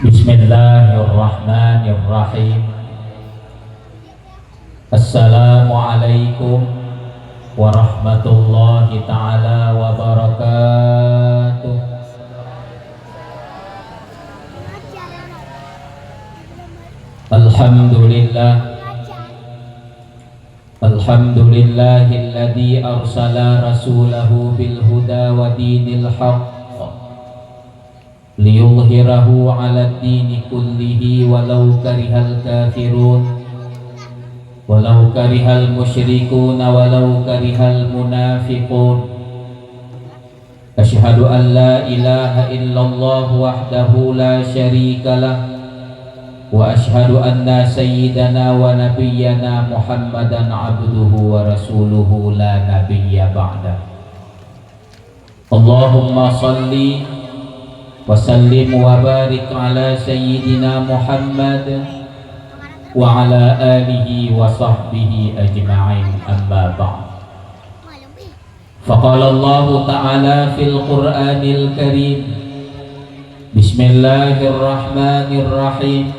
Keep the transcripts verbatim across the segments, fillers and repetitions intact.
Bismillahirrahmanirrahim. Assalamualaikum warahmatullahi taala wabarakatuh. Alhamdulillah. Alhamdulillahilladzi arsala rasulahu bil huda wa dinil haqq liyuzhirahu 'alad dini kullihi walau karihal kafirun, walau karihal musyrikun, walau karihal munafiqun. Asyhadu an la ilaha illallah wahdahu la syarikalah, wa asyhadu anna sayyidana wa nabiyyana Muhammadan abduhu wa rasuluhu la nabiyya ba'dah. Allahumma salli wa sallim wa barik ala sayyidina Muhammad wa ala alihi wa sahbihi ajma'in, amma ba'd. Faqala Allahu ta'ala fil Qur'anil Karim, Bismillahirrahmanirrahim.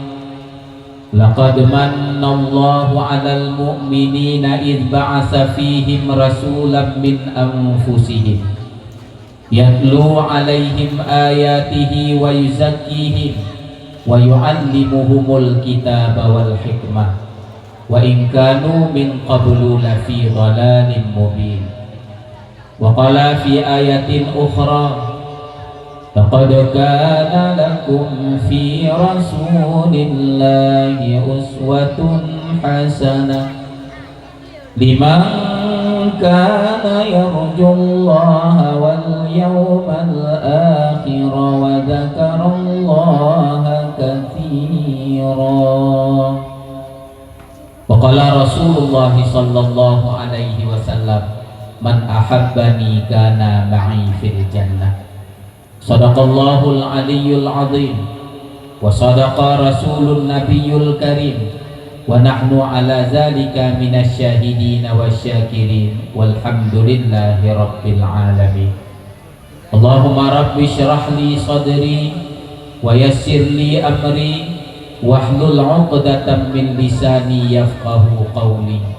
Laqad mannallahu 'alal mu'minina idh ba'atsa fihim rasulan min anfusihim yatlu 'alaihim ayatihi wa yuzakkihim wa yu'allimuhumul kitaba wal hikmah wa in kanu min qablu lafi dhalalin mubin. Wa qala fi ayatin ukhra, laqad kana lakum fi Rasulillahi uswatun hasanah liman kana yarjullaha wal yawmal akhir wa dzakarallaha katsira. Wa qala Rasulullah sallallahu alaihi wasallam, "Man ahabbani kana ma'i fil jannah." Sadaqallahul aliyyul azim, wa sadaqa rasulun nabiyyul karim, wa nahnu ala zalika minasy syahidin wasy syakirin, walhamdulillahi rabbil alamin. Allahumma rabbi syrah li sadri wa yassir li amri wahlul 'uqdatam min lisani yafqahu qawli.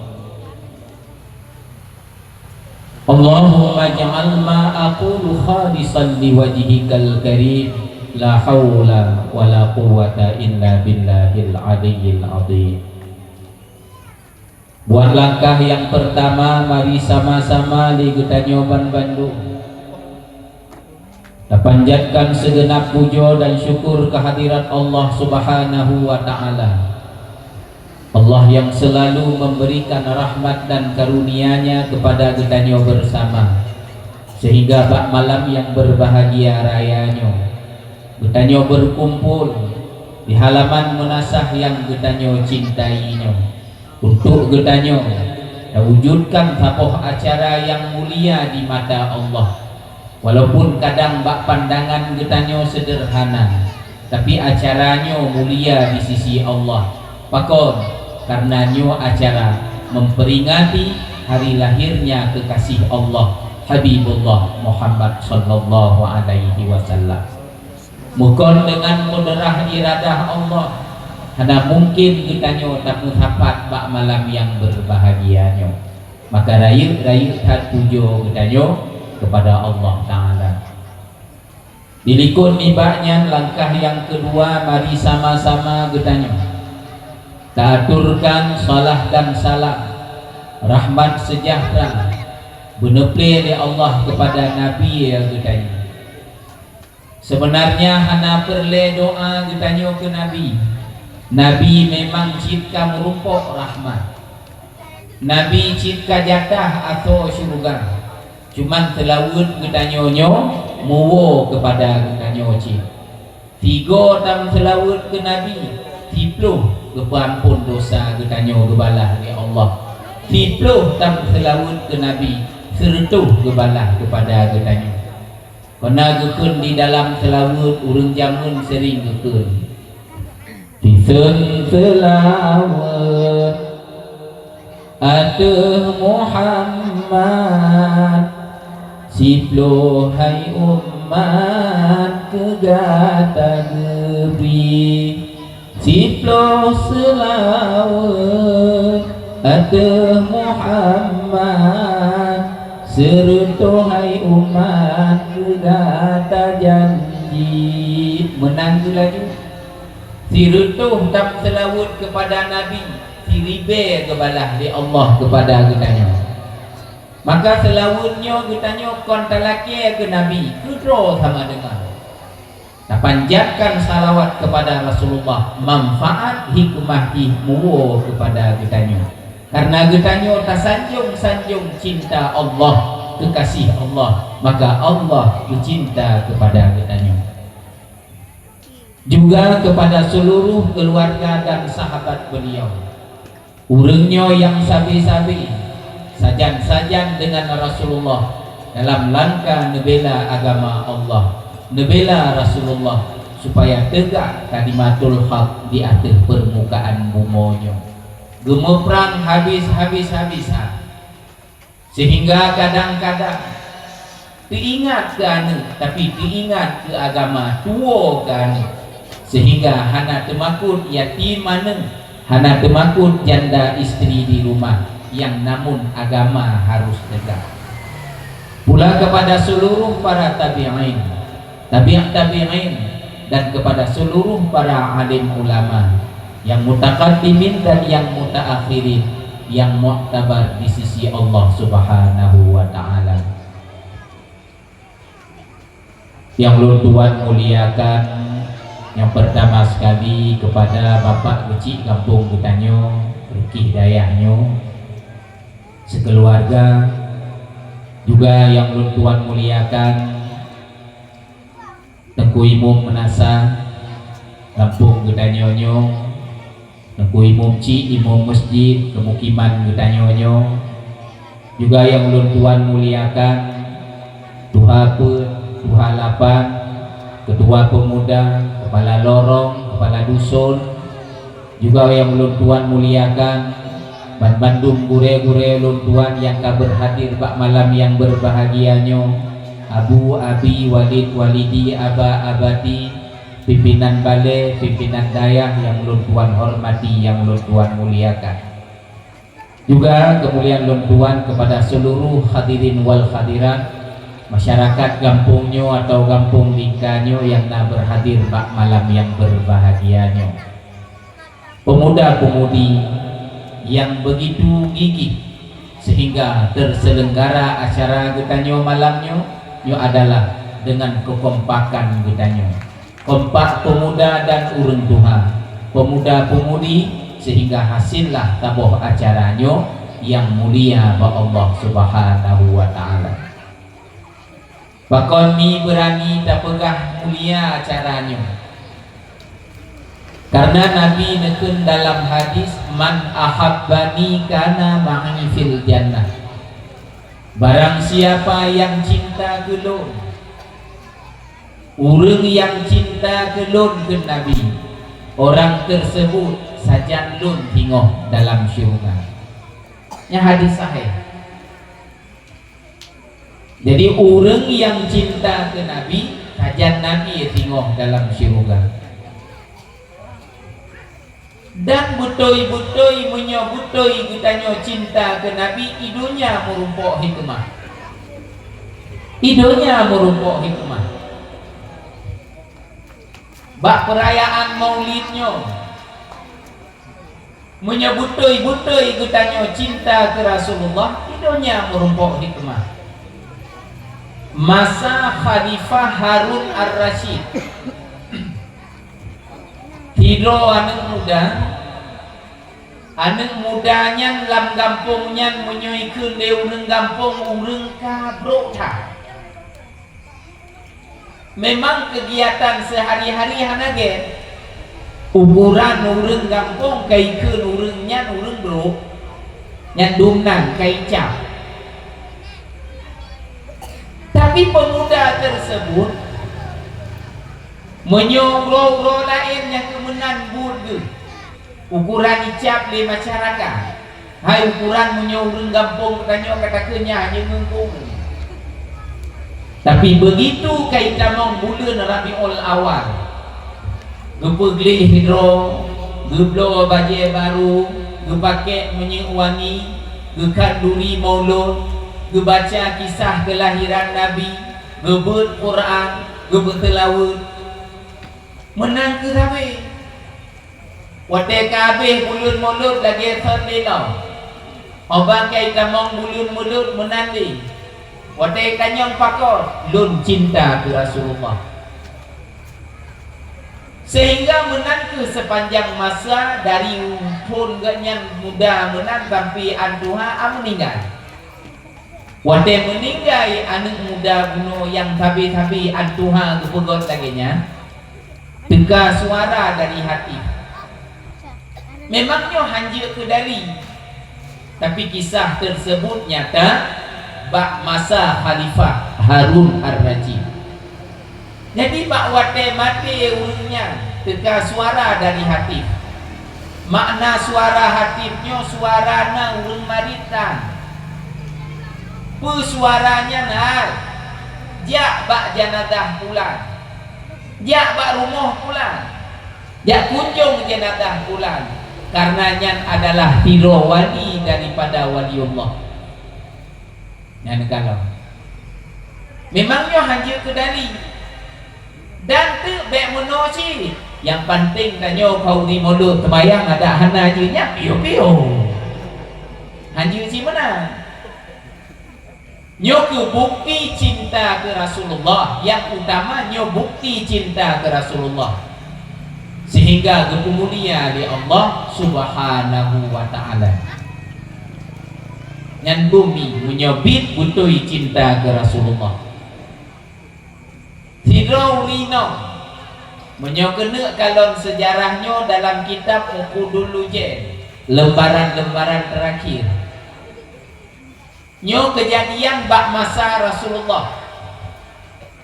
Allahumma ij'al ma aqulu khalisan liwajhikal karim, la haula wala quwwata illa billahil aliyyil azim. Buat langkah nyang peurtama, mari sama-sama lé geutanyoe banbandum tapanjatkan seugeunab pujoe dan syukur keuhadirat Allah Subhanahu wa Ta'ala. Allah nyang seulalu memberikan rahmat dan karunia-Nya keupada geutanyoe beurasama, seuhingga bak malam nyang beurbahagia raya nyoe, geutanyoe beukumpol di halaman meunasah nyang geutanyoe cintai nyoe. Untuk geutanyoe, tawujudkan saboh acara nyang mulia di mata Allah. Walaupun kadang bak pandangan geutanyoe seudeurhana, tapi acara nyoe mulia di sisi Allah. Pakon? Kareuna nyoe acara memperingati hari lahirnya kekasih Allah, Habibullah Muhammad sallallahu alaihi wasallam. Bukon deungon kudrah iradah Allah, hana mungken geutanyoe tameusapat bak malam nyang beurbahagia nyoe. Maka rayeuk-rayeuk that pujoe geutanyoe keupada Allah Ta'ala. Dilikot nibak nyan, langkah nyang keudua, mari sama-sama geutanyoe taaturkan salah dan salam, rahmat seujahteura, beuneuplie lé Allah keupada Nabi geutanyoe. Seubeunarnya hana peureulée doá geutanyoe keu Nabi. Nabi memang cit ka meurumpok rahmat. Nabi cit ka jatah asoe syeuruga. Cuman seulaweuet geutanyoe nyoe muwoe keupada geutanyoe cit. Sigoe tameuseulaweuet keu Nabi, siploh geupeuamphon dosa geutanyoe geubalah lé Allah. Siploh tameuseulaweuet keu Nabi, seureutôh geubalah keupada geutanyoe. Kona geukheun di dalam seulaweuet, ureuëng jameun sering geukheun, "Siseun seulaweuet ateueh Muhammad, siploh hai umat Keu gata geubri siploh seulaweuet ateueh Muhammad, sireutôh hai umat keu gata janji. Meunan keu laju, sireutôh dam seulaweuet keupada Nabi, siribée geubalah lé Allah keupada geutanyoe. Maka seulaweuet nyoe geutanyoe kon talakée keu Nabi, keudroe sama deungon. Tapanjatkan salawat keupada Rasulullah, manfaat hikmah jih muwoe keupada geutanyoe. Kareuna geutanyoe tasanjong-sanjong cinta Allah, keukaséh Allah, maka Allah geucinta keupada geutanyoe. Juga keupada seuluruh keuluwarga dan sahabat beuliau. Ureuëng nyoe nyang sabe-sabe, sajan-sajan deungon Rasulullah dalam langkah neubela agama Allah, neubela Rasulullah, supaya teugak kalimatul haq di ateueh peurmukaan bumoe nyoe. Geumeuprang habéh-habéh-habéhan. Seuhingga kadang-kadang teuingat keu aneuëk, tapi teuingat keu agama, tuwoe keu aneuëk. Seuhingga hana teumakot yatim aneuëk, hana teumakot janda istri di rumah, nyang namun agama harus teugak. Pula keupada seuluruh para tabi'in, tabi' tabi'in, dan keupada seuluruh para alim ulama, nyang mutakaddimin dan nyang mutaakhirin, nyang muktabar di sisi Allah Subhanahu wa Ta'ala. Nyang lôn tuan muliakan, nyang peurtama sekali keupada Bapak Geuchik gampông geutanyoe, Rukih Dayah nyoe, sikeuluwarga, juga nyang lôn tuan muliakan, Teungku Imum Meunasah, gampông geutanyoe nyoe, Teungku Imum Chik, Imum Meusjid, keumukiman geutanyoe nyoe, juga nyang lôn tuan muliakan, tuha peuet, tuha lapan, keutua peumuda, keupala lorong, keupala duson, juga nyang lôn tuan muliakan, banmandum gurée-gurée lôn tuan nyang ka beurhadir bak malam nyang beurbahagia nyoe, Abu, Abi, Walid, Walidi, Aba, Abati, pimpinan balée, pimpinan dayah nyang lôn tuan hormati, nyang lôn tuan muliakan. Juga keumuliaan lôn tuan keupada seuluruh hadirin wal hadirat, masyarakat gampông nyoe atawa gampông lingka nyoe nyang na beurhadir bak malam nyang beurbahagia nyoe. Peumuda-peumudi nyang beugitu gigih seuhingga teurseuleuenggara acara geutanyoe malam nyoe, nyoe adalah deungon keukompakan geutanyoe. Kompak peumuda dan ureuëng tuha, peumuda-peumudi, seuhingga hasillah saboh acara nyoe nyang mulia bak Allah Subhanahu wa Ta'ala. Pakon mi beurani tapeugah mulia acara nyoe? Kareuna Nabi neukheun dalam hadis, "Man ahabbani kana ma'i fil jannah." Barang siapa yang cinta keu lôn, ureuëng nyang cinta keu lôn, kheun Nabi, orang tersebut sajan lôn singoh dalam syeuruga. Nyan hadis sahih. Jadi, ureuëng nyang cinta keu Nabi, sajan Nabi singoh dalam syeuruga. Dan beutôi-beutôi meunyoe beutôi geutanyoe cinta keu Nabi, i donya meurumpok hikmah. I donya meurumpok hikmah. Bak peurayaan Maulid nyoe, meunyoe beutôi-beutôi geutanyoe cinta keu Rasulullah, i donya meurumpok hikmah. Masa Khalifah Harun Ar-Rasyid, sidroe aneuëk muda, aneuëk muda nyan lam gampông nyan meunyoe ikheun lé ureuëng gampông, ureuëng ka brok that. Memang keugiatan seuhari-hari hana gét. Ukoran ureuëng gampông ka ikheun ureuëng nyan ureuëng brok, nyan dum nan ka icap. Tapi peumuda teurseubut, meunyoe uroe-uroe laén nyang keumeunan buet geuh, ukoran icap lé masyarakat. Hai ukoran meunyoe ureuëng gampông geutanyoe ka takheun nyan hana meungkong. Tapi beugitu ka itamong buleuen Rabiul Awal, geupeugleh sidroe, geubloe bajée barô, geupakék minyeuk wangi, geukhanduri maulud, geubaca kisah keulahiran Nabi, geubeuet Quran, geupeuseulaweuet. Meunan kheueh sabé. Watée ka habéh buleuen Mulod lagée thon lé lom, óh ban ka itamong buleuen Mulod meunan lé. Watée tanyong pakon, lôn cinta keu Rasulullah. Sehingga meunan kheueh sepanjang masa dari phon gobnyan muda meunan sampai an tuha a meuninggai. Watée meuninggai aneuëk muda bunoe nyang sabe-sabe an tuha geupeugot lagée nyan, teuka suara dari Hatif. Memang nyoe hanjeuet keu dari, tapi kisah tersebut nyata bak masa Khalifah Harun Ar-Rasyid. Jadi bak watée maté ureuëng nyan teuka suara dari Hatif. Makna suara Hatif nyoe suara na ureuëng marit tan. Peue suara nyan hai? Jak bak janazah pulan. Jak bak rumoh pulan. Jak kunjong janazah pulan. Karena nyan adalah sidroe wali daripada waliullah. Nyan kalon. Memang nyoe hanjeuet keu dari. Dan teuk bék meunoe cit. Nyang panténg tanyoe khauri mulod teumayang adak hana jeuet nyan piôh-piôh. Hanjeuet cit meunan. Nyoe keuh bukti cinta keu Rasulullah. Nyang utama nyoe bukti cinta keu Rasulullah. Sehingga geupeumulia lé Allah Subhanahu wa Ta'ala. Nyan bumi meunyoe biet beutôi cinta keu Rasulullah. Sidroe ureuëng inong, meunyoe keuneuk kalon seujarah nyoe dalam kitab Uqudul Lujain, lembaran-lembaran terakhir. Nyoe keujadian bak masa Rasulullah.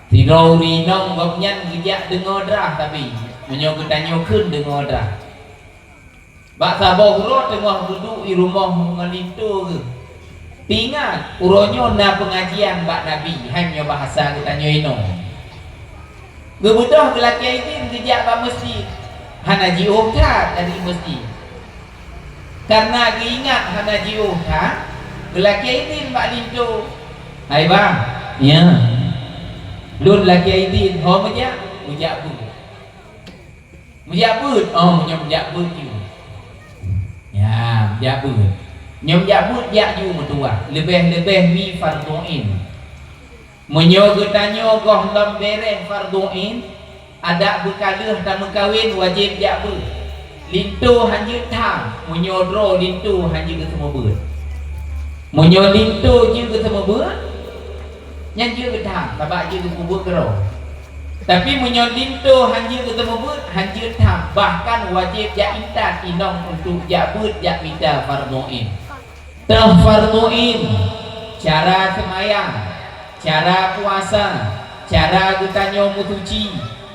Sidroe ureuëng inong gobnyan geujak deungoe drah, tapi meunyoe geutanyoe kheun deungoe drah. Bak saboh uroe teungoh geuduek i rumoh ngon linto geuh. Teuingat, uroe nyoe na peungajian bak Nabi, hai nyoe bahasa geutanyoe inoe. Geubeudôh geulakée idin geujak bak meuseujid, hana jiôh that dari meuseujid. Kareuna geuingat hana jiôh that, geulakée idin bak linto. "Hai bang, ya, lôn lakée idin ho meujak?" "Meujak beuet." "Meujak beuet?" "Oh, meunyoe meujak beuet ju." Ya, meujak beuet. Nyoe meujak beuet jak ju meutuwah, leubeh-leubeh mi fardhu ain. Meunyoe geutanyoe gohlom bèrèh fardhu ain, adak beukaleuh tameukawen wajéb jak beuet. Linto hanjeuet tham, meunyoe droe linto hanjeuet geuseumeubeuet. Meunyoe linto jeuet geuseumeubeuet, nyan jeuet geutham, sabab jeuet geupeubuet keudroe. Tapi meunyoe linto hanjeuet geuseumeubeuet, hanjeuet tham, bahkan wajéb jak intat inong untuk jak beuet jak mita fardhu ain. Toh fardhu ain, cara seumayang, cara puasa, cara geutanyoe meusuci,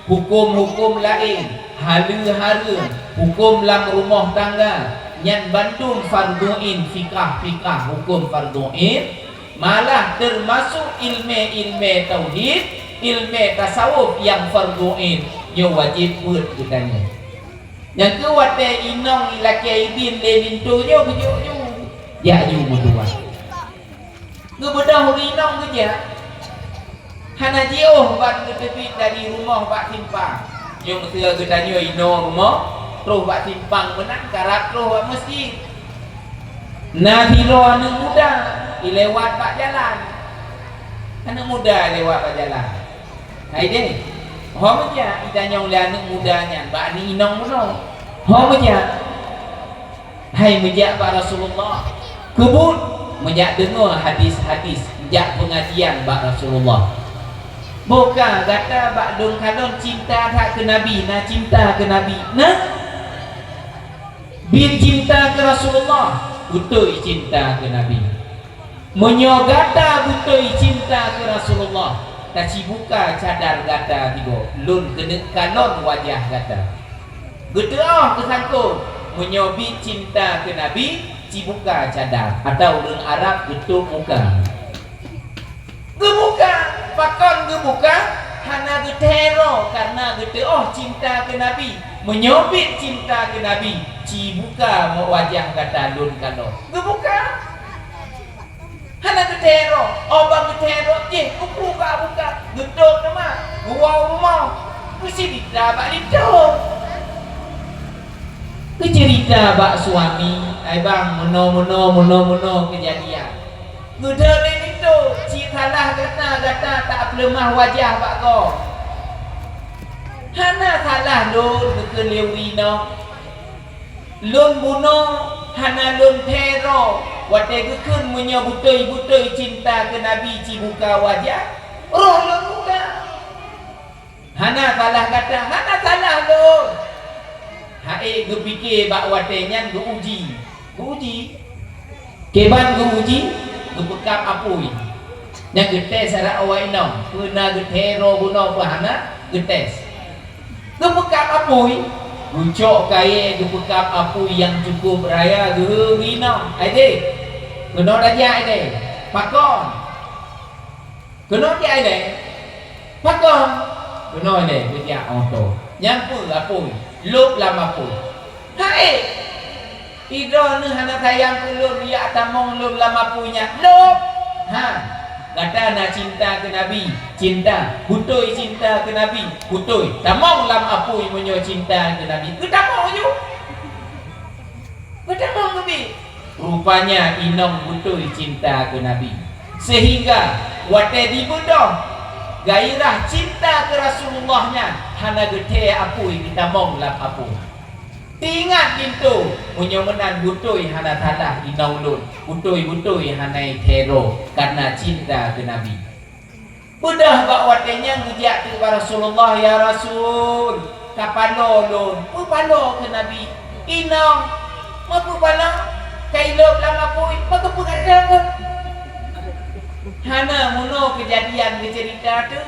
huköm-huköm laén, haleue hareuem, huköm lam rumoh tangga, nyan bandum fardhu ain, fikah-fikah huköm fardhu ain, malah teumasok ileumé-ileumé tauhid, ileumé tasawuf nyang fardhu ain, nyoe wajéb beuet geutanyoe. Nyang keu watée inong ilakée idin lé linto nyoe geujok ju, jak ju meutuwah. Geubeudôh ureuëng inong geujak. Hana jiôh ban geuteubiet dari rumoh bak simpang. Nyoe meuseuha geutanyoe inoe rumoh, troh bak simpang meunan karab troh bak meuseujid. Na sidroe aneuëk muda ilewat bak jalan. Aneuëk muda ilewat bak jalan. Hai deh, ho meujak itanyong lé aneuëk muda nyan bak aneuëk inong bunoe. Ho meujak? Hai meujak bak Rasulullah. Keubuet meujak deungoe hadis-hadis, jak peungajian bak Rasulullah. Boh ka gata bak lôn kalon cinta that keu Nabi, na cinta keu Nabi? Na? Biet cinta keu Rasulullah, beutôi cinta keu Nabi. Meunyoe gata beutôi cinta keu Rasulullah, tacibuka cadar gata tiboh, lôn keuneuk kalon wajah gata. Geuteuôh keusangkot, meunyoe biet cinta keu Nabi, cibuka cadar, atawa ureuëng Arab geutôp muka. Geubuka, Pakon geubuka? Hana geuthèe droe, kareuna geuteuôh cinta keu Nabi. Meunyoe biet cinta keu Nabi, ci buka wajah gata lôn kanoe. Geubuka. Hana geuthèe droe, 'oh ban geuthèe droe jih, geubuka-buka, geutôp teuma, geuwoe u rumoh, geuceurita bak linto. Geuceurita bak suami, "Ai bang, meunoe-meunoe, meunoe-meunoe keujadian." Geudeuh lé linto, "Ci salah gata, gata tapeuleumah wajah bak gob." "Hana salah lôn," geukheun lé ureueng inong. "Lôn bunoe hana lôn thèe droe watèe geukheun meunyoe beutôi-beutôi cinta keu Nabi ci buka wajah, roh lôn buka. Hana salah gata, hana salah lôn." Hai geupike bak watèe nyan geuuji. Geuuji. Kiban geuuji, geupeukab apui. Nyan geutés adak awak inong, peue na geuthèe droe bunoe peue hana, geutés. Geupeukab apui, geucok kayèe geupeukab apui nyang cukup raya geuheu inong, "Aideh, keunoe tajak Aideh." "Pakon?" "Keunoe tajak Aideh." "Pakon?" "Keunoe Aideh geujak oto." Nyan peue apui, lôb lam apui. "Hai! Idroeneuh hana sayang keu lôn, jak tamong lôn lam apui nyan." "Lôn!" "Ha, gata na cinta keu Nabi?" "Cinta." "Beutôi cinta keu Nabi?" "Beutôi." "Tamong lam apui meunyoe cinta keu Nabi." Geutamong ju. Geutamong geubi. Rupanya inong beutôi cinta keu Nabi. Sehingga watèe dibeudôh gairah cinta keu Rasulullah nyan hana geuthèe apui geutamong lam apui. Teuingat linto, meunyoe meunan beutôi hana salah inong lôn, beutôi-beutôi hana thèe droe kareuna cinta keu Nabi. Beudôh bak watèe nyan geujak teuk bak Rasulullah, "Ya Rasul, ka paloe lôn." "Peue paloe keu Nabi?" "Inong." "Ma peue paloe? Ka ilôb lam apui, ma keupeue ka teuôt?" Hana meunoe keujadian geuceurita teuk.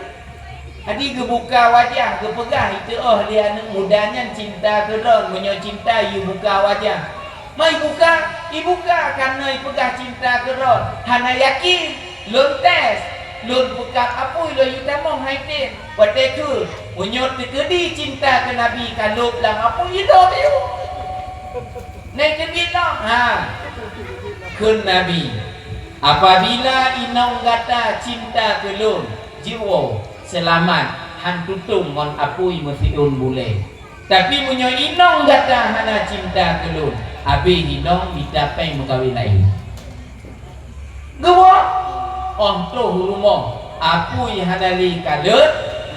Jadi geubuka wajah, geupeugah iteuôh lé aneuk muda nyan cinta keu droe, meunyoe cinta yue buka wajah. Ma ibuka, ibuka kareuna ipeugah cinta keu droe. Hana yakin, lôn tes, lôn peukab apui lôn yue tamong hai tem. Watèe kheun, meunyoe teukeudi cinta keu Nabi ka lôb lam apui, ilôb yue. Nai teubiet lom, ha. Kheun Nabi, "Apabila inong gata cinta keu lôn, jiwoe, seulamat, han tutong ngon apui meusiôn bulèe. Tapi meunyoe inong gata hana cinta keu lôn, abéh inong mita péng meukawen laén." Geuwoe, 'oh troh u rumoh, apui hana lé kalon,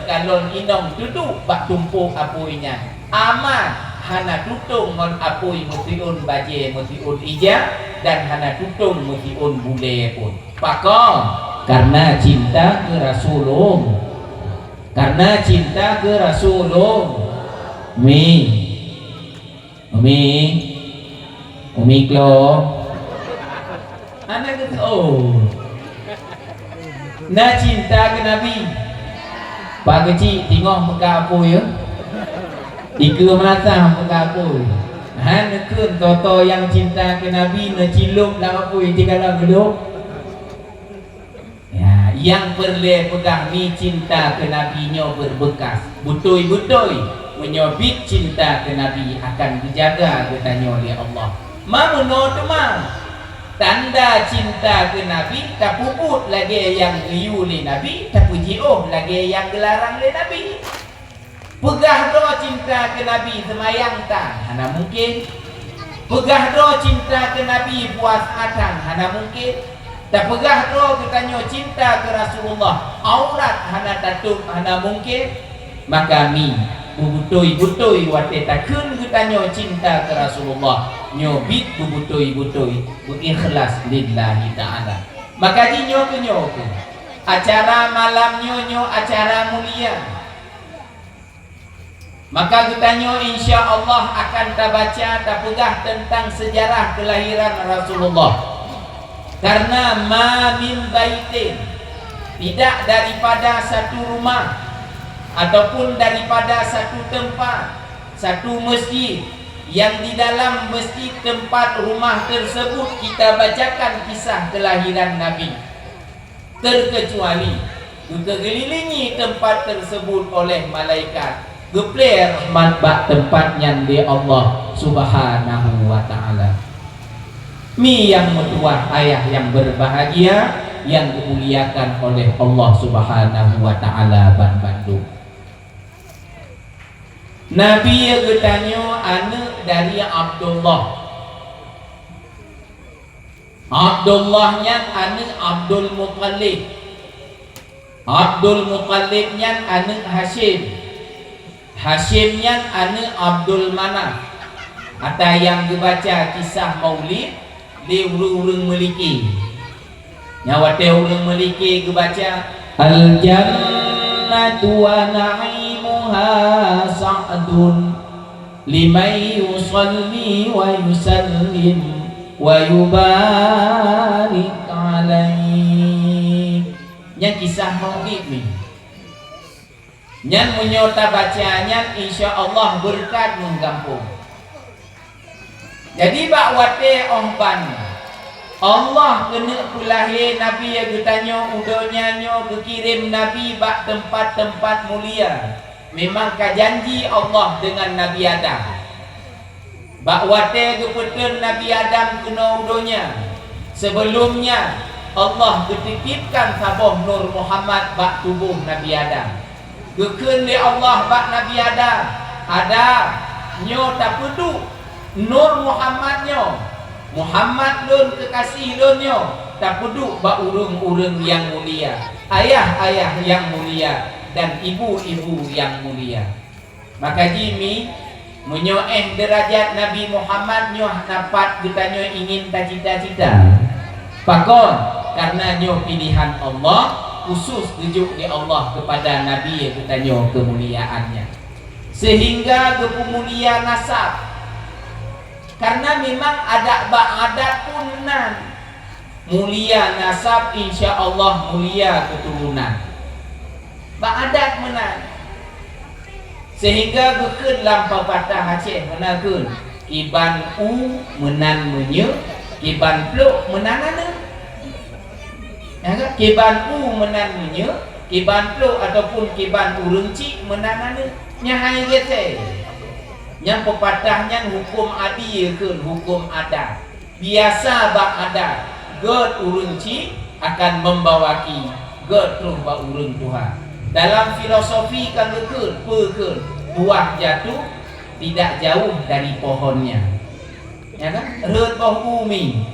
kalon inong teuduek bak tumpôk apui nyan. Aman, hana tutong ngon apui meusiôn bajèe meusiôn ija, dan hana tutong meusiôn bulèe pun. Pakon? Kareuna cinta keu Rasulullah. Kareuna cinta keu Rasulullah. Mi. Umi, Umi Klo. Aneuk keu, oh. Na cinta keu Nabi. Pak Keuchik teungoh meuka apui, ya. Dikeue meunasah meuka apui. Han neukheun toto nyang cinta keu Nabi neucilop lam apui, tinggai lam geulop. Ya, nyang peureulèe peugah mi cinta keu Nabi nyoe beureubekas. Beutôi-beutôi, meunyoe biet cinta keu Nabi akan geujaga geutanyoe lé Allah. Ma meunoe teuma, tanda cinta keu Nabi tapeubuet lagèe nyang geuyue lé Nabi, tapeujiôh lagèe nyang geularang lé Nabi. Peugah droe cinta keu Nabi seumayang tan, hana mungken. Peugah droe cinta keu Nabi puasa tan, hana mungken. Tapeugah droe geutanyoe cinta keu Rasulullah, aurat hana tatôb, hana mungken. Maka mi, beubeutôi-beutôi watèe takheun geutanyoe cinta keu Rasulullah, nyoe biet beubeutôi-beutôi, beuikhlas lillahi ta'ala. Maka jih nyoe keuh nyoe keuh, acara malam nyoe, nyoe acara mulia. Maka geutanyoe insya Allah akan tabaca, tapeugah teuntang seujarah keulahiran Rasulullah. Karena ma min baitin, tidak daripada satu rumah ataupun daripada satu tempat, satu masjid, yang di dalam masjid tempat rumah tersebut kita bacakan kisah kelahiran Nabi. Terkecuali Geukeulilingi teumpat teuseubut oleh malaikat, geuplée rahmat bak teumpat nyan lé Allah Subhanahu wa Ta'ala. Mi nyang meutuwah, ayah nyang beubahgia, nyang geumuliakan oleh Allah Subhanahu wa Ta'ala banmandum. Nabi geutanyoe aneuëk dari Abdullah. Abdullah nyan aneuëk Abdul Muttalib. Abdul Muttalib nyan aneuëk Hasyim. Hasyim nyan aneuëk Abdul Manaf. Ata nyang geubaca kisah Maulid lé ureuëng-ureuëng Meuliki. Nyan watée ureuëng Meuliki geubaca, "Al-jannatu wa na'imuha sa'dun liman yusalli wa yusallim wa yubarik alaih." Nyan kisah Maulid ni. Nyan meunyoe tabaca nyan, insya Allah beureukat meugampông. Jadi bak watée óh ban Allah keuneuk peulahé Nabi geutanyoe u donya nyoe, geukirém Nabi bak teumpat-teumpat mulia, memang ka janji Allah deungon Nabi Adam. Bak watée geupeuteun Nabi Adam keunoe u donya, seubeulom nyan Allah geutitipkan saboh Nur Muhammad bak tuboh Nabi Adam. Geukheun lé Allah bak Nabi Adam, "Adam, nyoe tapeuduek Nur Muhammad nyoe, Muhammad lôn keukaséh lôn nyoe, tapeuduek bak ureuëng-ureuëng nyang mulia, ayah-ayah nyang mulia, dan ibu-ibu nyang mulia." Maka jih mi, meunyoe éh deurajat Nabi Muhammad nyoe hana pat geutanyoe ingin tacita-cita. Pakon? Karena nyoe pilihan Allah khusus geujok lé Allah keupada Nabi geutanyoe keumuliaan nyan. Sehingga geupeumulia nasab. Karena memang adat bak adat pun meunan. Mulia nasab, insya Allah mulia keuturonan. Bak adat meunan. Sehingga geukheun lam peupatah Aceh meunan kheun, "Kiban u meunan meunyeuk, kiban plôk meunan aneuëk." Nyan kan? "Kiban u meunan meunyeuk, kiban plôk ataupun kiban ureuëng chik meunan aneuëk." Nyan hai geuthée. Nyan peupatah nyan huköm adie kheun, huköm adat. Biasa bak adat, gét ureuëng chik akan membawaki gét troh bak ureuëng tuha. Dalam filosofi ka geukheun, peue kheun, buah jatuh tidak jauh dari pohonnya. Ya kan? Rhët boh u mi.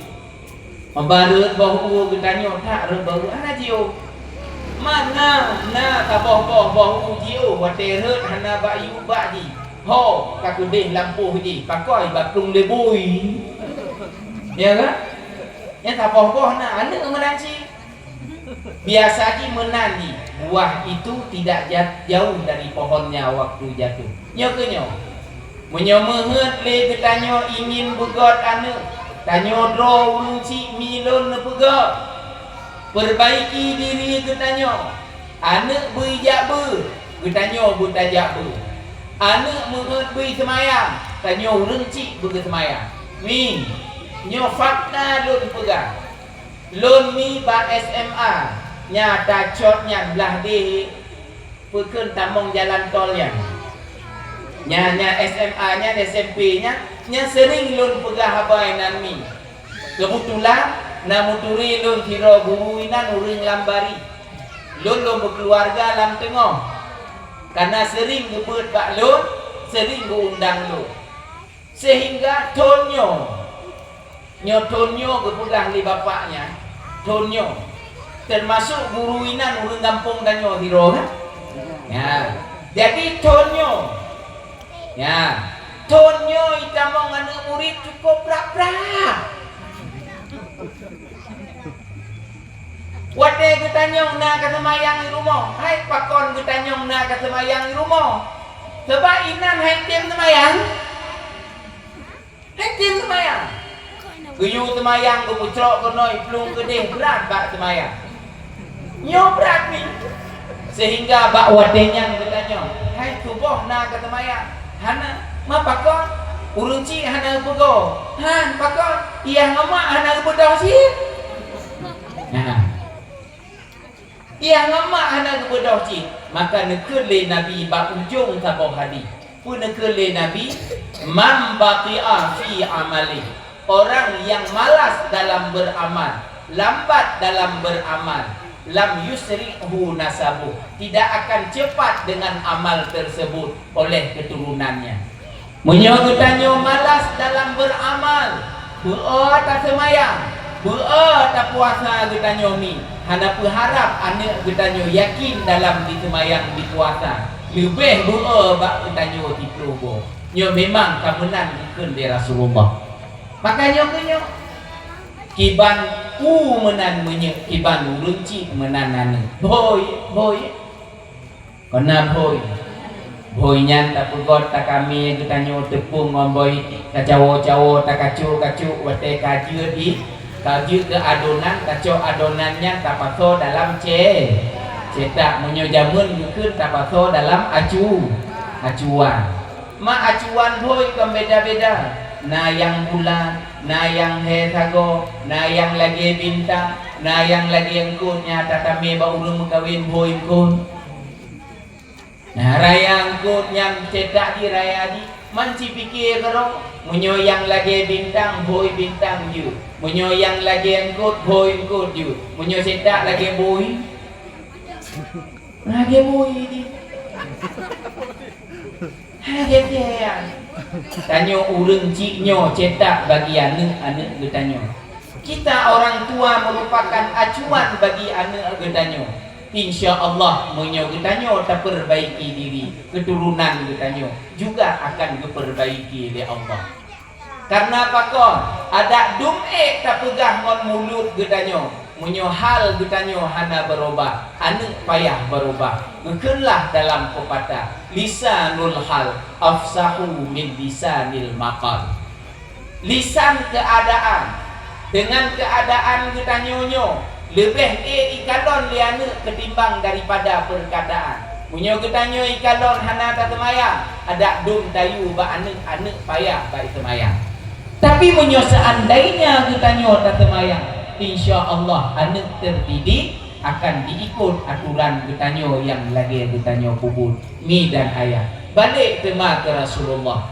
Meuba rhët boh u geutanyoe that rhët boh u hana jiôh. Mana na saboh boh boh u jiôh watée rhët hana bak yub bak jih. Ho, ka keudeh lampôh jih, pakoi bak plueng leubui. Ya kan? Nyan saboh boh na aneuëk meunan cit. Biasa jih meunan jih, buah itu tidak ja-, jauh dari pohonnya waktu jatuh. Nyoe keuh nyoe. Meunyoe meuheuet lé geutanyoe ingin beugét aneuëk, tanyoe droe ureuëng chik mi lôn neupeugah, "Perbaiki diri geutanyoe." Aneuëk beu jak beuet, geutanyoe beutajak beuet. Aneuëk meuheuet beu seumayang, tanyoe ureuëng chik beugeuseumayang. Mi, nyoe fakta lôn peugah. Lôn mi bak S M A, nyang tacot nyan blah deh, peue kheun tamong jalan tol nyan. Nyan, nyan S M A nyan, S M P nyan, nyan seuring lôn peugah haba inan mi. Keubeutulan, na meuturi lôn sidroe guru inan ureuëng lam bari. Lôn lôn beukeuluwarga lam teungoh. Kana seuring geubeuet bak lôn, seuring geu-undang lôn. Sehingga thon nyoe, nyoe thon nyoe geupeugah lé bapak nyan, thon nyoe, teumasok guru inan ureuëng gampông tanyoe sidroe, kan? Ya. Jadi thon nyoe, ya, thon nyoe itamong aneuëk murit cukôp brat-brat. Watée geutanyong na ka seumayang i rumoh, hai pakon geutanyong na ka seumayang i rumoh? Sabab inan hai tem seumayang. Hai tem seumayang. Geuyue seumayang geupeucrok keunoe plueng keudeh brat bak seumayang. Nyoe brat ni. Sehingga bak watée nyan geutanyong, "Hai tuboh na ka seumayang?" "Hana." "Ma pakon?" "Ureuëng chik hana geupeugoe." "Han, pakon?" "Yah ngon mak hana geupeudoh cit." Nah. Yah ngon mak hana geubeudôh cit, maka neukheun lé Nabi bak ujong saboh hadih. Peue neukheun lé Nabi? "Man bati'a fi amali." Orang yang malas dalam beramal, lambat dalam beramal, "lam yusri'hu nasabuh." Tidak akan cepat dengan amal tersebut oleh keturunannya. Meunyoe geutanyoe malas dalam beramal, beu-o taseumayang, beu-o tapuasa geutanyoe mi, hana peuharab aneuëk geutanyoe yakin dalam diseumayang dipuasa, leubeh beu-o bak geutanyoe siploh boh. Nyoe memang ka meunan geukheun lé Rasulullah. Maka nyoe keuh nyoe, kiban u meunan meunyeuk, kiban ureuëng cit meunan aneuëk. Bhôi, bhôi. Kona bhôi. Bhôi nyan tapeugot takamé geutanyoe teupông ngon bhôi, tacawo-cawo, takacok-kacok watée ka jeuet di, ka jeuet keu adonan, tacok adonan nyan tapasoe dalam cé-, cetak. Meunyoe jameun geukheun tapasoe dalam acu-, acuan. Ma acuan bhôi kon beda-beda. Na nyang bulat, na nyang hé sagoe, na nyang lagée bintang, na nyang lagée eungkôt nyang tatamé bak ureuëng meukawen bhôi eungkôt. Nah, raya eungkôt nyang cetak di raya di, man cipike keudroe, meunyoe nyang lagée bintang, bhôi bintang jeuet. Meunyoe nyang lagée eungkôt, bhôi eungkôt jeuet. Meunyoe cetak lagée bui, lagée bui di. Lagée nyan. Tanyoe ureuëng cit nyoe cetak bagi aneuëk-aneuëk geutanyoe. Kita orang tua merupakan acuan bagi aneuëk geutanyoe. Insya Allah, meunyoe geutanyoe tapeurbaiki diri, keuturonan geutanyoe juga akan geupeurbaiki lé Allah. Karna pakon, adak dum ék tapeugah ngon mulut geutanyoe, meunyoe hal geutanyoe hana beurubah, aneuëk payah beurubah. Geukheunlah dalam peupatah, "Lisanul hal afsahu min lisanil maqal." Lisan keuadaan, deungon keuadaan geutanyoe nyoe, leubeh ék ikalon lé aneuëk keutimbang daripada peurkataan. Meunyoe geutanyoe ikalon hana taseumayang, adak dum tayue bak aneuëk, aneuëk payah bak seumayang. Tapi meunyoe seandainya geutanyoe taseumayang, insya Allah aneuëk terdidik akan diikot aturan geutanyoe nyang lagée geutanyoe peubuet, mi dan ayah. Balek teuma keu Rasulullah.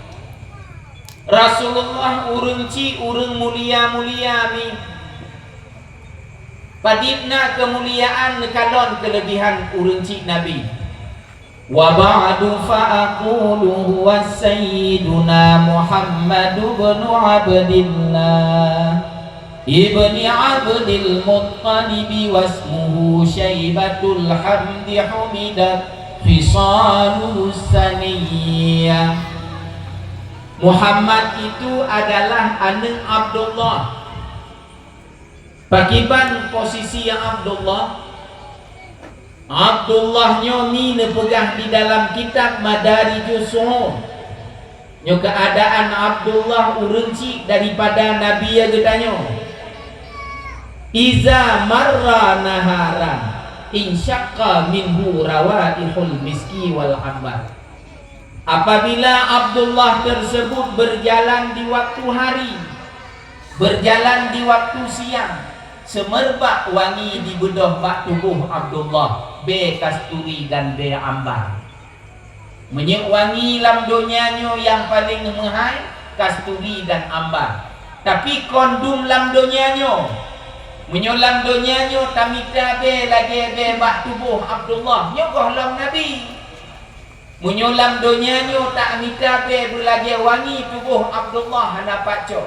Rasulullah ureuëng cit, ureuëng mulia-mulia mi. Padit na keumuliaan neukalon keuleubihan ureuëng cit Nabi. Wa ba'du fa aqulu huwa sayyiduna Muhammadu ibnu Abdillah ibni Abdil Muttalib wasmuhu Syaibatul Hamdi humidat khisaluhu saniyah. Muhammad itu adalah aneuëk Abdullah. Pakiban posisi Abdullah? Abdullah nyoe mi neupeugah di dalam kitab Madarijus Su'ud. Nyoe keuadaan Abdullah ureuëng cit daripada Nabi geutanyoe. Iza marra naharan, insyaqqa minhu rawaihul miski wal ambar. Apabila Abdullah tersebut berjalan di waktu hari, berjalan di waktu siang, seumerbak wangi jibeudôh bak tuboh Abdullah, bée kasturi dan bée ambar. Meunyoe wangi lam donya nyoe nyang paleng meuhai, kasturi dan ambar. Tapi kon dum lam donya nyoe. Meunyoe lam donya nyoe tamita bée lagée bée bak tuboh Abdullah, nyoe gohlom Nabi. Meunyoe lam donya nyoe tamita bée beulagée wangi tuboh Abdullah hana pat cok.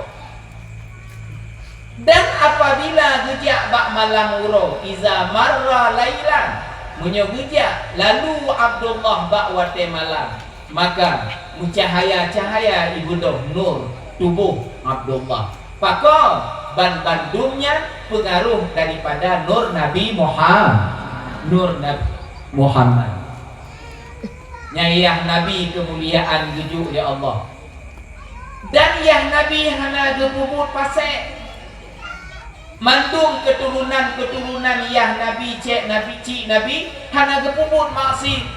Dan apabila geujak bak malam uroe, iza marra lailan, meunyoe geujak lalu Abdullah bak watée malam, maka meucahaya-cahaya jibeudôh nur tuboh Abdullah. Pakon? Ban bandum nyan peungaroh daripada nur Nabi Muha-, nur Nabi Muhammad. Nyang yah Nabi keumuliaan geujok lé Allah. Dan yah Nabi hana geupeubuet pasék. Mandum keuturonan-keuturonan yah Nabi, cék Nabi, cik Nabi hana geupeubuet maksiet.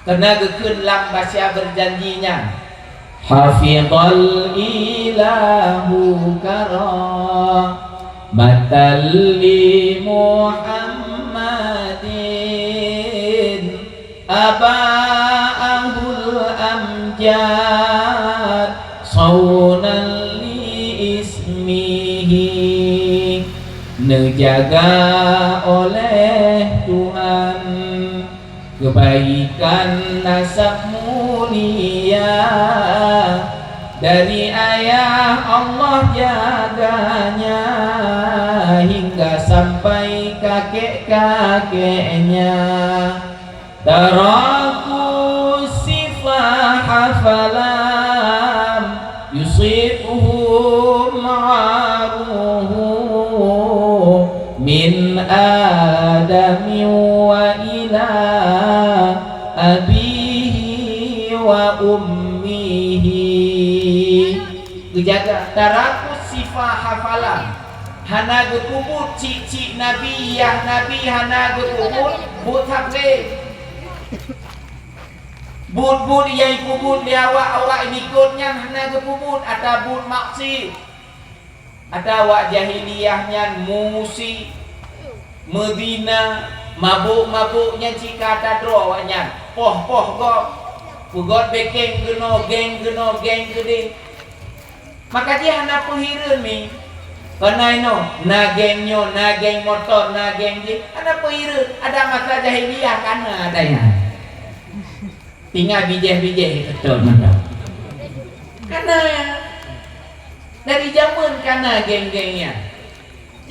Keureuna geukheun lam basa beujanji nyan, "Hafizal ilahu karamatan li Muhammad." Aba'ahul amjad saunan li ismihi, neujaga oleh Tuhan kebaikan nasab mulia. Dari ayah Allah jaganya hingga sampai kakek-kakeknya. Taraku sifaha falam yusibhum aruhu min adamin wa ila abihi wa ummihi. Geujaga, taraku sifaha falam. Hana geupeubuet cik-cik Nabi, yah Nabi hana geupeubuet buet sabe. Buet-buet nyang ipeubuet lé awak-awak likot nyan hana geupeubuet, ata buet maksiet. Ata awak jahiliyah nyan musik, meuzina, mabök-mabök nyan cit ka ata droe awak nyan. Poh-poh gob, peugöt bekeng keunoe, geng keunoe, geng keudeh. Maka jih hana peuhireuen mi. Keunan inoe, na geng nyoe, na geng moto, na geng jih. Hana peuhireuen, ada masa jahiliyah kana ada nyan. Tinggai bijéh-bijéh keutôi mantong. Kana ya. Dari jameun kana geng-geng nyan.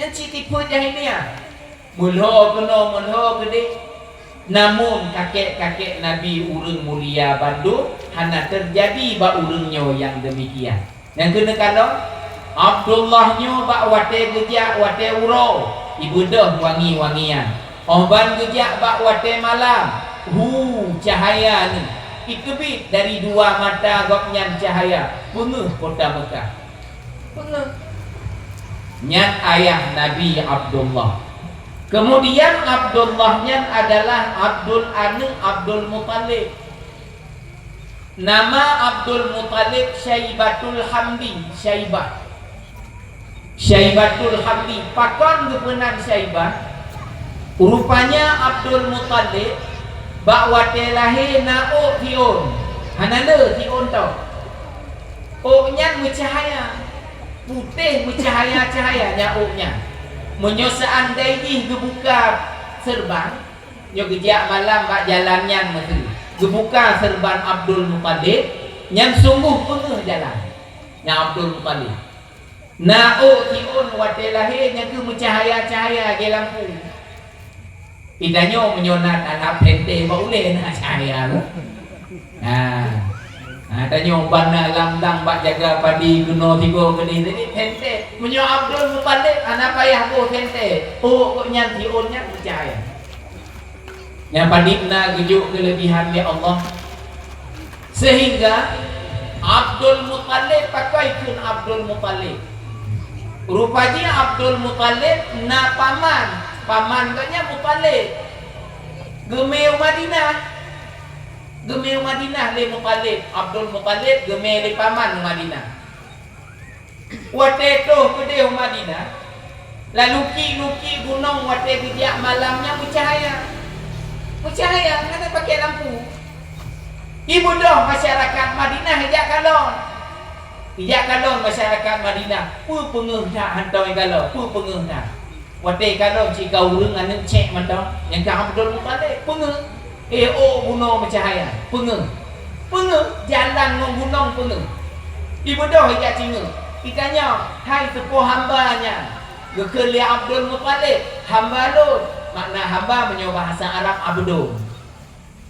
Nyan cit tipe jahiliyah. Meulhö keunoe, meulhö keudeh. Namun kakek-kakek Nabi ureuëng mulia bandum, hana teujadi bak ureuëng nyoe nyang deumikian. Nyang keuneuk kalon, Abdullah nyoe bak watée geujak watée uroe, ibeudôh wangi-wangian. Óh ban geujak bak watée malam, hu, cahaya neuh, iteubiet dari dua mata gobnyan cahaya, beungéh kota Meukah. Beungéh. Nyan ayah Nabi Abdullah. Kemudian Abdullah nyan adalah Abdul, aneuëk Abdul Muthalib. Nama Abdul Muthalib Syaibatul Hamdi, Syaibah. Syaibatul Hamdi, pakon geupeunan Syaibah? Rupanya Abdul Muthalib bak watée lahé na ôk siôn, hana le siôn tôh. Ôk nyan meucahya, putéh meucahya-cahya nyan ôk nyan. Meunyoe seuandai jih geubuka seureuban, nyoe geujak malam bak jalan nyan meuteue. Geubuka seureuban Abdul Muthalib, nyan sunggoh peungéh jalan. Nyan Abdul Muthalib. Na ôk siôn watée lahé nyan keuh meucahya-cahya lagée lampu. Itanyoe meunyoe na talab sente bak ulée na cahya tu. Ha. Ha, tanyoe ban na lam dang bak jaga padi keunoe tigo keudeh tadi sente. Meunyoe Abdul Muthalib hana payah boh sente. Ôk gobnyan siôn nyan meucahya. Nyang padit na geujok keulebihan lé Allah. Sehingga Abdul Muthalib, pakon kheun Abdul Muthalib? Rupa jih Abdul Muthalib na paman, paman gobnyan Muthalib. Geumé u Madinah. Geumé u Madinah lé Muthalib. Abdul Muthalib geumé lé paman u Madinah. Watée troh keudeh u Madinah, lalukik-lukik gunong watée geujak malam nyan meucahya. Meucahya, hana pakai lampu. Ibeudôh masyarakat Madinah ijak kalon. Ijak kalon masyarakat Madinah, peue peungeuh that hantom ikalon, peue peungeuh that. Watée kalon cit ka ureuëng aneuëk cék mantong, nyang ka Abdul Muthalib, peungeuh. Eh, ôk bunoe meucahya, peungeuh. Peungeuh, jalan ngon gunong peungeuh. Ibeudôh ijak cingeuk. Itanyong, "Hai teupeue hamba nyan?" Geukheun lé Abdul Muthalib, "Hamba lôn." Makna hamba meunyoe bahasa Arab abdun.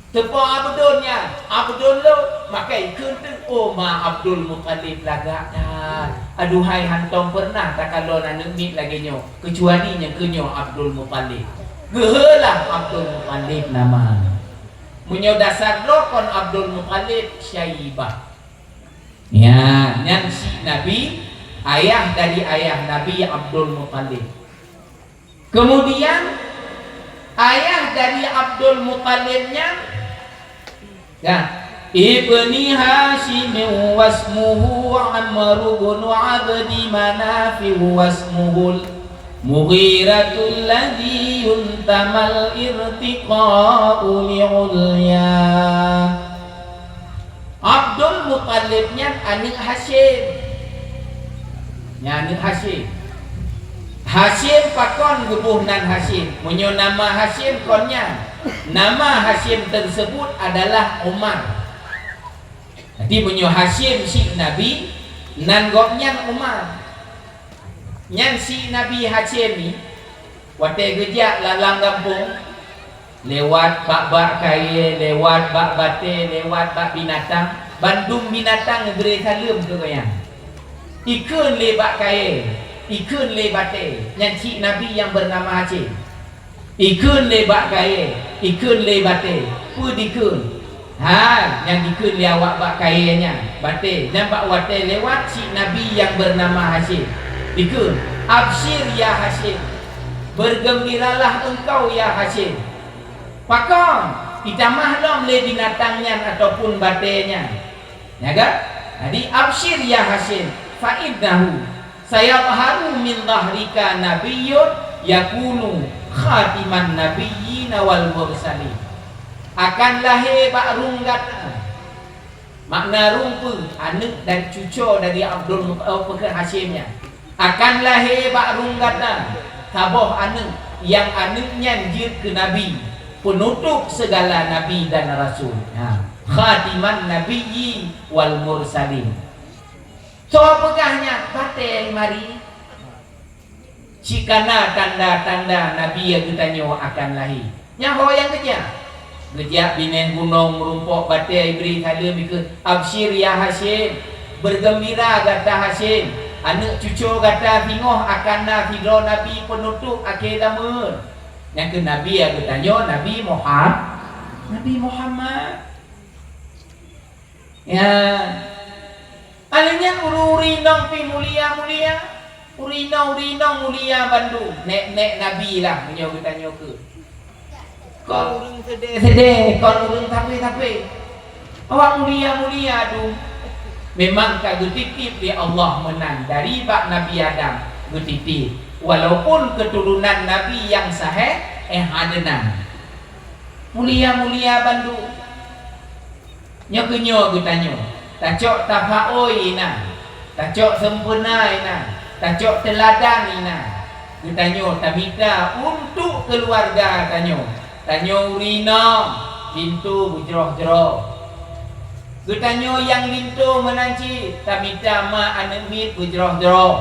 Teupeue abdun nyan, abdun lôn, maka ikheun teuk, "Oh, ma Abdul Muthalib lagak that. Aduhai, hantom peureunah takalon aneuëk miet lagée nyoe, keucuali nyang keu nyoe Abdul Muthalib." Geuheulah Abdul Muthalib nama. Meunyoe dasar droe kon Abdul Muthalib, Syaibah. Ya, nyan si Nabi, ayah dari ayah Nabi Abdul Muthalib. Kemudian ayah dari Abdul Muthalib nyan, ya, ibni Hasyim wasmuhu Amr bin Abdi Manaf wasmuhul Mughiratul ladzi yuntamal irtiqa'u li ulya. Abdul Muthalib nyan aneuk Hasyim. Nyan aneuk Hasyim. Hasyim pakon geuboh nan Hasyim? Meunyoe nama Hasyim kon nyan, nama Hasyim tersebut adalah Umar. Jadi meunyoe Hasyim syiek Nabi, nan gobnyan Umar. Nyan syiek Nabi Hasyim nyan, watée geujak lam gampông, lewat bak-bak kayée, lewat bak batée, lewat bak binatang, bandum binatang geubri saleuem keu gobnyan. Ikheun lé bak kayée, ikheun lé batée, nyan syiek Nabi nyang beunama Hasyim. Ikheun lé bak kayée, ikheun lé batée, peue dikheun? Hai, nyang dikheun lé awak bak kayée nyan, batée, nyan bak watée lewat syiek Nabi nyang beunama Hasyim. Dikheun, "Absyir ya Hasyim, bergembiralah engkau ya Hasyim." Pakon? Itamah lom lé binatang nyan ataupun batée nyan. Nyaga? Jadi, "Absyir ya Hasyim, fa innahu sayadhharu min dhahrika nabiyyun yakunu khatiman nabiyyina wal mursalin." Akan lahé bak rhueng gata. Makna rhueng peue? Aneuk dan cucoe dari Abdul Mut-, oh, peue kheun Hasyim nyan. Akan lahé bak rhueng gata saboh aneuk, nyang aneuk nyan jeuet keu nabi, peunutôb seugala nabi dan rasul. Ha. Khatiman nabiyyi wal mursalin. Soe peugah nyan? Batée mari. Cit kana tanda-tanda nabi geutanyoe akan lahé. Nyan ho nyang keujak. Geujak binéh gunong meurumpok batée, ibri saleuem, ikheun, "Absyir ya Hasyim, bergembira gata Hasyim, aneuk cucoe gata singoh akan na sidroe nabi peunutôb akhé zameun." Nyang kheun nabi geutanyoe Nabi Muha-, Nabi Muhammad. Ya. Akhé nyan ureuëng-ureuëng inong pih mulia-mulia, ureuëng inong-ureuëng inong mulia bandum, nek-nek nabi lah meunyoe geutanyoe kheun. Kon ureuëng seudeh-seudeh, kon ureuëng tapé-tapé. Awak mulia-mulia dum. Memang ka geutitip lé Allah meunan dari bak Nabi Adam geutitip, walaupun keuturonan nabi nyang sahé, eh, hana nan. Mulia-mulia bandum. Nyoe keuh nyoe geutanyoe, tacok tapaôi inan, tacok seumpeuna inan, tacok teuladan inan. Geutanyoe tamita untuk keuluwarga tanyoe. Tanyoe ureuëng inong, linto beujroh-jroh. Geutanyoe nyang linto meunan cit tamita ma aneuk miet beujroh-jroh.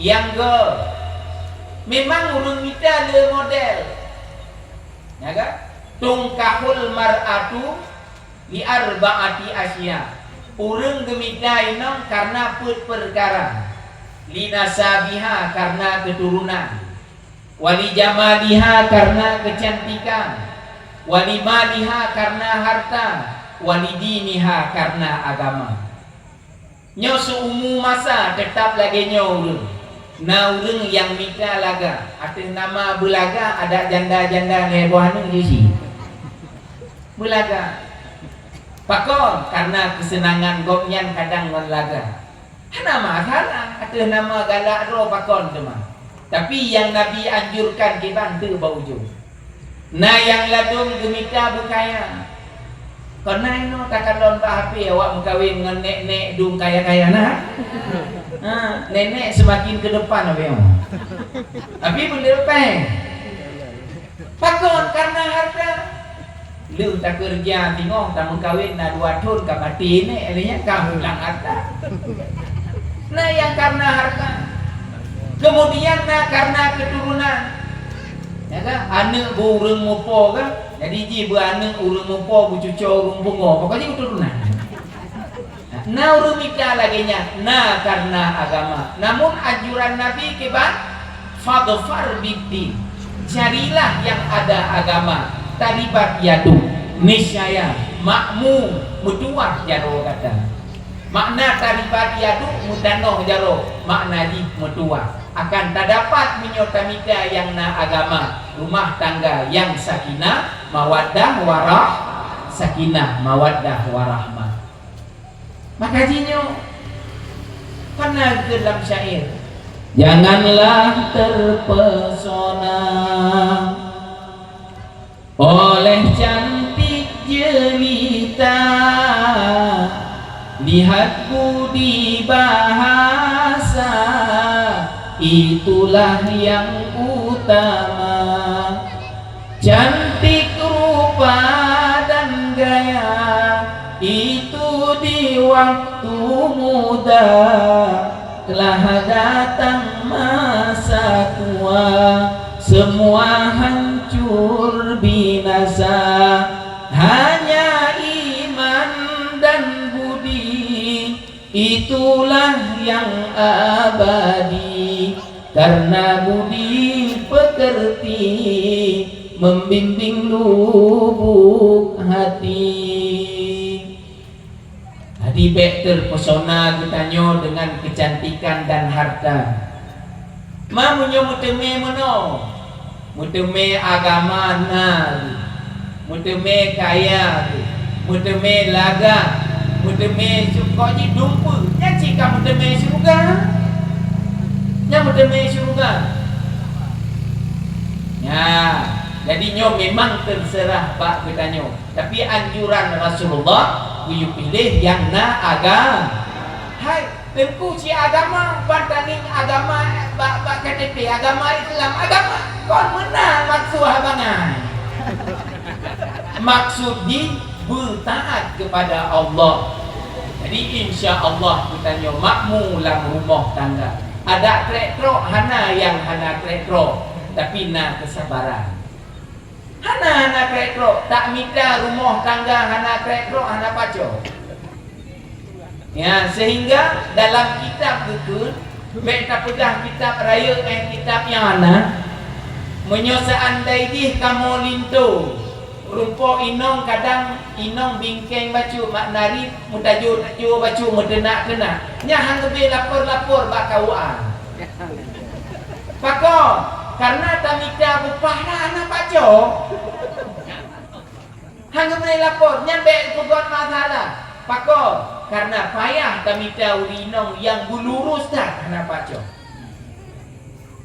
Nyang geu, memang ureuëng mita le model. Nyaga, tungkahul mar'atu li arba'ati asya. Ureuëng geumita inong karna peuet peukara. Li nasabiha, karna keuturonan. Wa li jamaliha, karna keucantikan. Wa li maliha, karna harta. Wa li diniha, karna agama. Nyoe seuumu masa teutab lagée nyoe ureuëng. Na ureuëng nyang mita laga, ateueh nama beulaga adak janda-janda lhée boh aneuk jih. Beulaga. Pakon? Karna keuseunangan gobnyan kadang ngon laga. Hana masalah ateueh nama galak droe pakon teuma. Tapi nyang Nabi anjurkan kiban teuh bak ujong. Na nyang ladôm geumita beukaya. Kon na inoe takalon bak H P awak meukawen ngon nek-nek dum kaya-kaya na. Ha, nenek semakin ke depan apa yang. Tapi bendera peng. Pakon karena harta. Leuh takeureuja singoh tameukawen na dua thon ka maté nek, artinya ka pulang harta. Na nyang karena harta. Kemudian na karena keturunan. Ya kan? Aneuk beu ureuëng mupo kan? Jadi jih beu aneuk ureuëng mupo, beu cucoe ureuëng pungo. Pokoknya keturunan. Na ureuëng mita lagée nyan, na karena agama. Namun anjuran Nabi kiban, "Fadfar biddin." Carilah yang ada agama. Taribat yaduk. Niscaya makmu meutuwah jaroe gata. Makna taribat yaduk meutanoh jaroe, makna jih meutuwah. Akan tadapat meunyoe tamita nyang na agama, rumah tangga nyang sakinah, mawaddah, warah, sakinah, mawaddah, warahmah. Maka jih nyoe, hana geukheun lam syair, Janganlah terpesona oleh cantik jelita, lihat budi bahasa, itulah yang utama. Cantik rupa dan gaya itu di waktu muda, telah datang masa tua, semua hancur binasa. Hanya iman dan budi, itulah yang abadi, karena budi pekerti membimbing lubuk hati. Jadi, bék terpesona geutanyoe dengan kecantikan dan harta. Ma meunyoe meuteumé meunoe, meuteumé agama na, meuteumé kaya, meuteumé lagak, meuteumé syukoe jih dumpeue, nyan cit ka meuteumé syeuruga. Nyan meuteumé syeuruga. Ya, jadi nyoe memang terserah bak geutanyoe. Tapi anjuran Rasulullah, geuyue piléh nyang na aga-, hai, Teungku, ci agama, ban tangieng agama bak, bak K T P, agama Islam, agama. Kon meunan maksud haba nyan. Maksud jih beutaat kepada Allah. Jadi, insya Allah, geutanyoe makmu lam rumoh tangga. Adak krek-krok hana nyang hana krek-krok, tapi na keusabaran. Hana, hana krek-krok. Tamita rumoh tangga hana krek-krok, hana paco. Ya, sehingga dalam kitab geukheun, bék tapeugah kitab rayeuk, eh, kitab nyang hana. Meunyoe seandai jih kamoe linto, rumpok inong kadang inong bingkeng bacut, makna rit meutajo-tajo bacut, meuteunak-teunak, nyan han geubri lapor-lapor bak K U A. Pakon? Karena tamita beupah na hana paco. Han geubri lapor, nyan bék peugöt masalah. Pakon? Karena payah tamita ureueng inong nyang geulurus that hana paco.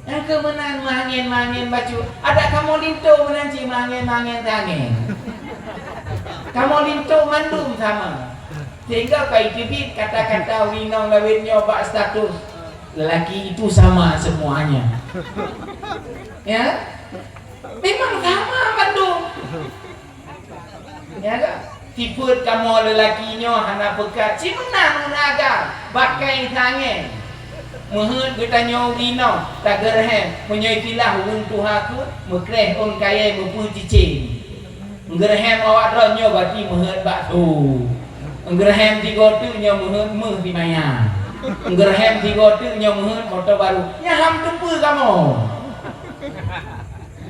Nyang keu meunan meuhangen-meuhangen bacut, adak kamoe linto meunan cit meuhangen-meuhangen tangen. Kamoe linto mandum sama. Sehingga ka iteubiet kata-kata ureueng inong lawét nyoe bak status. Lelaki itu sama semuanya. Ya? Memang sama bandum. Ya kan? Sifeuet kamoe lelaki nyoe hana peukat. Ci meunan ureueng agam, bakai tangen. Meuheuet geutanyoe ureueng inong, tageureuhem, meunyoe istilah ureueng tuha keuh, meukreh ôn kayèe meupeue cicém. Geureuhem awak droe nyoe berarti meuheuet bakso. Geureuhem sigoe teuk nyoe meuheuet meuh di maya. Geureuhem sigoe teuk nyoe meuheuet moto baru. Nyan han teupeue kamoe.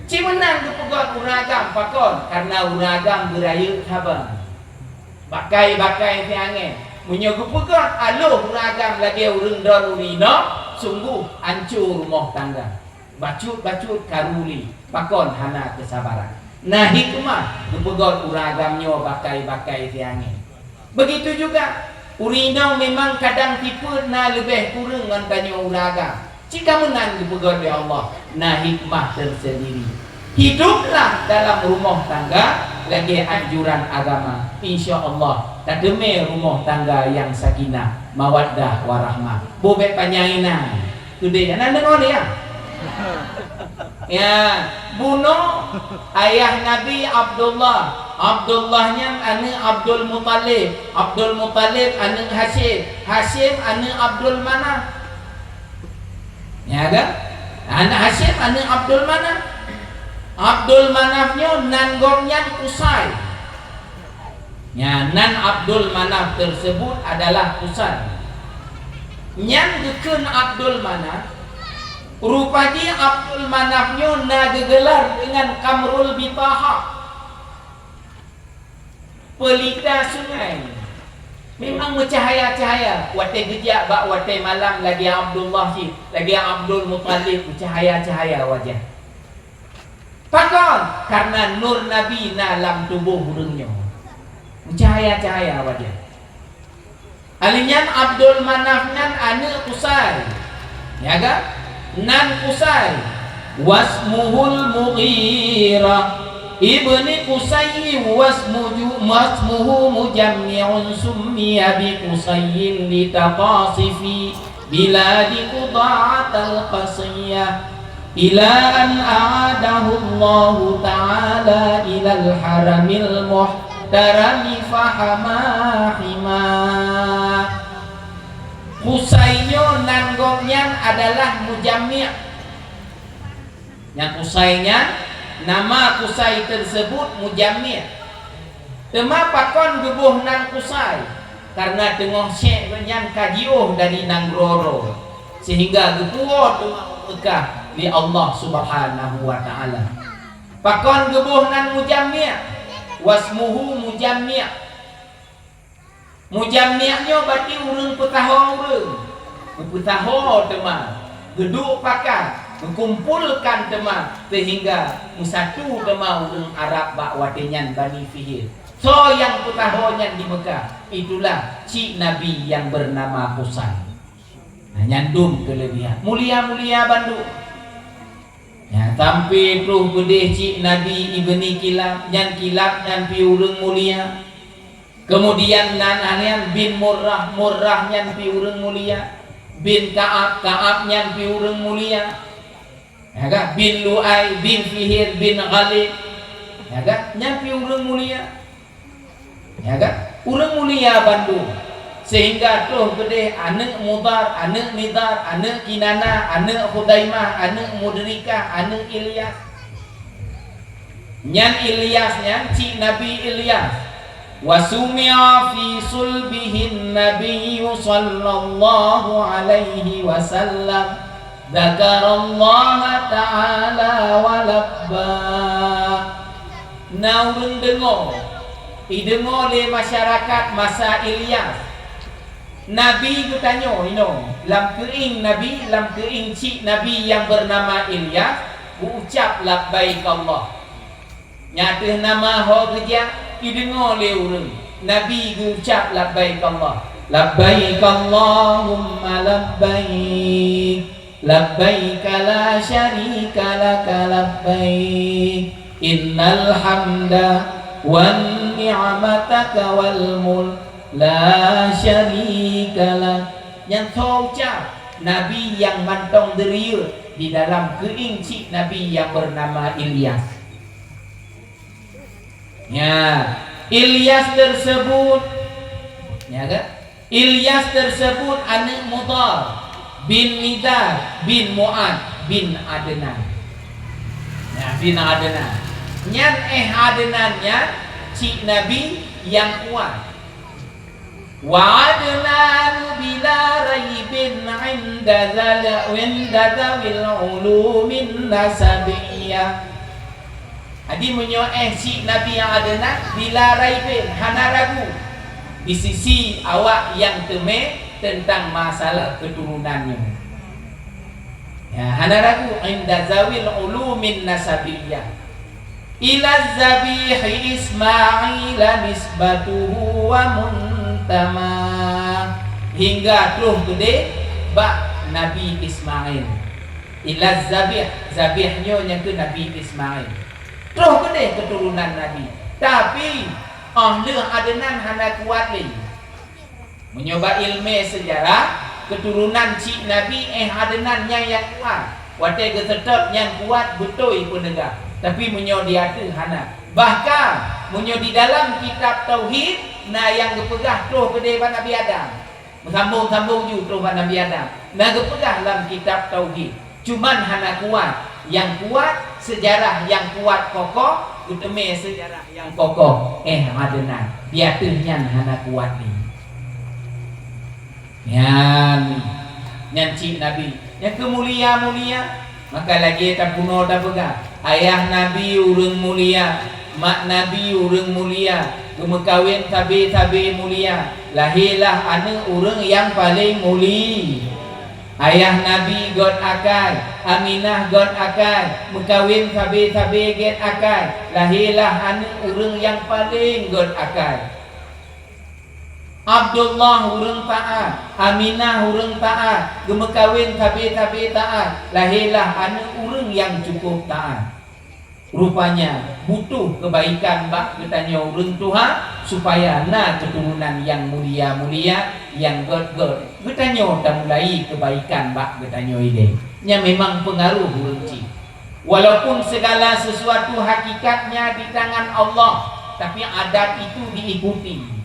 Ci meunan geupeugöt ureueng agam pakon, karena ureueng agam beurayeuk saban. Bakai-bakai siangé. Meunyoe geupeugöt aloh ureueng agam lagèe ureueng droe ureueng inong, sungguh hancô rumoh tangga. Bacut-bacut karu lé, pakon hana keusabaran. Na hikmah geupeugöt ureueng agam nyoe bakai-bakai siangé. Begitu juga, ureueng inong memang kadang sifeuet na leubeh kureueng ngon tanyoe ureueng agam. Cit ka meunan geupeugöt lé Allah, na hikmah tersendiri. Hiduplah dalam rumoh tangga lagèe anjuran agama. Insya Allah, tateumé rumoh tangga nyang sakinah, mawaddah, warahmah. Boh bèk panyang inan. Keudéh, hana deungoe lé, ya? Ya, bunoe ayah Nabi Abdullah. Abdullah nyan aneuk Abdul Muthalib. Abdul Muthalib aneuk Hasyim. Hasyim aneuk Abdul Manaf. Ya kan? Aneuk Hasyim aneuk Abdul Manaf. Abdul Manaf nyoe nan gobnyan Qusay. Nyan, nan Abdul Manaf tersebut adalah Qusay. Nyan geukheun Abdul Manaf, rupa jih Abdul Manaf nyoe na geugelar deungon Qamrul Bitahah, pelita sungai. Memang meucahaya-cahaya, watèe geujak bak watèe malam lagèe Abdullah cit, lagèe Abdul Muthalib meucahaya-cahaya wajah. Pakon? Karena nur Nabi na lam tuboh ureueng nyoe. Meucahaya-cahaya wajah. Alèh nyan Abdul Manaf nyan aneuk Qusay. Ya kan? Nan Qusay, wasmuhul Mughirah ibni Qusay, wasmuju-, wasmuhu Mujammi'un, summiya bi Qusayyin li taqasifi biladi Qudha'atal Qasiyah, ila an a'adahu Allahu ta'ala ilal haramil muhtarami fahama hima. Qusay nyoe nan gobnyan adalah Mujammi'. Nyang Qusay nyan, nama Qusay tersebut Mujammi'. Teuma pakon geuboh nan Qusay? Karena teungoh syèk gobnyan ka jiôh dari nanggroe droe, sehingga geupuwoe teuma Meukah lé Allah Subhanahu wa Ta'ala. Pakon geuboh nan Mujammi'? Wasmuhu Mujammi'. Mujammi' nyoe berarti ureuëng peutaho ureuëng. Geupeusaho teuma, geuduek pakat, geukumpolkan teuma, sehingga meusatu teuma ureuëng Arab bak watée nyan Bani Fihir. Soe nyang peutaho nyan di Meukah, itulah cik nabi nyang beunama Qusay. Nah, nyan dum keuleubihan. Mulia-mulia bandum. Nyan sampai troh keudeh cik nabi Ibni Kilab, nyan Kilab nyan pih ureuëng mulia. Kemudian nan nyan bin Murrah, Murrah nyan pih ureuëng mulia. Bin Ka'ab, Ka'ab nyan pih ureuëng mulia. Ya kan? Bin Lu'ai, bin Fihir, bin Ghalib. Ya kan? Nyan pih ureuëng mulia. Ya kan? Ureuëng mulia bandum. Sehingga troh keudeh aneuëk Mudhar, aneuëk Nizar, aneuëk Kinanah, aneuëk Khuzaimah, aneuëk Mudrikah, aneuëk Ilyas. Nyan Ilyas nyan cik Nabi Ilyas. Wa sumi'a fi sulbihin Nabiyyu sallallahu alaihi wasallam, dzakarallaha ta'ala wa labba. Na ureuëng deungoe, ideungoe lé masyarakat masa Ilyas. Nabi geutanyoe inoe, lam keuieng Nabi, lam keuieng cik Nabi nyang beunama Ilyas, geuucab labbaik Allah. Nyan ateueh nama ho geujak, ideungoe lé ureuëng. Nabi geuucab labbaik Allah. Labbaik Allahumma labbaik. Labbaik la syarika laka labbaik. Innal hamda wan ni'mataka wal mulk la syarika lak. Nyan soe ucab? Nabi nyang mantong deurieu di dalam keuieng cik Nabi nyang beunama Ilyas. Ya, Ilyas tersebut, ya kan? Ilyas tersebut aneuëk Mudhar bin Nizar bin Mu'ad bin Adnan. Ya, bin Adnan. Nyan eh Adnan nyan cik Nabi nyang kuat. Wa adnanu bila raibin inda zal-, inda zawil ulumin nasabiyah. Jadi meunyoe eh cik Nabi nyang Adnan bila raibin hana ragu di sisi awak nyang teumé teuntang masalah keuturonan nyoe. Ya, hana ragu inda zawil ulumin nasabiyah. Ila zabihi Ismaila nisbatuhu wa muntama. Hingga troh keudeh bak Nabi Ismail. Ila zabih, zabih nyoe nyang keu Nabi Ismail. Troh keudeh keuturonan Nabi. Tapi, oh lheueh Adnan hana kuat lé. Meunyoe bak iéleumé seujarah, keuturonan cik Nabi eh Adnan nyang nyang kuat. Watée geuseutôt nyang kuat beutôi peuneugah, tapi meunyoe di ateueh hana. Bahkan, meunyoe di dalam kitab tauhid na nyang geupeugah troh keudeh bak Nabi Adam. Meusambông-sambông ju troh bak Nabi Adam. Na geupeugah lam kitab tauhid. Cuman hana kuat. Nyang kuat, seujarah nyang kuat kokoh, geuteumé seujarah nyang kokoh, eh Adnan. Di ateueh nyan hana kuat lé. Nyan, nyan cik Nabi. Nyang keu mulia-mulia, maka lagée tapunoe tapeugah, ayah Nabi ureuëng mulia, mak Nabi ureuëng mulia, geumeukawen sabe-sabe mulia, lahé lah aneuëk ureuëng nyang paleng muli. Ayah Nabi gét akai, Aminah gét akai, meukawen sabe-sabe gét akai, lahé lah aneuëk ureuëng nyang paleng gét akai. Abdullah ureuëng taat, Aminah ureuëng taat, geumeukawen sabe-sabe taat, lahé lah aneuëk ureuëng nyang cukup taat. Rupanya butuh keubaikan bak geutanyoe ureuëng tuha, supaya na keuturonan nyang mulia-mulia, nyang gét-gét. Geutanyoe tamulai keubaikan bak geutanyoe ilée. Nyan memang peungaroh ureuëng cit. Walaupun segala sesuatu hakikatnya di tangan Allah, tapi adat itu diikuti.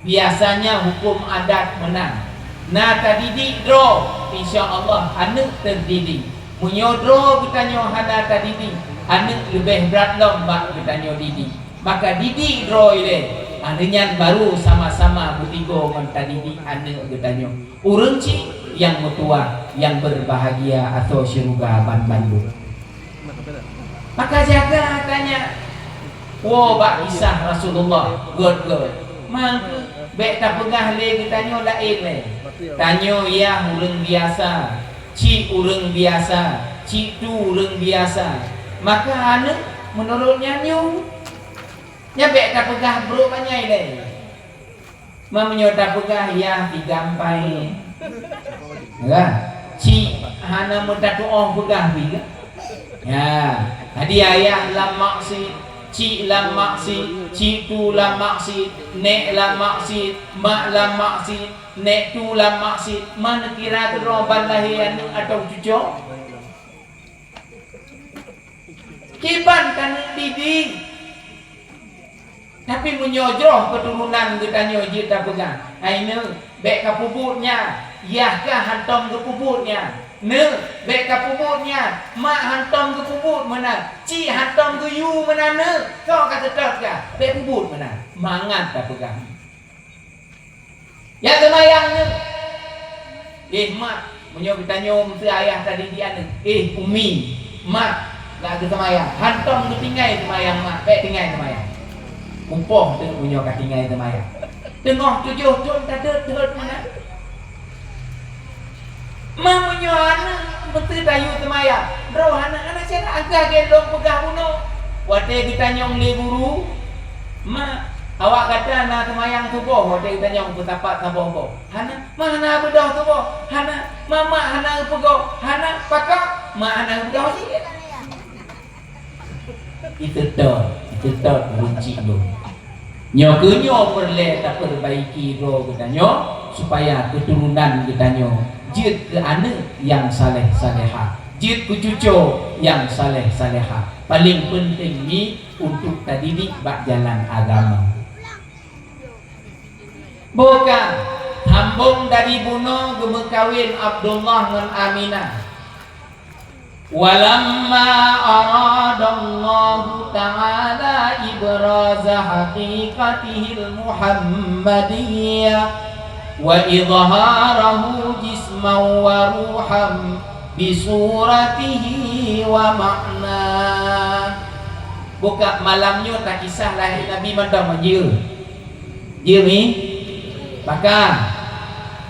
Biasanya hukum adat meunan. Na tadidik droe, insya Allah aneuëk teudidik. Meunyoe droe geutanyoe hana tadidik, aneuëk leubeh brat lom bak geutanyoe didik. Maka didik droe ilée, aneuëk nyan baru sama-sama beutigoe ngon tadidik aneuëk geutanyoe. Ureuëng cit nyang meutuwah, nyang berbahagia atau syeuruga banmandum. Maka jaga tanyoe. Woe bak kisah Rasulullah, gét-gét. Mangkeuh bék tapeugah lé geutanyoe laén lé. Tanyoe yah ureuëng biasa, cit ureuëng biasa, cit tu ureuëng biasa. Maka aneuëk meunurot nyan nyoe. Nyan bék tapeugah brok anyai lé. Meunyoe tapeugah yah tiga empat. Kan? Cit hana meutatuoh peugah pi kan? Ya, tadi ayah lam maksiet, cit lam maksiet, cit tu lam maksiet, nék lam maksiet, mak lam maksiet, nék tu lam maksiet. Man kira keudroe ban lahé aneuëk atau cucoe? Kiban taneuëk didik. Tapi meunyoe jroh keuturonan geutanyoe jeuet tapeugah, "Hai neuëk, bék kapeubuet nyan, yah kah hántom geupeubuet nyan. Neuëk, bék kapeubuet nyan, mak hántom geupeubuet meunan, cit hántom geuyue meunan neuëk, soe ka seutôt kah, bék peubuet meunan." Mangat tapeugah. Ya seumayang neuëk. Eh mak, meunyoe geutanyoe meusé ayah tadi di aneuëk. Eh umi, mak, gak geuseumayang. Hántom geutinggai seumayang mak, bék tinggai seumayang. Kupoh teuk meunyoe ka tinggai seumayang. Teungoh tujoh thon tadeuet-deuet meunan. Ma meunyoe aneuëk beutôi tayue seumayang, droe hana, hana cara agah gen lom peugah bunoe. Watée geutanyong lé guru, "Ma, awak gata na seumayang suboh?" Watée geutanyong peusapat saboh-boh. "Hana, ma hana beudôh suboh?" "Hana, ma mak hana geupeugah?" "Hana, pakon ma hana geupeugah?" Iteutôt, iteutôt ureuëng cit lôn. Nyoe keuh nyoe peureulée tapeubaiki droe geutanyoe, supaya keuturonan geutanyoe jeuet keu aneuëk nyang saleh-salehah, jeuet keu cucoe nyang saleh-salehah. Paleng peunteng nyoe untuk tadidik bak jalan agama. Boh ka, sambong dari bunoe geumeukawen Abdullah ngon Aminah. Walamma aradallahu ta'ala ibraza haqiqatihil Muhammadiyah wa idharahu jisman wa ruhan bi suratihi wa ma'na. Bukak malam nyoe takisah lahé Nabi mantong, jeuet. Jeuet mi? Maka,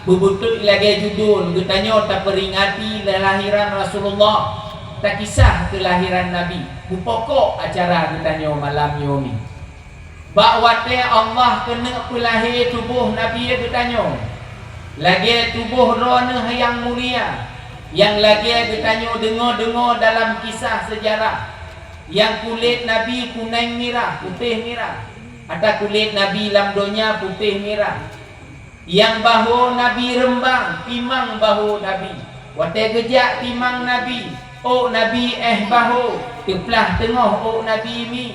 beubeutôi lagée judul geutanyoe tapeuringati keulahiran Rasulullah, takisah keulahiran Nabi, beupokok acara geutanyoe malam nyoe mi. Bak watée Allah keuneuk peulahé tuboh Nabi geutanyoe, lagée tuboh droeneueh nyang mulia, nyang lagée geutanyoe deungoe-deungoe dalam kisah seujarah, nyang kulét Nabi kuneng mirah, putéh mirah. Ata kulét Nabi lam donya putéh mirah. Nyang bahô Nabi reumbang, timang bahô Nabi. Watée geujak timang Nabi, ôk Nabi éh bahô, teuplah teungoh ôk Nabi mi.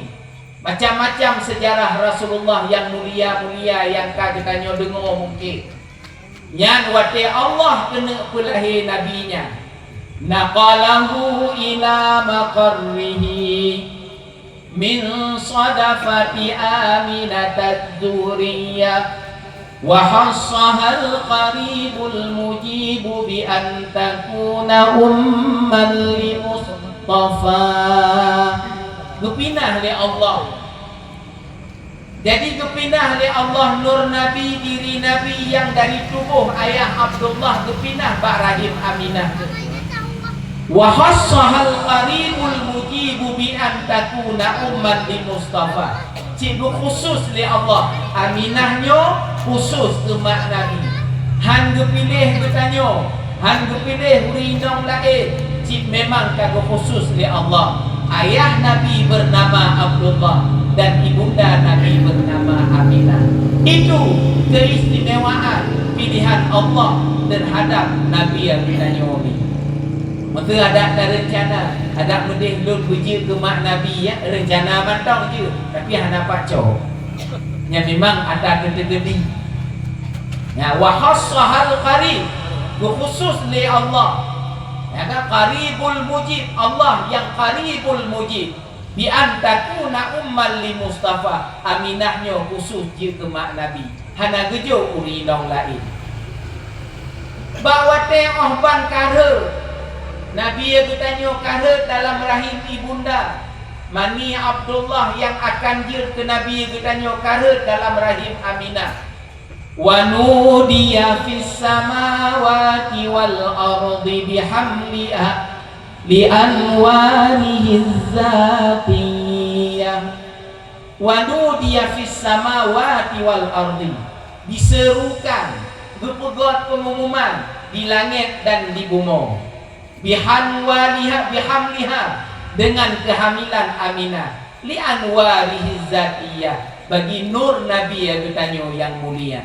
Macam-macam seujarah Rasulullah nyang mulia-mulia nyang ka geutanyoe deungoe mungken. Nyan watée Allah keuneuk peulahé Nabi nyan. Naqalahu ila maqarrihi. Min sadafati Aminataz Zuhriyah, wa khassahal qaribul mujibu bi an takuna umman li Mustafa. Geupinah lé Allah. Jadi geupinah lé Allah nur Nabi, diri Nabi nyang dari tuboh ayah Abdullah geupinah bak rahim Aminah. Wa khassahal qaribul mujibu bi an takuna umman li Mustafa. Cit geukhusus lé Allah, Aminah nyoe khusus keu mak Nabi. Han geupiléh geutanyoe, han geupiléh ureuëng inong laén, cit memang ka geukhusus lé Allah. Ayah Nabi bernama Abdullah dan ibunda Nabi bernama Aminah. Itu keistimewaan pilihan Allah terhadap Nabi geutanyoe nyoe. Meuseu adak tareuncana, adak meudeh lôn beujeuet keu mak Nabi, ya, reuncana mantong jeuet, tapi hana pacok. Nyan memang ata teukeudi. Ya, wa khassahal qarib, geukhusus lé Allah. Ya kan, qaribul mujib, Allah nyang qaribul mujib. Bi an takuna ummal li Mustafa, Aminah nyoe khusus jeuet keu mak Nabi, hana geujok ureuëng inong laén. Bak watée óh ban ka rhot, Nabi geutanyoe ka rhot dalam rahim ibunda, mani Abdullah nyang akan jeuet keu Nabi geutanyoe ka rhot dalam rahim Aminah. Wa nudiya fis samawati wal ardi bihamliha li anwarihi dzatiyyah. Wa nudiya fis samawati wal ardi. Diseurukan, geupeugot peungumuman di langét dan di bumoe. Bihanwaliha, bihamliha, dengan kehamilan Aminah. Li anwarihi dzatiyyah, bagi nur Nabi geutanyoe nyang mulia.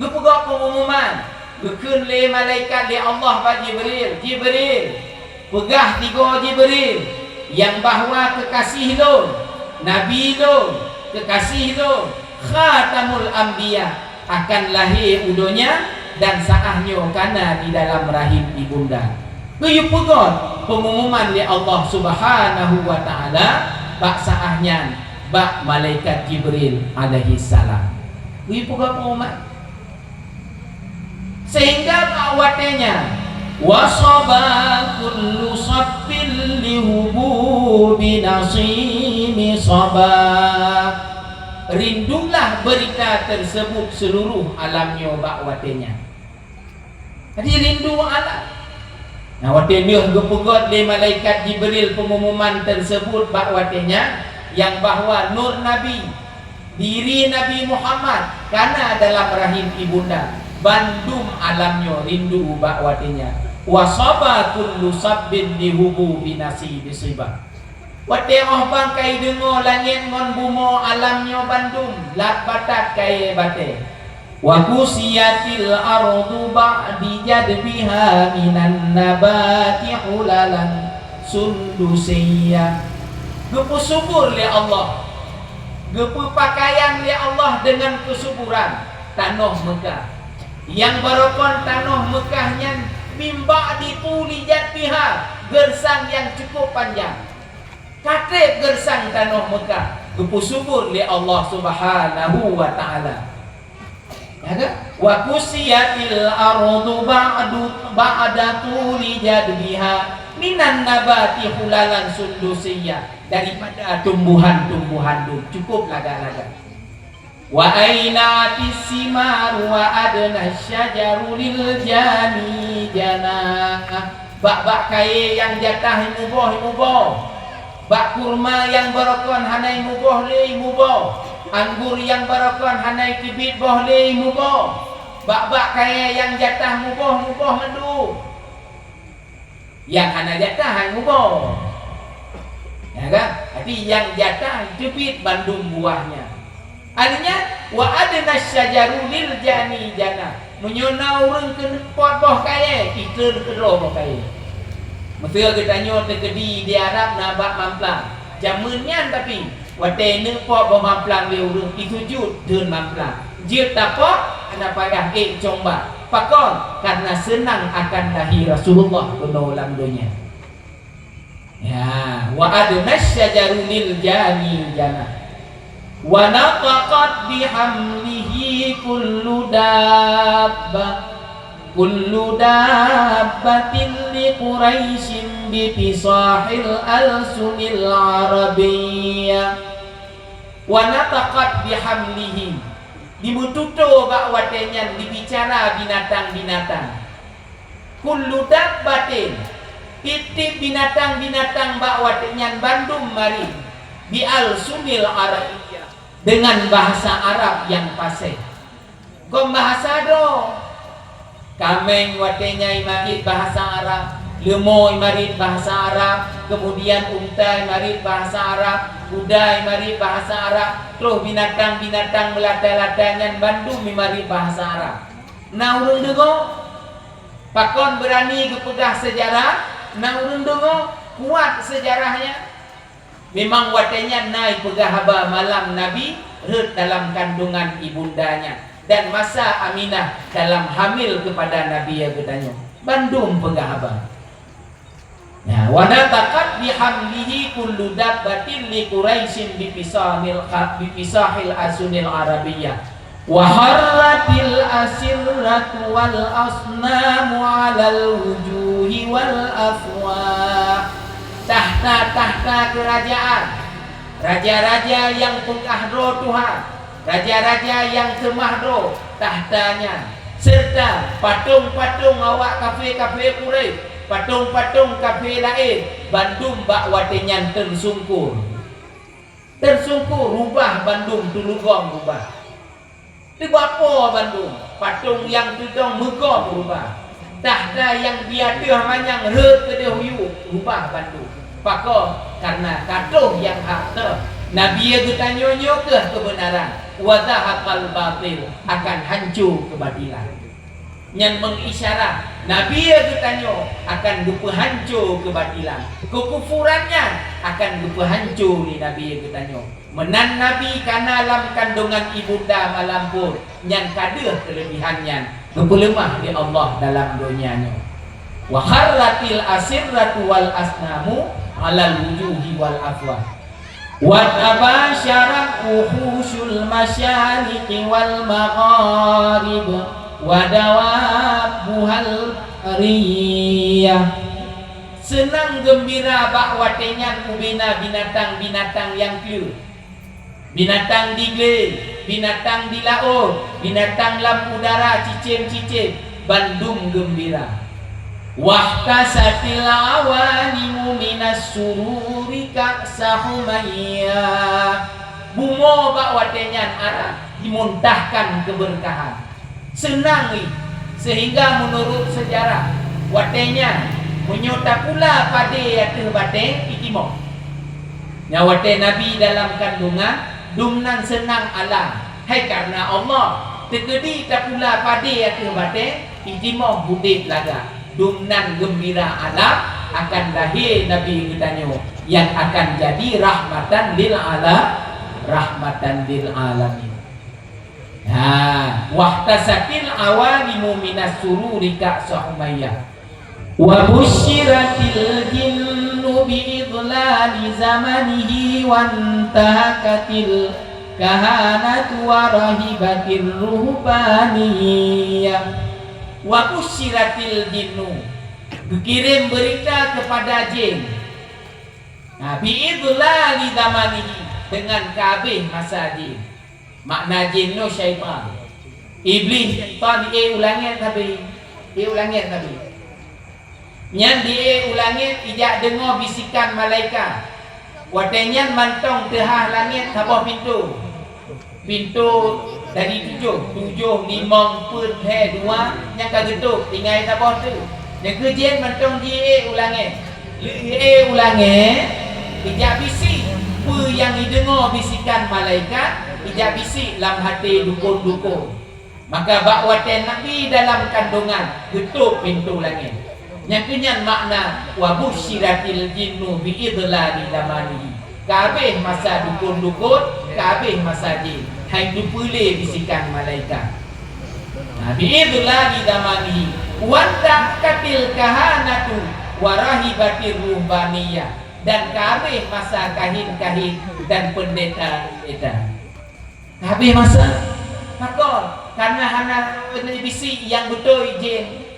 Geupeugot peungumuman, geukheun lé malaikat lé Allah bak Jibril, "Jibril, peugah tigoe Jibril, nyang bahwa keukasih lôn, Nabi lôn, keukasih lôn, Khatamul Anbiya, akan lahé u donya dan saáh nyoe kana di dalam rahim ibunda." Geuyue peugot peungumuman lé Allah Subhanahu wa Ta'ala bak saáh nyan bak malaikat Jibril alaihissalam. Geuyue peugot peungumuman. Sehingga bak watée nyan, "Wa saba kullu sabbin li hububi nasimi saba." Rindulah berita tersebut seluruh alam nyoe bak watée nyan. Jadi rindu alam. Nah, watée lheueh geupeugot lé malaikat Jibril peungumuman tersebut bak watée nyan, nyang bahwa nur Nabi, diri Nabi Muhammad kana dalam rahim ibunda, bandum alam nyoe rindu bak watée nyan. "Wa saba kullu sabbin li hububi nasibi siba." Watée óh ban ka ideungoe langét ngon bumoe alam nyoe bandum lat batat kayée batée. "Wa kusiyatil ardu ba'di jadbiha minan nabati hulalan sundusiyya." Geupeusubur lé Allah, geupeupakaian lé Allah deungon keusuburan tanoh Meukah. Nyang barokon tanoh Meukah nyan mim ba'di tuli jadbiha, geusang nyang cukup panjang. Ka treb geusang tanoh Meukah, geupeusubur lé Allah Subhanahu wa Ta'ala. Ya kan? "Wa kusiyatil ardu ba'du, ba'da tuli jadbiha minan nabati hulalan sundusiyya." Daripada tumbuhan-tumbuhan dum cukup lagak-lagak. "Wa ainatis simaru wa adna syajaru lil jani jana." Bak-bak kayée nyang jatah imuboh-imuboh. Bak kurma nyang barokon hana imuboh lé imuboh. Anggô nyang barokon hana iteubiet boh lé imuboh. Bak-bak kayée nyang jatah muboh-muboh mandum. Nyang hana jatah hai muboh. Ya kan? Tapi nyang jatah teubiet bandum buahnya. Artinya, "Wa adna syajaru lil jani jana." Meunyoe na ureuëng keuneuk pot boh kayée, itreun keudroe boh kayée. Meuseu geutanyoe teukeudi di Arab na bak mamplam. Jameun nyan tapi, watée neuk pot boh mamplam lé ureuëng, isujut deun mamplam. Jeuet tapot, hana payah ék cong bak. Pakon? Karena seunang akan lahé Rasulullah keunoe lam donya. Ya, "Wa adna syajaru lil jani jana. Wa nataqat bihamlihi kullu dabba. Kullu dabbatin li Quraisyin bi fisahil alsunil arabiyyah." "Wa nataqat bihamlihi." Dimeututoe bak watée nyan dibicara binatang-binatang. Kullu dabbatin, tieb-tieb binatang-binatang bak watée nyan bandum marit, bi alsunil arabiyyah, Dengan bahasa Arab yang fasih. Kon bahasa droe. Kaméng watée nyan imarit bahasa Arab, leumo imarit bahasa Arab, kemudian unta imarit bahasa Arab, kuda imarit bahasa Arab, troh binatang-binatang meulata-lata nyan bandum imarit bahasa Arab. Na ureuëng deungoe? Pakon beurani geupeugah seujarah? Na ureuëng deungoe? Kuat seujarah nyan? Memang watée nyan na ipeugah haba malam Nabi rhot dalam kandungan ibunda nyan, dan masa Aminah dalam hamil keupada Nabi geutanyoe. Bandum peugah haba. Ya, wa nataqat bihamlihi kullu dabbatin li Quraisyin bi fisahil, bi fisahil asunil arabiyyah. Wa harratil asirratu wal asnamu 'alal wujuhi wal afwah. Takhta-takhta keurajaan, raja-raja nyang peugah droe Tuhan, raja-raja nyang seumah droe takhta nyan, seureuta patong-patong awak kafé-kafé Quraisy, patong-patong kafé laén, bandum bak watée nyan teusungkur. Teusungkur, rubah bandum, tulugong rubah. Teubapo bandum, patong nyang teudong meugom rubah. Takhta nyang di ateueh manyang rhot keudeh u yup, rubah bandum. Pakon? Kareuna ka troh nyang hak teuh. Nabi geutanyoe nyoe kheueh keubeunaran. Wa zahaqal batil, akan hanco keubatilan. Nyan meuisyarah Nabi geutanyoe akan geupeuhanco keubatilan. Keukufuran nyan akan geupeuhanco lé Nabi geutanyoe. Meunan Nabi kana lam kandungan ibunda malam phon, nyan ka deuh keuleubihan nyan geupeuleumah lé Allah dalam donya nyoe. Wa kharratil asirratu wal asnamu 'alal wujuhi wal afwah. Wa tabasyarat wuhusyul masyariqi wal magharib wa dawabbuhal bariyah. Seunang geumbira bak watée nyan ubena binatang-binatang nyang kleuet. Binatang di glé, binatang di laôt, binatang lam udara cicém-cicém, bandum geumbira. Wahtasatil awalimu minas sururi ka'sa humayyah. Bumoe bak watée nyan arah jimuntahkan keubeurkahan. Seunang jih, seuhingga meunurot seujarah, watée nyan meunyoe tapula padé ateueh batée, itimoh. Nyan watée Nabi dalam kandungan, dumnan seunang alam. Hai kareuna Allah, teukeudi tapula padé ateueh batée, itimoh udeb lagak. Dumnan geumbira alam akan lahé Nabi geutanyoe nyang akan jadi rahmatan lil ala-, rahmatan lil alamin. Ha, wahtasatil awalimu minas sururi ka'sa humayyah. Wa busyiratil jinnu bi idlali zamanihi wantahakatil kahanatu wa rahibatir ruhbaniyah. Wa busyiratil jinnu, geukirém beurita keupada jén. Nah, bi idlali zamanihi, deungon ka habéh masa jén. Makna jén nyoe syaitan. Iblih syaitan di-ék u langét sabe. Di-ék u langét sabe. Nyan di-ék u langét ijak deungoe bisikan malaikat. Watée nyan mantong teuhah langét saboh pintoe. Pintoe dari tujoh, tujoh, limong, peuet, lhée, dua, nyang ka geutôb, tinggai saboh teuk. Nyang keu jén mantong ji-ék u langét. Lheueh ék u langét, ijak bisi. Peue nyang jideungoe bisikan malaikat, ijak bisi lam até dukon-dukon. Maka bak watée Nabi dalam kandungan, geutôb pintoe langét. Nyang keu nyan makna, wa busyiratil jinnu bi idlali zamanihi. Ka habéh masa dukon-dukon, ka habéh masa jén. Hai teupeue lé bisikan malaikat. Nah, bi idlali zamanihi, wantahakatil kahanatu wa rahibatir ruhbaniyah, dan ka habéh masa kahin-kahin dan peundeta-peundeta. Ka habéh masa. Pakon? Kareuna hana bisi nyang beutôi jén.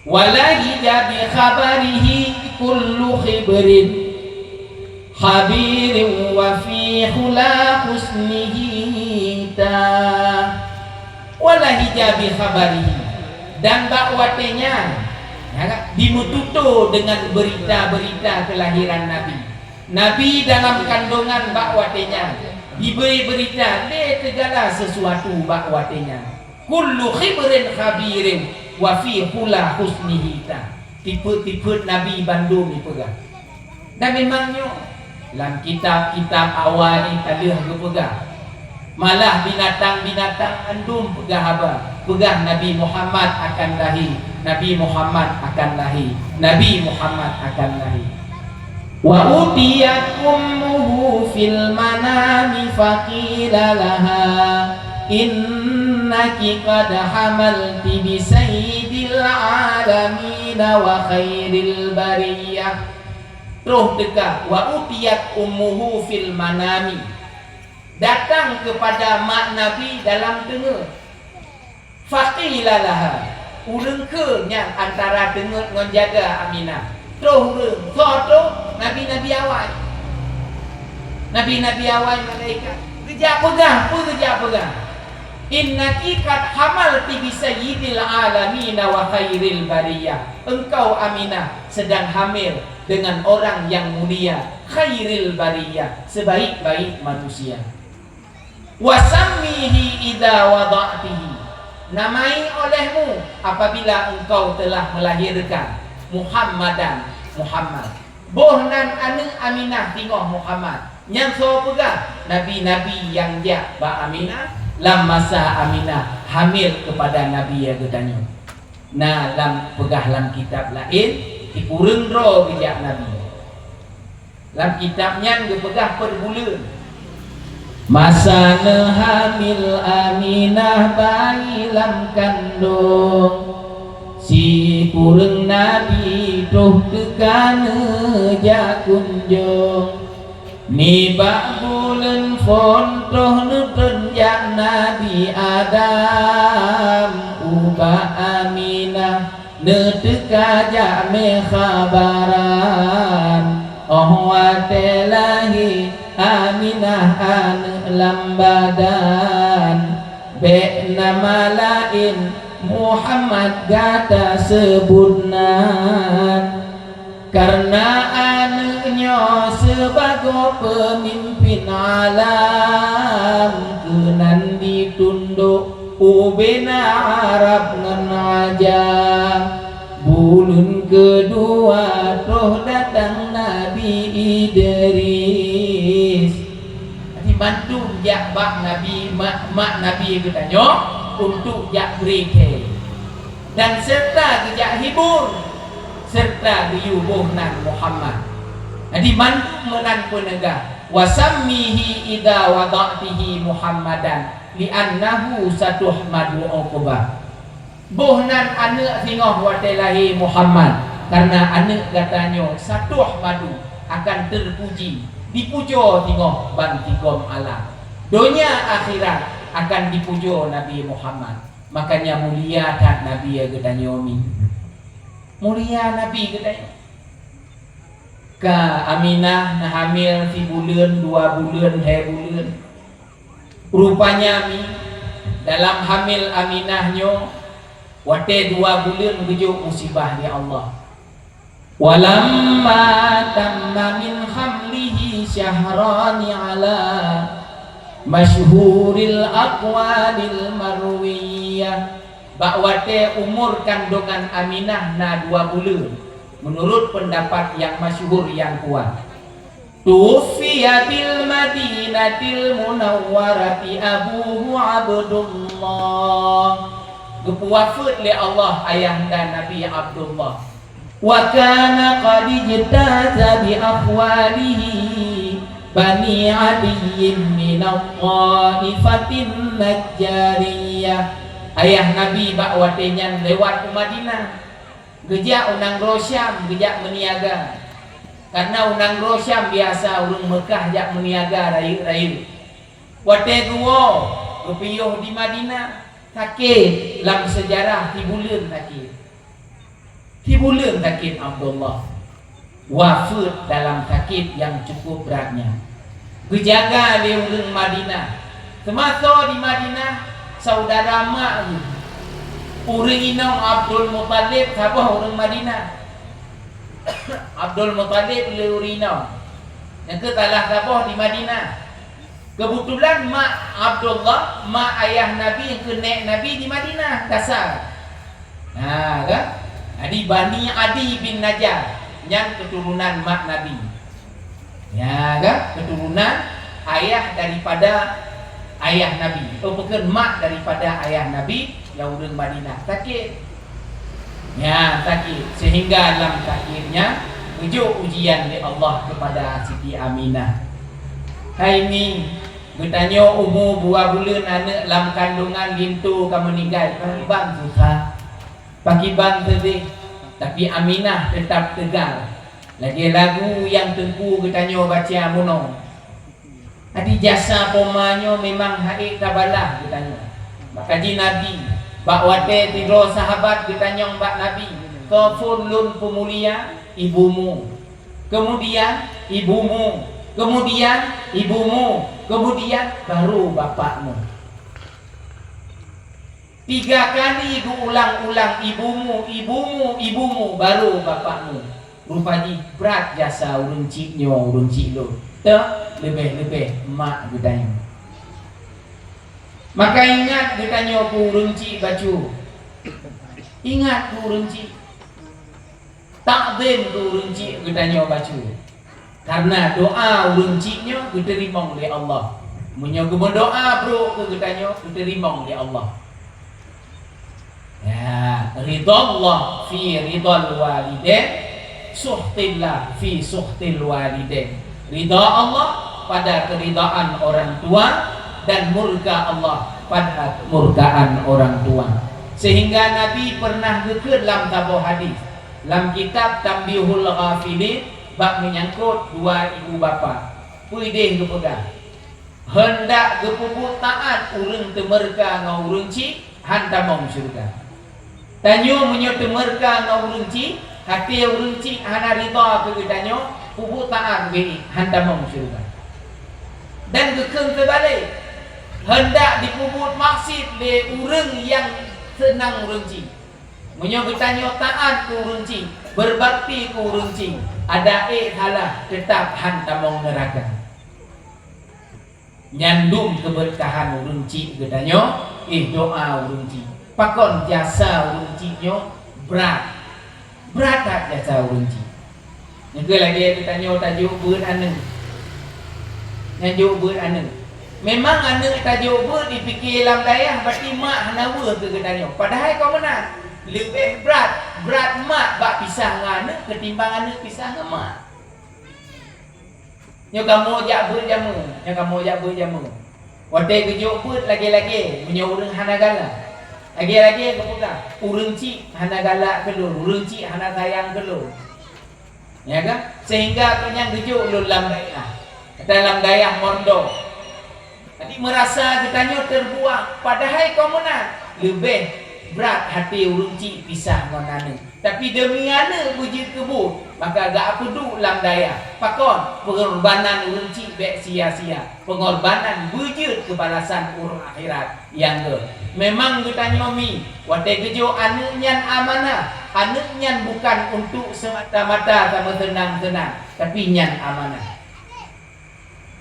Wa lahija bi khabarihi kullu khibrin, khabirin wa fi hula husnihi ta. Wa lahija bi khabarihi, dan bak watée nyan, ya, dimeututoe deungon beurita-beurita keulahiran Nabi. Nabi dalam kandungan bak watée nyan, Dibri beurita lé teugala sisuatu bak watée nyan. Kullu khibrin khabirin wa fi hula husnihi ta. Tipeuet-tipeuet nabi bandum ipeugah. Dan memang nyoe, lam kitab-kitab awai ka lheueh geupeugah, malah binatang-binatang mandum peugah haba, peugah Nabi Muhammad akan lahé, Nabi Muhammad akan lahé, Nabi Muhammad akan lahé. Wa utiyat ummuhu fil manami faqila laha, innaki qad hamalti bi sayyidil alamin wa khairil bariyah. Troh teuka, wa utiyat ummuhu fil manami. Datang kepada mak Nabi dalam teungeut. Faqila laha, ureuëng keu nyang antara teungeut ngon jaga Aminah. Troh ureuëng, soe troh? Nabi-nabi awai. Nabi-nabi awai malaikat. Geujak peugah, peue geujak peugah? Innaki qad hamalti bi sayyidil alamin wa khairil bariyah. Engkau Aminah sedang hamil dengan orang yang mulia, khairil bariyah, sebaik-baik manusia. Wasammihi idza wada'tihi. Namai olehmu apabila engkau telah melahirkan Muhammadan, Muhammad. Boh nan aneuëk Aminah singoh Muhammad. Nyan soe peugah? Nabi-nabi nyang jak bak Aminah lam masa Aminah hamil kepada Nabi ya geutanyoe. Na lam peugah lam kitab laén, sikureueng droe geujak Nabi. Lam kitab nyan geupeugah peuet buleuen. Masa neuhamil Aminah bayi lam kandong, sikureueng nabi troh teuka neujak kunjong. Nibak buleuen phon troh neutron jak Nabi Adam ubak Aminah. Neuteuka jak meukabaran, óh watée lahé Aminah aneuëk lam badan. Bék nama laén Muhammad gata seubut nan, kareuna aneuëk nyoe sibagoe peumimpén alam keunan jitundok ubena Arab ngon Ajam. Buleuen keudua troh datang Nabi Idris. Jadi mandum jak bak Nabi, mak, mak Nabi geutanyoe untuk jak bri kée dan serta geujak hibur serta geuyue boh nan Muhammad. Jadi mandum meunan peuneugah, "Wasammihi idza wada'tihi Muhammadan, li'annahu satuhmadu uqbah." Boh nan aneuëk singoh watée lahé Muhammad, kareuna aneuëk gata nyoe satuhmadu akan teupuji, dipujoe singoh ban sigom alam. Donya akhirat akan dipujoe Nabi Muhammad. Makanya mulia that Nabi ya geutanyoe mi. Mulia Nabi geutanyoe. Ka Aminah neuhamil sibuleuen, dua buleuen, lhée buleuen. Rupanya mi, dalam hamil Aminah nyoe, watée dua buleuen geujok musibah lé Allah. Walamma tamma min hamlihi syahrani ala masyhuril aqwalil marwiyah. Bak watée umur kandongan Aminah na dua buleuen, meunurot peundapat nyang masyhur nyang kuat, tuwuffiya bil Madinatil Munawwarati abuhu Abdullah. Geupeuwafeuet lé Allah ayahanda Nabi Abdullah. Wa kana qad ijtaza bi akhwalihi Bani Adiyyin min Thaifatin Najjariyah. Ayah Nabi bak watée nyan lewat u Madinah. Geujak u nanggroe Syam, geujak meuniaga. Kareuna u nanggroe Syam biasa ureuëng Meukah jak meuniaga rayeuk-rayeuk. Watée geuwoe, geupiôh di Madinah, sakét, lam seujarah sibuleuen sakét. Sibuleuen sakét Abdullah. Wafeuet dalam sakét nyang cukup brat nyan. Geujaga lé ureuëng Madinah. Seumasoe di Madinah, saudara mak geuh, ureuëng inong Abdul Muthalib, saboh ureuëng Madinah. Abdul Muthalib lé ureuëng inong. Nyang keu salah saboh di Madinah. Keubeutulan mak Abdullah, mak ayah Nabi nyang keuneuk Nabi di Madinah, Kasar. Ha, kan? Jadi Bani Adi bin Najjar, nyan keuturonan mak Nabi. Ya, kan? Keuturonan ayah daripada ayah Nabi. Oh, bukan, mak daripada ayah Nabi nyang ureuëng Madinah. Sakét. Ya, sakét. Sehingga lam sakét nyan geujok ujian lé Allah kepada Siti Aminah. Hai Mi, geutanyoe umu dua buleuen aneuëk lam kandungan linto ka meuninggai, pakriban susah, pakriban seudeh, tapi Aminah teutap teuga. Lagée lagu nyang teungku geutanyoe baca meunoe, "Adi jasa poma nyoe memang haiek tabalah geutanyoe." Maka ji Nabi, bak watée sidroe sahabat geutanyong bak Nabi, "Soe phon lôn peumulia?" "Ibumu." "Keumudian?" "Ibumu." "Keumudian?" "Ibumu." "Keumudian?" "Baru bapakmu." Tiga kali geuulang-ulang, "Ibumu, ibumu, ibumu, baru bapakmu." Rupa jih brat jasa ureuëng chik nyoe, ureuëng chik lôn, teuh leubeh-leubeh mak geutanyoe. Maka ingat geutanyoe keu ureuëng chik bacut. Ingat keu ureuëng chik. Takzim keu ureuëng chik geutanyoe bacut. Karena doa ureuëng chik nyoe geuteurimong lé Allah. Meunyoe geumeudoa brok keu geutanyoe, geuteurimong lé Allah. Ya, ridallah fi ridal walidain, suhtillah fi suhtil walidain. Ridha Allah pada keridhaan orang tua dan murka Allah pada kemurkaan orang tua. Sehingga Nabi pernah geukheun lam saboh hadis, lam kitab Tanbihul Ghafilin, bak meunyangkot dua ibu bapa. Peue ideh geupeugah, "Heundak geupeubuet taát ureuëng teumeurka ngon ureuëng chik, han tamong syeuruga." Tanyoe meunyoe teumeurka ngon ureuëng chik, até ureuëng chik hana ridha keu geutanyoe, peubuet taát ubé, han tamong syeuruga. Dan geukheun teubalek, heundak jipeubuet maksiet lé ureuëng nyang seunang ureuëng chik. Meunyoe geutanyoe taát keu ureuëng chik, beubakti keu ureuëng chik, adak ék salah, teutap han tamong neuraka. Nyan dum keubeukahan ureuëng chik geutanyoe, eh, doa ureuëng chik. Pakon jasa ureuëng chik nyoe brat. Brat that jasa ureuëng chik. Nyang keu lagée geutanyoe tajok beuet aneuëk. Nyang jok beuet aneuëk. Memang aneuëk tajok beuet dipike lam dayah, berarti mak hana weueh keu geutanyoe. Padahai kon meunan. Leubeh brat, brat mak bak pisah ngon aneuëk ketimbang aneuëk pisah ngon mak. Nyoe kamoe jak beuet jameun, nyoe kamoe jak beuet jameun. Watée geujok beuet lagée-lagée, meunyoe ureuëng hana galak. Lagée-lagée geupeugah, "Ureuëng chik hana galak keu lôn, ureuëng chik hana sayang keu lôn." Ya kan? Sehingga keu nyan geujok lôn lam dayah. Dalam dayah mondok. Jadi meurasa geutanyoe teubuang, padahai kon meunan, leubeh brat até ureuëng chik pisah ngon aneuëk. Tapi deumi aneuëk beujeuet keu buet, maka geupeuduek lam dayah. Pakon? Peungorbanan ureuëng chik bék sia-sia. Peungorbanan beujeuet keu balasan uroe akhirat nyang gét. Memang geutanyoe Mi, watée geujok aneuëk nyan amanah, aneuëk nyan bukan untuk semata-mata tameuseunang-seunang, tapi nyan amanah.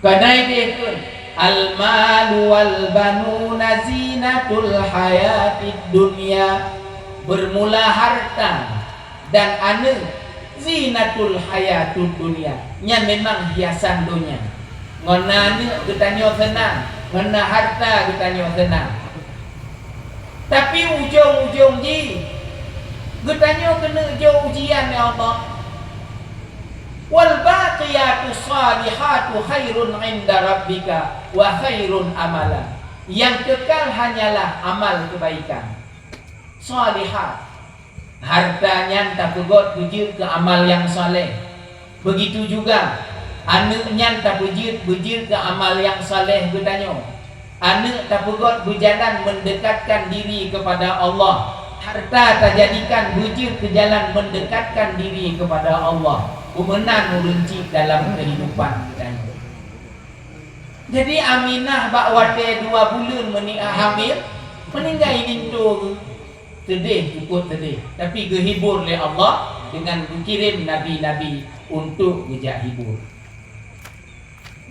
Keuhai deh kheun, "Al-malu wal banuna zinatul hayatid dunya." Bermula harta dan aneuëk, zinatul hayatud dunya. Nyan memang hiasan donya. Ngon na aneuëk geutanyoe seunang, ngon na harta geutanyoe seunang. Tapi ujong-ujong jih, geutanyoe keuneuk jok ujian, ya Allah. "Wal baqiyatus shalihatu khairun 'inda rabbika wa khairun amala." Yang kekal hanyalah amal kebaikan. Shalihat. Harta nyan tapeugét beujeuet keu amal nyang saleh. Begitu juga, aneuëk nyan tapeujeuet beujeuet keu amal nyang saleh geutanyoe. Aneuëk tapeugét beujalan meundekatkan diri keupada Allah. Harta tajadikan beujeuet keu jalan meundekatkan diri keupada Allah. Beumeunan ureuëng chik dalam keuhidupan geutanyoe. Jadi Aminah bak watée dua buleuen meuni-, hamil, meuninggai linto geuh. Seudeh, cukup seudeh, tapi geuhibur lé Allah dengan geukirém nabi-nabi untuk geujak hibur.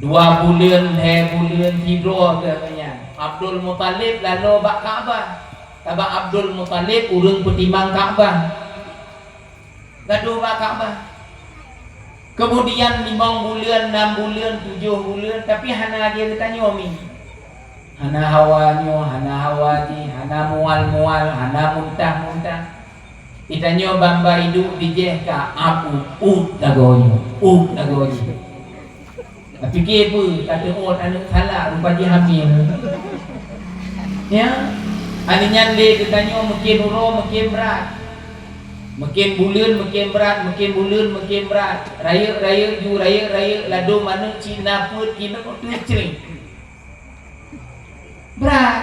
Dua buleuen, lhèe buleuen, sidroe keuh nyan, Abdul Muthalib laloe bak Ka'bah. Sabab Abdul Muthalib ureueng peutimang Ka'bah. Gadôh bak Ka'bah. Keumudian limong buleuen, nam buleuen, tujoh buleuen, tapi hana lagèe geutanyoe mi. Hana hawa nyoe, hana hawa jih, hana mual-mual, hana muntah-muntah. Geutanyoe ban-ban iduek bijèh ka ap, ut, ut lagoe nyoe, ut lagoe jih. Tapike peue, ka teuôt aneuk salak, rupa jih hamil. Ya, aneuk nyan lé geutanyoe mungken uroe, mungken brat. Mungken buleuen, mungken brat, mungken buleuen, mungken brat. Rayeuk-rayeuk ju, rayeuk-rayeuk ladôm aneuk cit na peuet kilo teucrek. Brat.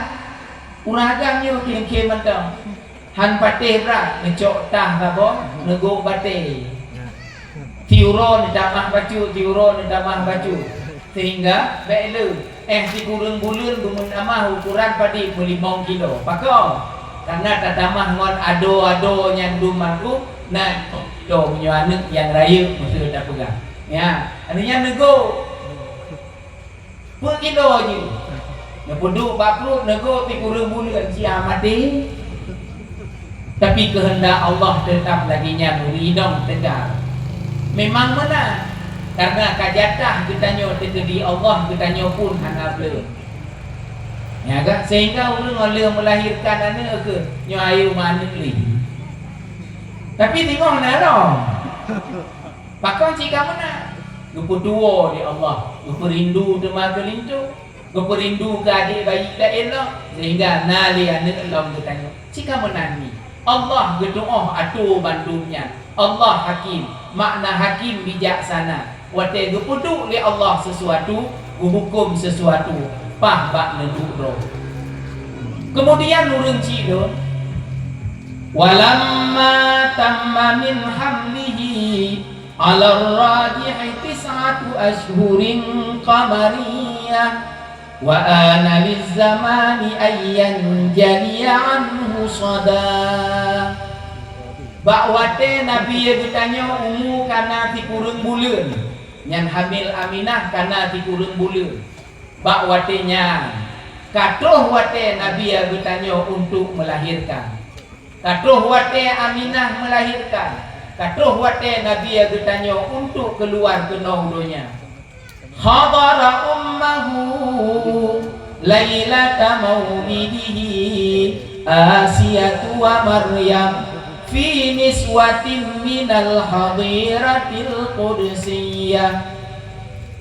Ureueng agam nyoe khem-khem mantong. Han patéh brat, neucok tah saboh, neugok batèe. Tiuroe neutamah bacut, tiuroe neutamah bacut. Sehingga bèk le, eh, sikureueng buleuen geumeutamah ukoran padé meulimong kilo. Pakon? Karena tatamah ngon ado-ado nyang dum mangkok, na, do meunyoe aneuk nyang rayeuk meuseu tapeugah. Ya, aneuk nyan neugok. Peuet kilo jih. Neupeuduek bak pruet, neugok sikureueng buleuen siat maté. Tapi keuheundak Allah teutap lagèe nyan, ureueng inong teuga. Memang meunan, karena ka jatah geutanyoe teukeudi Allah, geutanyoe pun hana bleuet. Ya kan? Sehingga ureueng ngon lheueh meulahirkan aneuk keuh nyoe ayo meuaneuk lé. Tapi singoh na lom. Pakon cit ka meunan? Geupeutuwo lé Allah, geupeurindu teuma keu linto, geupeurindu keu adék bayi laén lom, sehingga na lé aneuk lom geutanyoe. Cit ka meunan nyoe. Allah geutuoh atô bandum nyan. Allah hakim, makna hakim bijaksana. Watèe geupeuduek lé Allah sisuatu, geuhuköm sisuatu, paih bak neuduek droe. Keumudian ureueng cit lôn, walamma tamma min hamlihi 'alar rajihi tis'atu asyhurin qamariyah, wa ana lizzamani an yanjaliya 'anhu sada. Bak watèe Nabi geutanyoe umu ka na sikureueng buleuen, nyan hamil Aminah ka na sikureueng buleuen. Bak watèe nyan, ka troh watèe Nabi geutanyoe untuk meulahirkan. Ka troh watèe Aminah meulahirkan, ka troh watèe Nabi geutanyoe untuk keuluar keunoe u donya. Hadara ummahu lailata maulidihi Asiyatu wa Maryam fi niswatin minal hadiratil qudsiyah.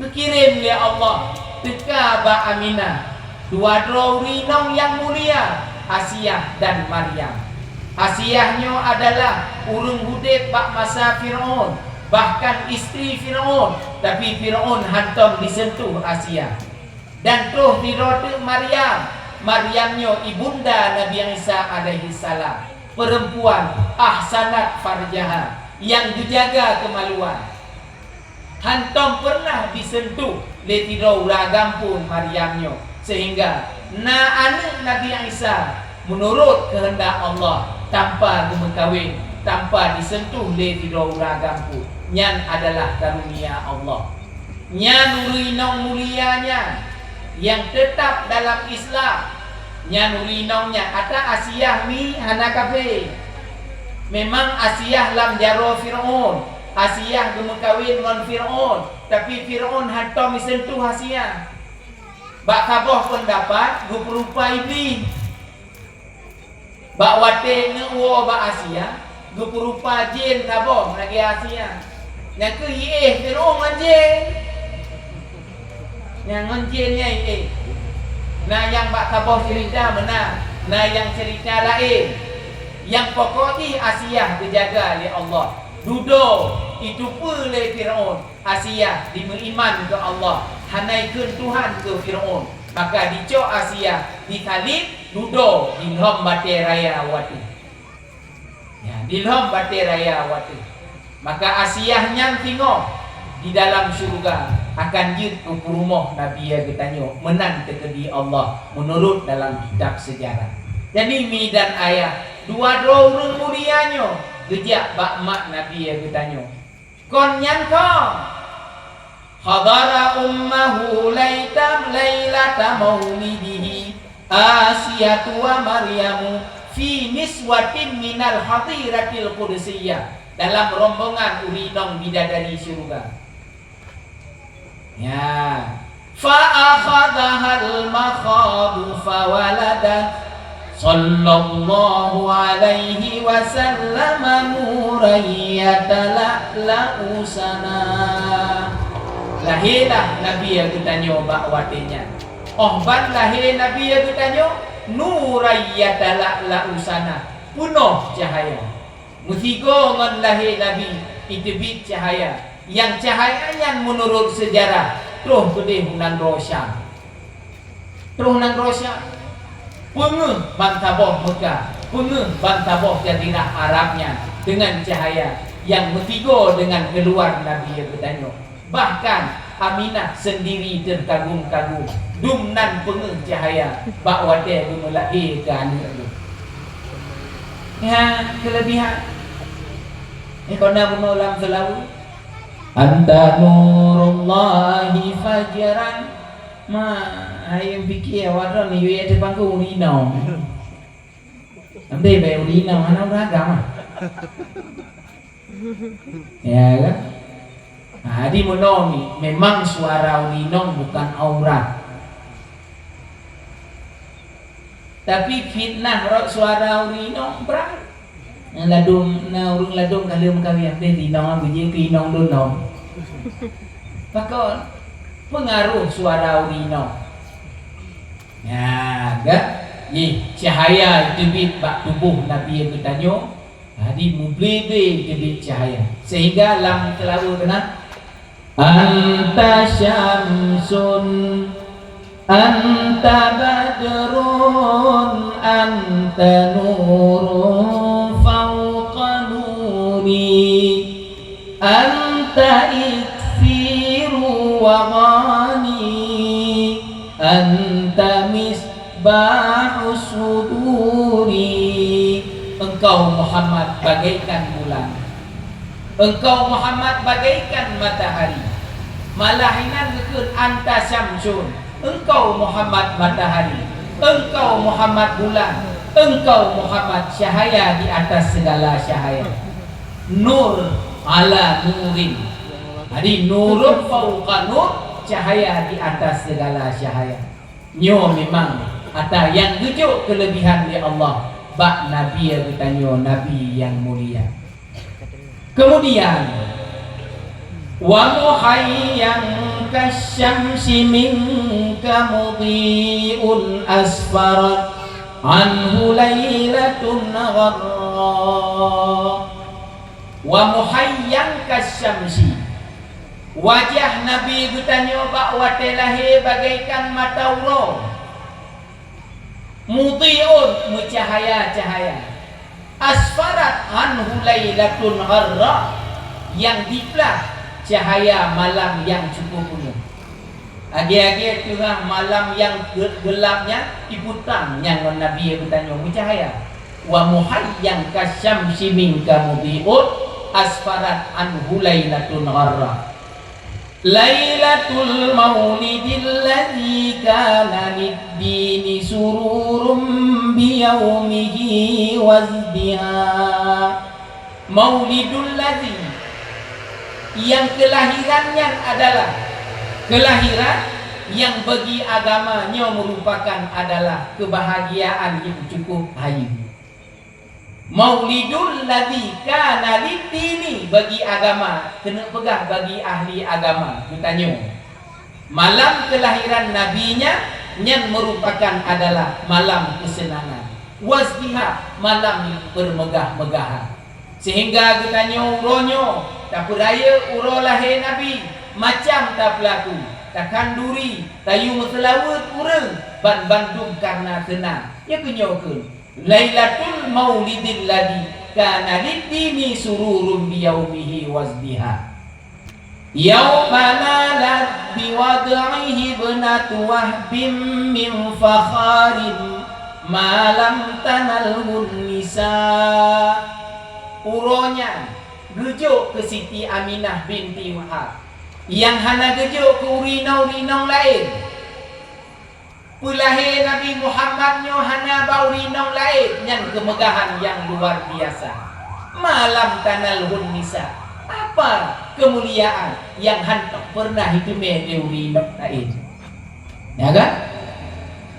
Geukirém lé Allah teuka bak Aminah dua droe ureueng inong nyang mulia, Asiah dan Maryam. Asiah nyoe adalah ureueng udép bak masa Fir'aun, bahkan istri Fir'aun, tapi Fir'aun hántom jiseuntuh Asiah. Dan troh sidroe teuk Maryam. Maryam nyoe ibunda Nabi Isa alaihissalam, peurempuan ahsanat farjaha, nyang geujaga keumaluan. Hántom peureunah jiseuntuh lé sidroe ureueng agam pun Maryam nyoe, seuhingga na aneuk Nabi Isa meunurot keuheundak Allah, tanpa geumeukawen, tanpa jiseuntuh lé sidroe ureueng agam pun. Nyan adalah karunia Allah. Nyan ureueng inong mulia nyan, nyang teutap dalam Islam. Nyan ureueng inong nyan ata Asiah mi hana kafé. Memang Asiah lam jaroe Fir'aun. Asiah geumeukawen ngon Fir'aun, tapi Fir'aun hántom jiseuntuh Asiah. Bak saboh peundapat, geupeurupa Iblih. Bak watèe neuwoe bak Asiah, geupeurupa jén saboh lagèe Asiah. Nyan keuh jiéh Fir'aun ngon jén. Nyan ngon jén nyan jiéh. Na nyang bak saboh ceurita meunan, na nyang ceurita laén. Nyang pokok jih Asiah geujaga lé Allah. Dudoe jiteupeue lé Fir'aun. Asiah jimeuiman keu Allah, hana jikheun Tuhan keu Fir'aun. Maka jicok Asiah, jisalib, dudoe dilhom batèe raya u ateueh. Ya, dilhom batèe raya u ateueh. Maka Asiah nyan singoh di dalam syeuruga akan jeuet keu peurumoh Nabi geutanyoe meunan teukeudi Allah meunurot dalam kitab seujarah. Jadi mi dan ayah, dua droe ureueng mulia nyoe geujak bak mak Nabi geutanyoe. Kon nyan kon. Hadara ummahu laita-, lailata maulidihi Asiyatu wa Maryamu fi niswatin minal hadiratil qudsiyah, dalam rombongan ureueng inong bidadari syeuruga. Ya. Fa akhadhahal makhadu fa waladat. Sallallahu alaihi wasallam nuran yatala'la'u sana. Lahé lah Nabi geutanyoe bak watée nyan. Óh ban lahé Nabi geutanyoe, nuran yatala'la'u sana, peunoh cahaya. Meusigoe ngon lahé Nabi, iteubiet cahaya. Nyang cahaya nyan meunurot seujarah, troh keudeh u nanggroe Syam. Troh nanggroe Syam. Peungeuh bansaboh Meukah, peungeuh bansaboh jazirah Arab nyan deungon cahaya nyang meusigoe deungon keuluar Nabi geutanyoe. Bahkan Aminah seundiri teukagum-kagum, dum nan peungeuh cahaya bak watée geumeulahé keu aneuëk geuh. Nyan keuleubihan. Nyoe kon na bunoe lam seulaweuet. Anta nurullahi fajran. Ma, ayo piké awak droe ni yue teuh panggung ureueng inong. Ambe bae ureueng inong hana ureueng agam ah. Ya kan? Nah, jadi meunoe mi-, memang suara ureueng inong bukan aurat. Tapi fitnah rot suara ureueng inong brat. Nyang ladôm, na ureueng ladôm ka lheueh meukawen, ambe inong beujeuet keu inong dunong. Pakon? Pengaruh suara ureueng inong. Nah, kan? Jih, cahaya teubiet bak tuboh Nabi geutanyoe, jadi muble-ble teubiet cahaya. Sehingga lam seulaweuet keunan, anta syamsun, anta badrun, anta nurun fauqa nuri, anta iksiru wa ghani, anta misbahus suduri. Engkau Muhammad bagaikan bulan. Engkau Muhammad bagaikan matahari. Malah inan geukheun anta syamsun. Engkau Muhammad matahari. Engkau Muhammad bulan. Engkau Muhammad cahaya di atas segala cahaya. Nur ala nurin. Jadi nurun fauqa nur, cahaya di atas segala cahaya. Nyoe memang ata nyang geujok keuleubihan lé Allah bak Nabi geutanyoe, Nabi nyang mulia. Kemudian, wa muhayyan kasyamsi minka mudhi'un asfarat anhu lailatun gharra. Wa muhayyan kasyamsi. Wajah Nabi geutanyoe bak watée lahé bagaikan mata uroe. Mudhi'un, meucahaya-cahaya. Asfarat anhu lailatun gharra, nyang diplah cahaya malam nyang cukup peungeuh. Lagée-lagée teungoh malam nyang ge-, geulab nyan, ipeue tan nyang ngon Nabi geutanyoe meucahaya. Wa muhayyan kasyamsi minka mudhi'un, asfarat anhu lailatun gharra. Lailatul maulidil ladzi kana lid-dini sururun biyaumihi wazdiha. Maulidul ladzi, nyang keulahiran nyan adalah keulahiran nyang bagi agama nyoe meurupakan adalah keubahgiaan nyang cukup hayeue. Maulidul ladzi kana lid-dini, bagi agama, keuneuk peugah bagi ahli agama geutanyoe. Malam keulahiran Nabi nyan, nyan meurupakan adalah malam keuseunangan. Wazdiha, malam nyang beumegah-megahan. Sehingga geutanyoe uroe nyoe tapeurayeuk uroe lahé Nabi, macam tapeulaku, takhanduri, tayue meuseulaweuet ureuëng, ban bandum kareuna seunang. Nyoe keuh nyoe kheun, Lailatul Maulidil ladzi kana lid-dini sururun biyaumihi wazdiha. Yauma nalat biwad'ihi ibnatu Wahbin min fakharin ma lam tanalhun nisa. Uroe nyan geujok keu Siti Aminah binti Wahab. Nyang hana geujok keu ureueng inong-ureueng inong laén. Peulahé Nabi Muhammad nyoe hana bak ureueng inong laén, nyan keumeugahan nyang luar biasa. Malam tanal hun nisa. Apa keumuliaan nyang hana peureunah jiteumé lé ureueng inong laén? Ya kan?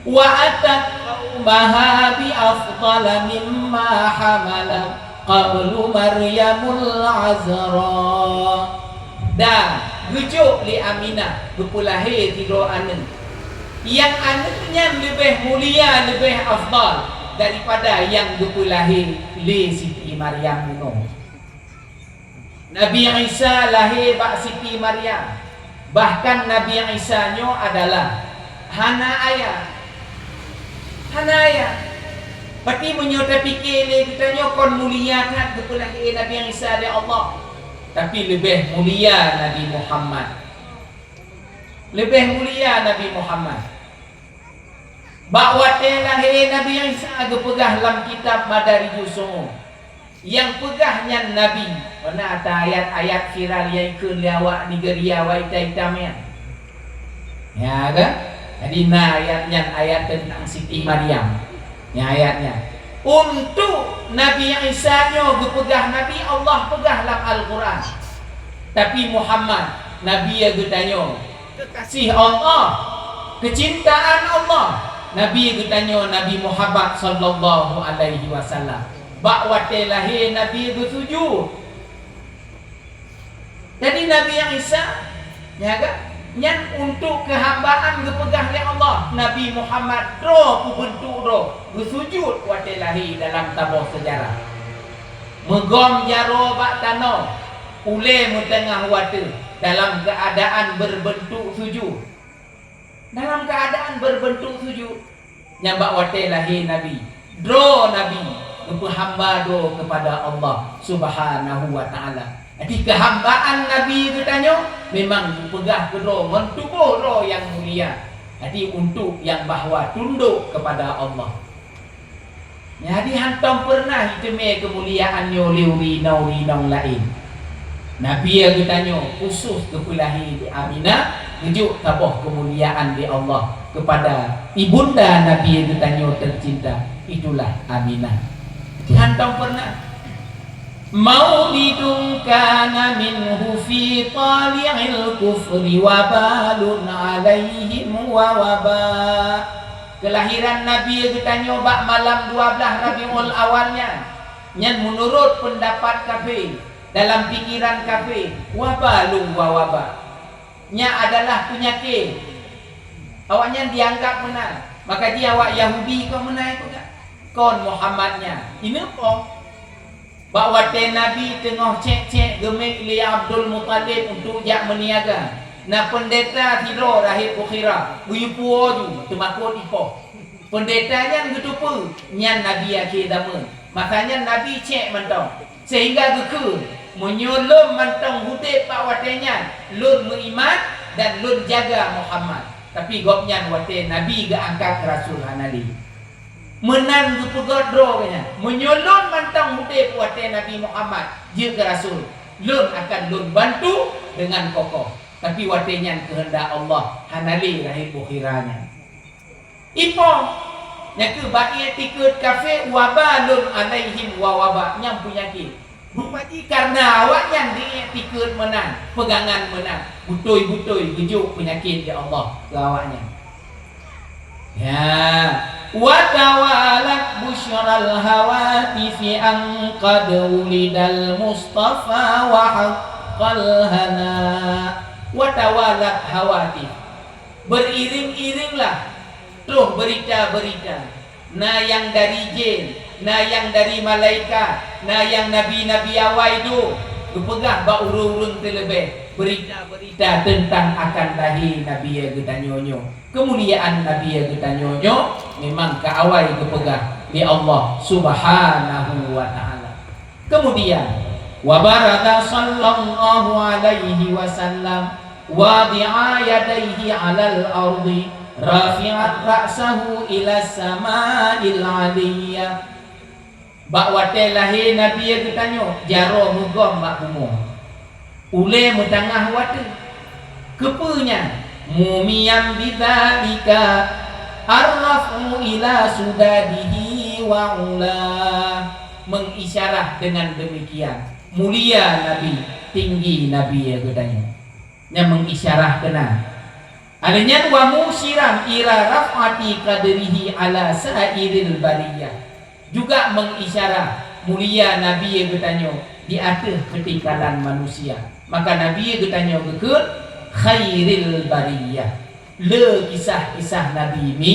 Wa atat qaumaha bi afdala mimma hamalat qablu Maryamul Azra. Dan geujok lé Aminah geupeulahé sidroe aneuëk. Nyang aneuëk nyan leubeh mulia, leubeh afdal daripada nyang geupeulahé lé Siti Maryam bunoe. Nabi Isa lahé bak Siti Maryam. Bahkan Nabi Isa nyoe adalah hana ayah. Hana ayah. Pati meunyoe tapike lé geutanyoe kon mulia that geupeulahé Nabi Isa lé Allah. Tapi leubeh mulia Nabi Muhammad. Leubeh mulia Nabi Muhammad. Bak watée lahé Nabi Isa geupeugah lam kitab Madarijus Su'ud, nyang peugah nyan nabi, peuna ata ayat-ayat viral nyang ikheun lé awak Nigeria, awak itam-itam nyan. Ya kan? Jadi na ayat nyan, ayat teuntang Siti Maryam. Nyan ayat nyan. Untuk Nabi Isa nyoe geupeugah nabi, Allah peugah lam Al-Quran. Tapi Muhammad, nabi geutanyoe, kekasih Allah, keucintaan Allah. Nabi geutanyoe Nabi Muhammad sallallahu alaihi wasallam. Bak watée lahé Nabi geusujut. Jadi Nabi Isa, ya kan? Nyan untuk keuhambaan geupeugah lé Allah. Nabi Muhammad droe peubeuntuk droe geusujut watée lahé dalam tabah seujarah. Meugom jaroe bak tanoh, ulée meuteungoh watée dalam keuadaan beureubeuntôk sujut. Dalam keuadaan beureubeuntôk sujut, nyang bak watée lahé Nabi, droe Nabi geupeuhamba droe keupada Allah Subhanahu wa Ta'ala. Jadi keuhambaan Nabi geutanyoe memang geupeugah keudroe ngon tuboh droe nyang mulia. Jadi untuk nyang bahwa tundok keupada Allah. Jadi hantom peureunah jiteumé keumuliaan nyoe lé ureueng inong-ureueng inong laén. Nabi geutanyoe khusos geupeulahé lé Aminah, geujok saboh keumuliaan lé Allah keupada ibunda Nabi geutanyoe teucinta, itulah Aminah. Hantom peureunah. Maulidun kana minhu fi tali'il kufri wa balun alaihim wa waba. Keulahiran Nabi geutanyoe bak malam dua blaih Rabiul Awal nyan, nyan meunurot peundapat kafé, dalam pikeran kafé, waba lôn wa waba. Nyan adalah peunyakét. Awaknyan dianggap meunan. Maka jih awak Yahudi kon meunan peugah, kon Muhammad nyan. Ineuk po? Bak watée Nabi teungoh cék-cék geumiet lé Abdul Muthalib untuk jak meuniaga, na peundeta sidroe Rahib Bukhira geuyue puwoe ju teumakot ipoh. Peundeta nyan geuteupeue nyan Nabi akhé zameun. Masa nyan Nabi cék mantong, seuhingga geukheun, "Meunyoe lôn mantong udeb bak watée nyan, lôn meuiman dan lôn jaga Muhammad." Tapi gobnyan watée Nabi geuangkat keu rasul hana lé. Meunan geupeugah droe geuh nyan, "Meunyoe lôn mantong udeb watée Nabi Muhammad jeuet keu rasul, lôn akan lôn bantu deungon kokoh." Tapi watée nyan keuheundak Allah hana lé Rahib Bukhira nyan. Ipoh, nyang keuh bak iktikeuet kafé, "Wa balun alaihim wa waba," nyang peunyakét. Rupa jih kareuna awaknyan diiktikeuet meunan, peugangan meunan, beutôi-beutôi geujok peunyakét lé Allah keu awaknyan. Ya, wa tawalat busyral hawatifi an qad wulidal Mustafa wa haqqal hana. Wa tawalat hawatif. Beriring-iringlah troh beurita-beurita. Na nyang dari jén, na nyang dari malaikat, na nyang nabi-nabi awai dum geupeugah bak ureuëng-ureuëng teuleubeh beurita-beurita teuntang akan lahé Nabi geutanyoe nyoe. Keumuliaan Nabi geutanyoe nyoe memang ka awai geupeugah lé Allah Subhanahu wa Ta'ala. Keumudian, wa baradza sallallahu alaihi wasallam wadi'a yadaihi 'alal ardi rafi'an ra'sahu ilas sama'il 'aliyyah. Bak watée lahé Nabi geutanyoe, jaroe meugom bak bumoe. Ulée meutangah watée. Keupeue nyan? Mumiyan bidzalika ar-raf'u ila sudadihi wa ula. Mengisyarah dengan demikian, mulia Nabi, tinggi Nabi ya geutanyoe. Nyan mengisyarah keunan. Alheuh nyan wa musyiran ila raf'ati qadrihi ala sairil bariyah. Juga mengisyarah mulia Nabi geutanyoe di ateueh keutingkalan manusia. Maka Nabi geutanyoe geukheun khairil bariyah. Le kisah-kisah Nabi mi,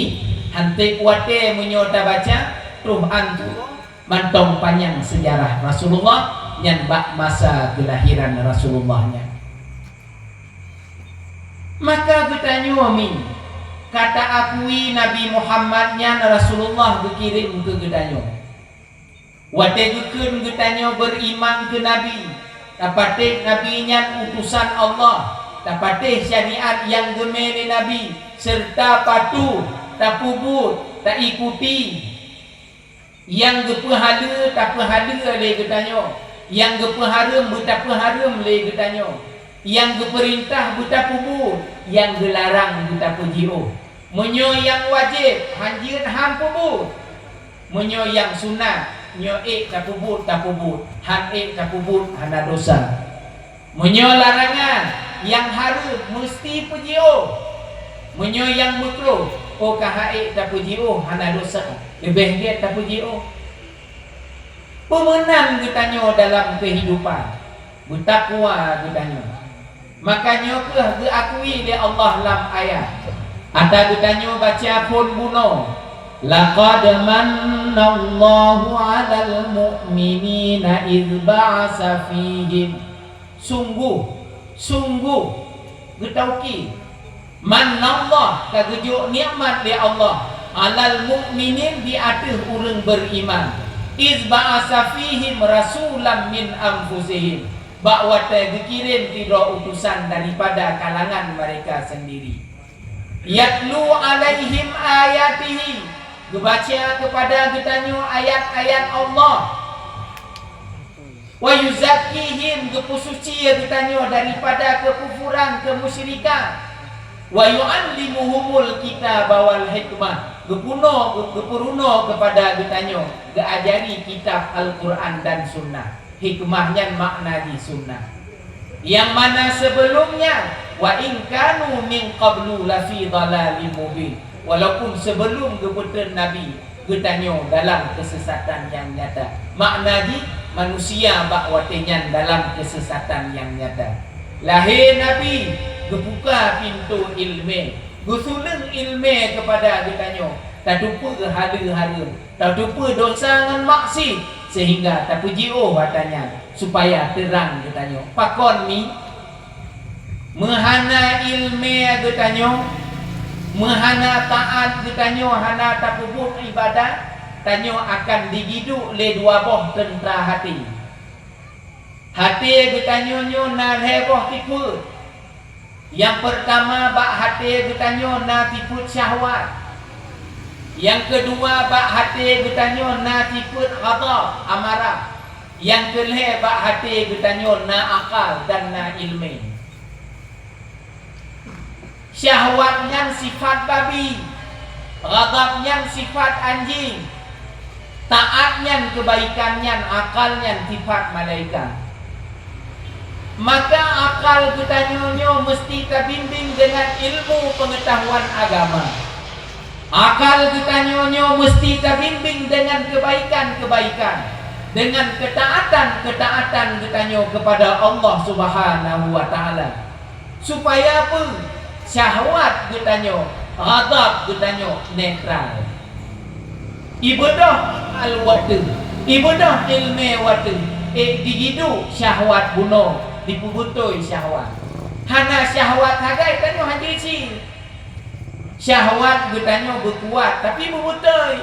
hanté watée meunyoe tabaca, troh antu mantong panyang seujarah Rasulullah nyan bak masa keulahiran Rasulullah nyan. Maka geutanyoe mi ka ta-akui Nabi Muhammad nyan Rasulullah geukirém keu geutanyoe. Watée geukheun geutanyoe beuriman keu Nabi, tapatéh Nabi nyan utosan Allah, tapatéh syariat nyang geumé lé Nabi, seureuta patuh, tapeubuet, taikuti. Nyang geupeuhaleue tapeuhaleue lé geutanyoe, nyang geupeuhareuem beutapeuhareuem lé geutanyoe, nyang geupeurintah beutapeubuet, nyang geularang beutapeujiôh. Meunyoe nyang wajéb han jeuet han peubuet, meunyoe nyang sunat nyoe ék tapeubuet tapeubuet, han ék tapeubuet hana desya. Meunyoe larangan nyang hareuem meuseuti peujiôh, meunyoe nyang meukruh, oh ka han ék tapeujiôh hana desya, leubeh gét tapeujiôh. Peumeunan geutanyoe dalam keuhidupan, beutakwa geutanyoe. Maka nyoe kheueh geuakui lé Allah lam ayat, ata geutanyoe baca phon bunoe, "Laqad mannallahu 'alal mu'minina idz ba'atsa fihim." Sungguh, sungguh, geutaukid, mannallah ka geujok nikmat lé Allah, 'alal mu'minin di ateueh ureuëng beuriman, iz ba'atsa fihim rasulam min anfusihim, bak watée geukirém sidroe utosan daripada kalangan mereka sendiri. Yatlu 'alaihim ayatihi, geubaca keupada geutanyoe ayat-ayat Allah. Wa yuzakkihim, geupeusuci geutanyoe daripada keukufuran, keumusyrikan. Wa yu'allimuhumul kitaba wal hikmah, geupunoe, geu-, geupeurunoe keupada geutanyoe, geuajari kitab Al-Quran dan Sunnah. Hikmah nyan makna jih sunnah. Nyang mana seubeulom nyan, wa in kanu min qablu lafi dhalalim mubin. Walaupun seubeulom geupeutrön Nabi, geutanyoe dalam keusesatan nyang nyata. Makna jih, manusia bak watée nyan dalam keusesatan nyang nyata. Lahé Nabi, geubuka pintoe iéleumé, geusuleung iéleumé keupada geutanyoe, tateupeue haleue hareuem, tateupeue desya ngon maksiet, seuhingga tapeujiôh ata nyan, supaya teurang geutanyoe. Pakon mi? Meuhana iéleumé geutanyoe, meuhana taát geutanyoe, hana tapeubuet iébadat, tanyoe akan digiduek lé dua boh teuntra haté. Haté geutanyoe nyoe na lhée boh tipeuet. Nyang peurtama, bak haté geutanyoe na tipeuet syahwat. Nyang keudua, bak haté geutanyoe na tipeuet ghadab, amarah. Nyang keulhée, bak haté geutanyoe na akal dan na iéleumé. Syahwat nyan sifat babi, ghadab nyan sifat anjing, taát nyan, keubaikan nyan, akal nyan sifat malaikat. Maka akal geutanyoe nyoe meuseuti tabimbéng deungon ilmu peungeutahuan agama. Akal geutanyoe nyoe meuseuti tabimbéng deungon keubaikan-keubaikan, deungon keutaatan-keutaatan geutanyoe keupada Allah Subhanahu wa Ta'ala. Supaya peue? Syahwat geutanyoe, ghadab geutanyoe netral. Ibeudôh akal watée, ibeudôh iéleumé watée, ék digiduek syahwat bunoe, dipeubeutôi syahwat. Hana syahwat sagai tanyoe hana cit. Syahwat geutanyoe beukuat, tapi beubeutôi.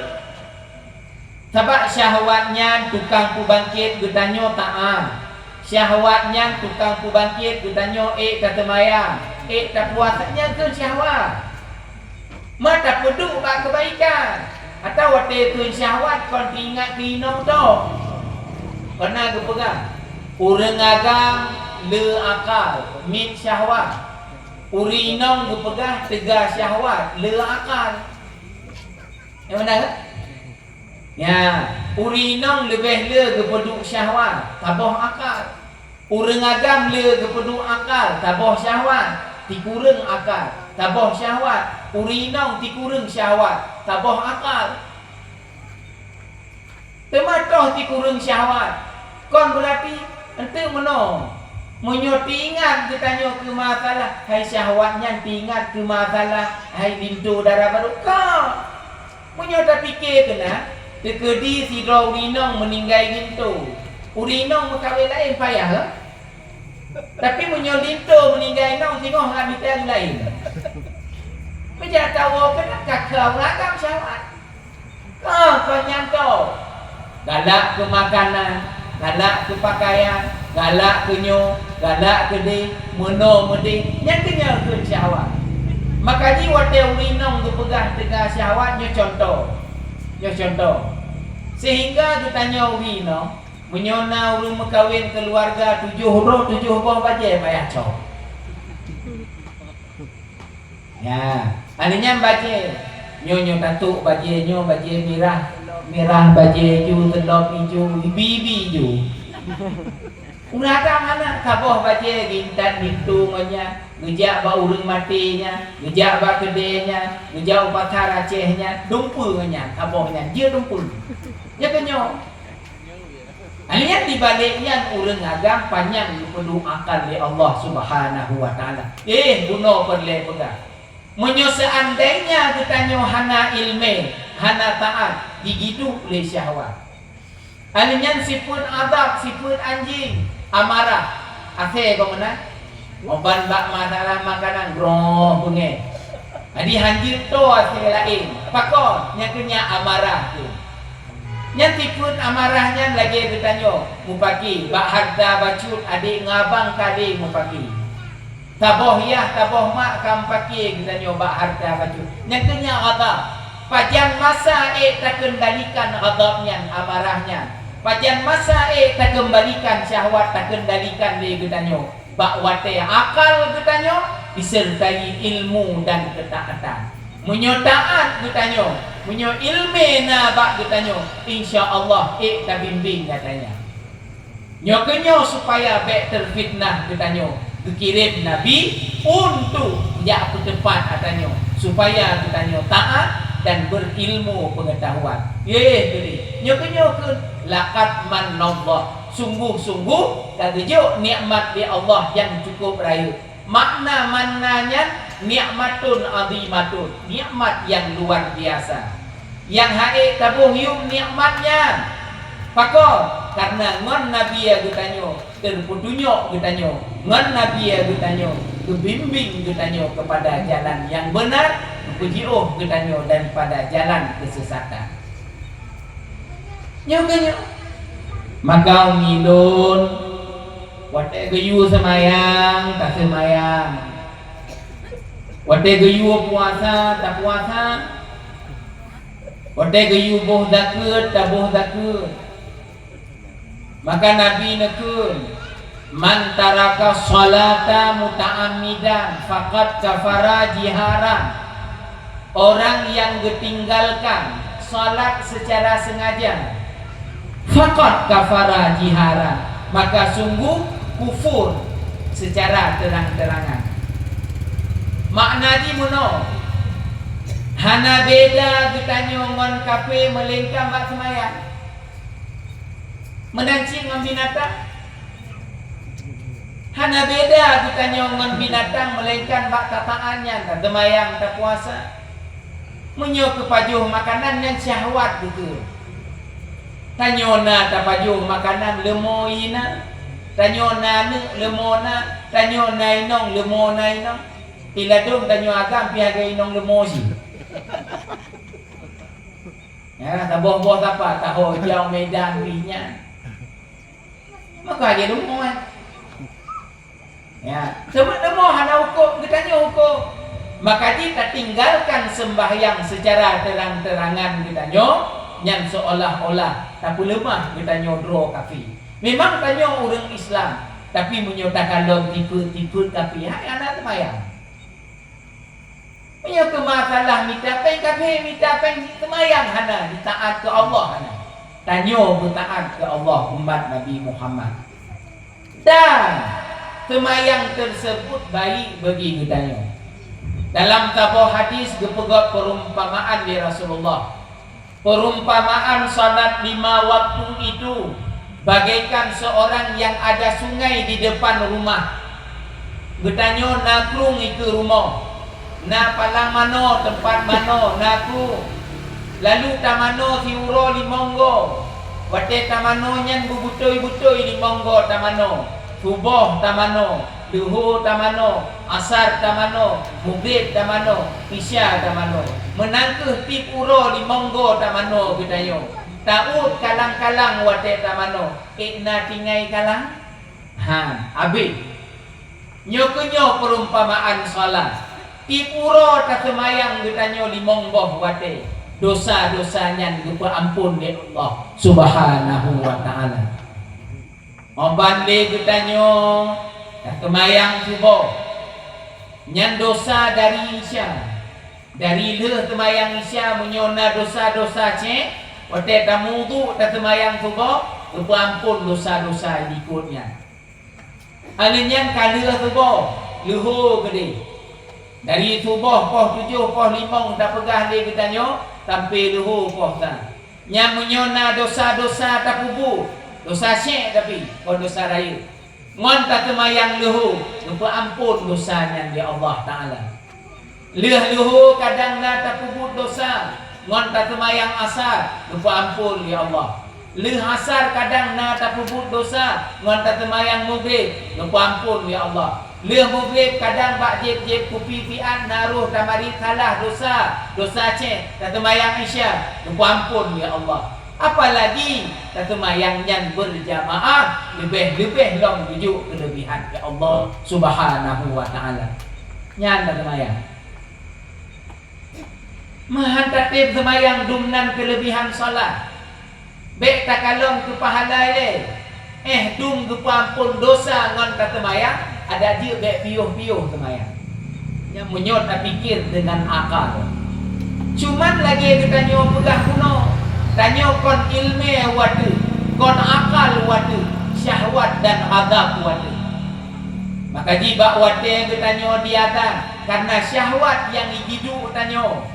Sabab syahwat nyan tukang peubangkét geutanyoe taát. Syahwat nyan tukang peubangkét geutanyoe ék tateumayang, ék tapuasa, nyan keuh syahwat. Ma tapeuduek bak keubaikan, atawa watée kheun syahwat kon teuingat keu inong tok. Pernah geupeugah, ureuëng agam le akal, miet syahwat. Ureuëng inong geupeugah teuga syahwat, le akal. Nyang meunan kan? Ya, ureuëng inong leubeh le geupeuduek syahwat, saboh akal. Ureuëng agam le geupeuduek akal, saboh syahwat, tikureueng akal, saboh syahwat. Ureuëng inong tikureueng syahwat, saboh akal. Teuma toh tikureueng syahwat, kon beurati enteuk meunoe. Meunyoe teuingat geutanyoe keu masalah hai syahwat nyan, teuingat keu masalah hai linto dara barô, ka. Meunyoe tapike keunan, teukeudi sidroe ureuëng inong meuninggai linto, ureuëng inong meukawen laén payah, eh? Tapi meunyoe linto meuninggai inong, singoh lam mita ureuëng laén. Meujak tawoe keunan ka keu ureuëng agam syahwat. Ka, ka nyan toh. Galak keu makanan, galak keu pakaian, galak keu nyoe, galak keu deh, meunoe meudeh, nyan keuh nyan kheun syahwat. Maka jih watée ureuëng inong geupeugah teuga syahwat, nyoe cuntoh. Nyoe cuntoh. Sehingga geutanyoe ureuëng inong, meunyoe na ureuëng meukawen keuluwarga tujoh droe, tujoh boh bajée payah cok. Ya, aneuëk nyan bajée. Nyoe, nyoe tatuk bajée nyoe, bajée mirah, mirah bajée ju, teulom ijo, ibi-ibi ju. Ureuëng agam hana, saboh bajée geuintat linto ngon nyan, geujak bak ureuëng maté nyan, geujak bak keudée nyan, geujak u pasar Aceh nyan, dumpeue ngon nyan, saboh nyan, jeuet dumpeue. Nyan keuh nyoe. Nyan dibalek nyan ureuëng agam panyang geupeuduek akal lé Allah Subhanahu wa Taala. Eh, bunoe peureulée peugah. Meunyoe seuandainya geutanyoe hana iéleumé, hana taát, jigiduek lé syahwat. Nyan sifeuet adab, sifeuet anjing, amarah. Asée goh meunan? Uban bak masalah makanan, groh beungéh. Jadi hanjeuet toe asée laén. Pakon? Nyang keu nyan amarah tu. Nyan sifeuet amarah nyan lagée geutanyoe mupaki bak hareuta bacut adék ngon abang ka lé mupaki. Saboh yah, saboh mak ka mupaki geutanyoe bak hareuta bacut. Nyang keu nyan ghadab. Pajan masa ék takeundalikan ghadab nyan, amarah nyan? Pajan masa ék takeumbalikan syahwat takeundalikan lé geutanyoe? Bak watée akal geutanyoe diseurtai ilmu dan keutaatan. Meunyoe taát geutanyoe, meunyoe iéleumé na bak geutanyoe, insya Allah ék tabimbéng gata nyan. Nyoe keuh nyoe supaya bék teufitnah geutanyoe, geukirém Nabi untuk jak peuteupat geutanyoe, supaya geutanyoe taát dan beurilmu peungeutahuan. Yeh, jadi, nyoe keuh nyoe kheun, laqad manallah. Sungguh-sungguh ka geujok nikmat lé Allah nyang cukup rayeuk. Makna manna nyan nikmatun azimatun, nikmat nyang luar biasa. Nyang han ék taboh yuem nikmat nyan. Pakon? Kareuna ngon Nabi geutanyoe teupeuteunyok geutanyoe, ngon Nabi geutanyoe geubimbéng geutanyoe keupada jalan nyang beuna, geupeujiôh geutanyoe daripada jalan keusesatan. Nyoe keuh nyoe. Maka ureuëng lôn, watée geuyue seumayang, taseumayang. Watée geuyue puasa, tapuasa. Watée geuyue boh zakeuet, taboh zakeuet. Maka Nabi neukheun, "Man taraka shalata muta'ammidan faqad kafara jiharan." Orang yang geutinggalkan salat secara sengaja, faqad kafara jiharan, maka sungguh kufur secara terang-terangan. Makna jih meunoe, hana beda geutanyoe ngon kafé meulainkan bak seumayang. Meunan cit ngon binatang. Hana beda geutanyoe ngon binatang, meulainkan bak tataan nyan, taseumayang, tapuasa. Meunyoe keu pajoh makanan nyan syahwat beutôi. Tanyoe na tapajoh makanan, leumo ie na. Tanyoe na aneuk, leumo na. Tanyoe na inong, leumo na inong. Di ladôm tanyoe agam pih lagèe inong leumo cit. Ya, taboh-boh sapa, taho jauh Medan pih nyan. Maka lagèe leumo, eh. Ya, teuma leumo hana hukôm, geutanyoe hukôm. Maka jih tatinggalkan sembahyang secara terang-terangan geutanyoe, nyan seolah-olah tapeuleumah geutanyoe droe kafé. Memang tanyoe ureueng Islam, tapi meunyoe takalon tipeu-tipeu kafé, hai hana seumayang. Meunyoe keu masalah mita péng, kafé mita péng, seumayang hana, jitaat keu Allah hana. Tanyoe beutaat keu Allah, umat Nabi Muhammad. Dan seumayang teuseubut baik bagi geutanyoe. Dalam saboh hadis geupeugah perumpamaan lé Rasulullah. Perumpamaan salat lima waktu itu bagaikan seorang yang ada sungai di depan rumah. Geutanyoe na krueng dikeue rumoh, na palang manoe, teumpat manoe, na krueng. Lalu tamanoe siuroe limong goe. Watée tamanoe nyan beubeutôi-beutôi limong goe tamanoe. Suboh tamanoe, leuhô tamanoe, asar tamanoe, mugreb tamanoe, isya tamanoe. Meunan kheueh tieb uroe limong goe tamanoe geutanyoe. Taôt kalang-kalang watée tamanoe, ék na tinggai kalang? Han, abéh. Nyoe keuh nyoe perumpamaan salat. Tieb uroe taseumayang geutanyoe limong boh watée, dosa-dosa nyan geupeuamphon lé Allah Subhanahu wa Ta'ala. Óh ban lé geutanyoe taseumayang suboh, nyan dosa dari Isya. Dari lheueh seumayang Isya, meunyoe na dosa-dosa cék, watée tamudu taseumayang suboh, geupeuamphon dosa-dosa likot nyan. Aleuh nyan ka lheueh suboh, leuhô keudeh. Dari suboh poh tujoh, poh limong tapeugah lé geutanyoe, sampoe leuhô poh sa. Nyan meunyoe na dosa-dosa tapeubuet, dosa syiek tapi, kon dosa rayeuk, ngon taseumayang leuhô, geupeuamphon dosa nyan lé Allah Ta'ala. Lheueh leuhô kadang na tapeubuet dosa, ngon taseumayang asar, geupeuamphon lé Allah. Lheueh asar kadang na tapeubuet dosa, ngon taseumayang mugreb, geupeuamphon lé Allah. Lheueh mugreb kadang bak jieb-jieb kupi siat na roh tamarit salah dosa, dosa cék, taseumayang Isya, geupeuamphon lé Allah. Apalagi taseumayang nyan beurjamaah, leubeh-leubeh lom geujok keuleubihan keu Allah Subhanahu wa Ta'ala. Nyan taseumayang. Meuhan tatem seumayang dum nan keuleubihan salat. Bék takalon keu pahala ilée. Eh, dum geupeuamphon dosa ngon taseumayang, adak jeuet bék piôh-piôh seumayang. Nyan meunyoe tapikir deungon akal. Cuman lagée geutanyoe peugah keunoe, tanyoe kon iéleumé watée, kon akal watée, syahwat dan ghadab watée. Maka jih bak watée geutanyoe diazan, kareuna syahwat nyang jiduek tanyoe.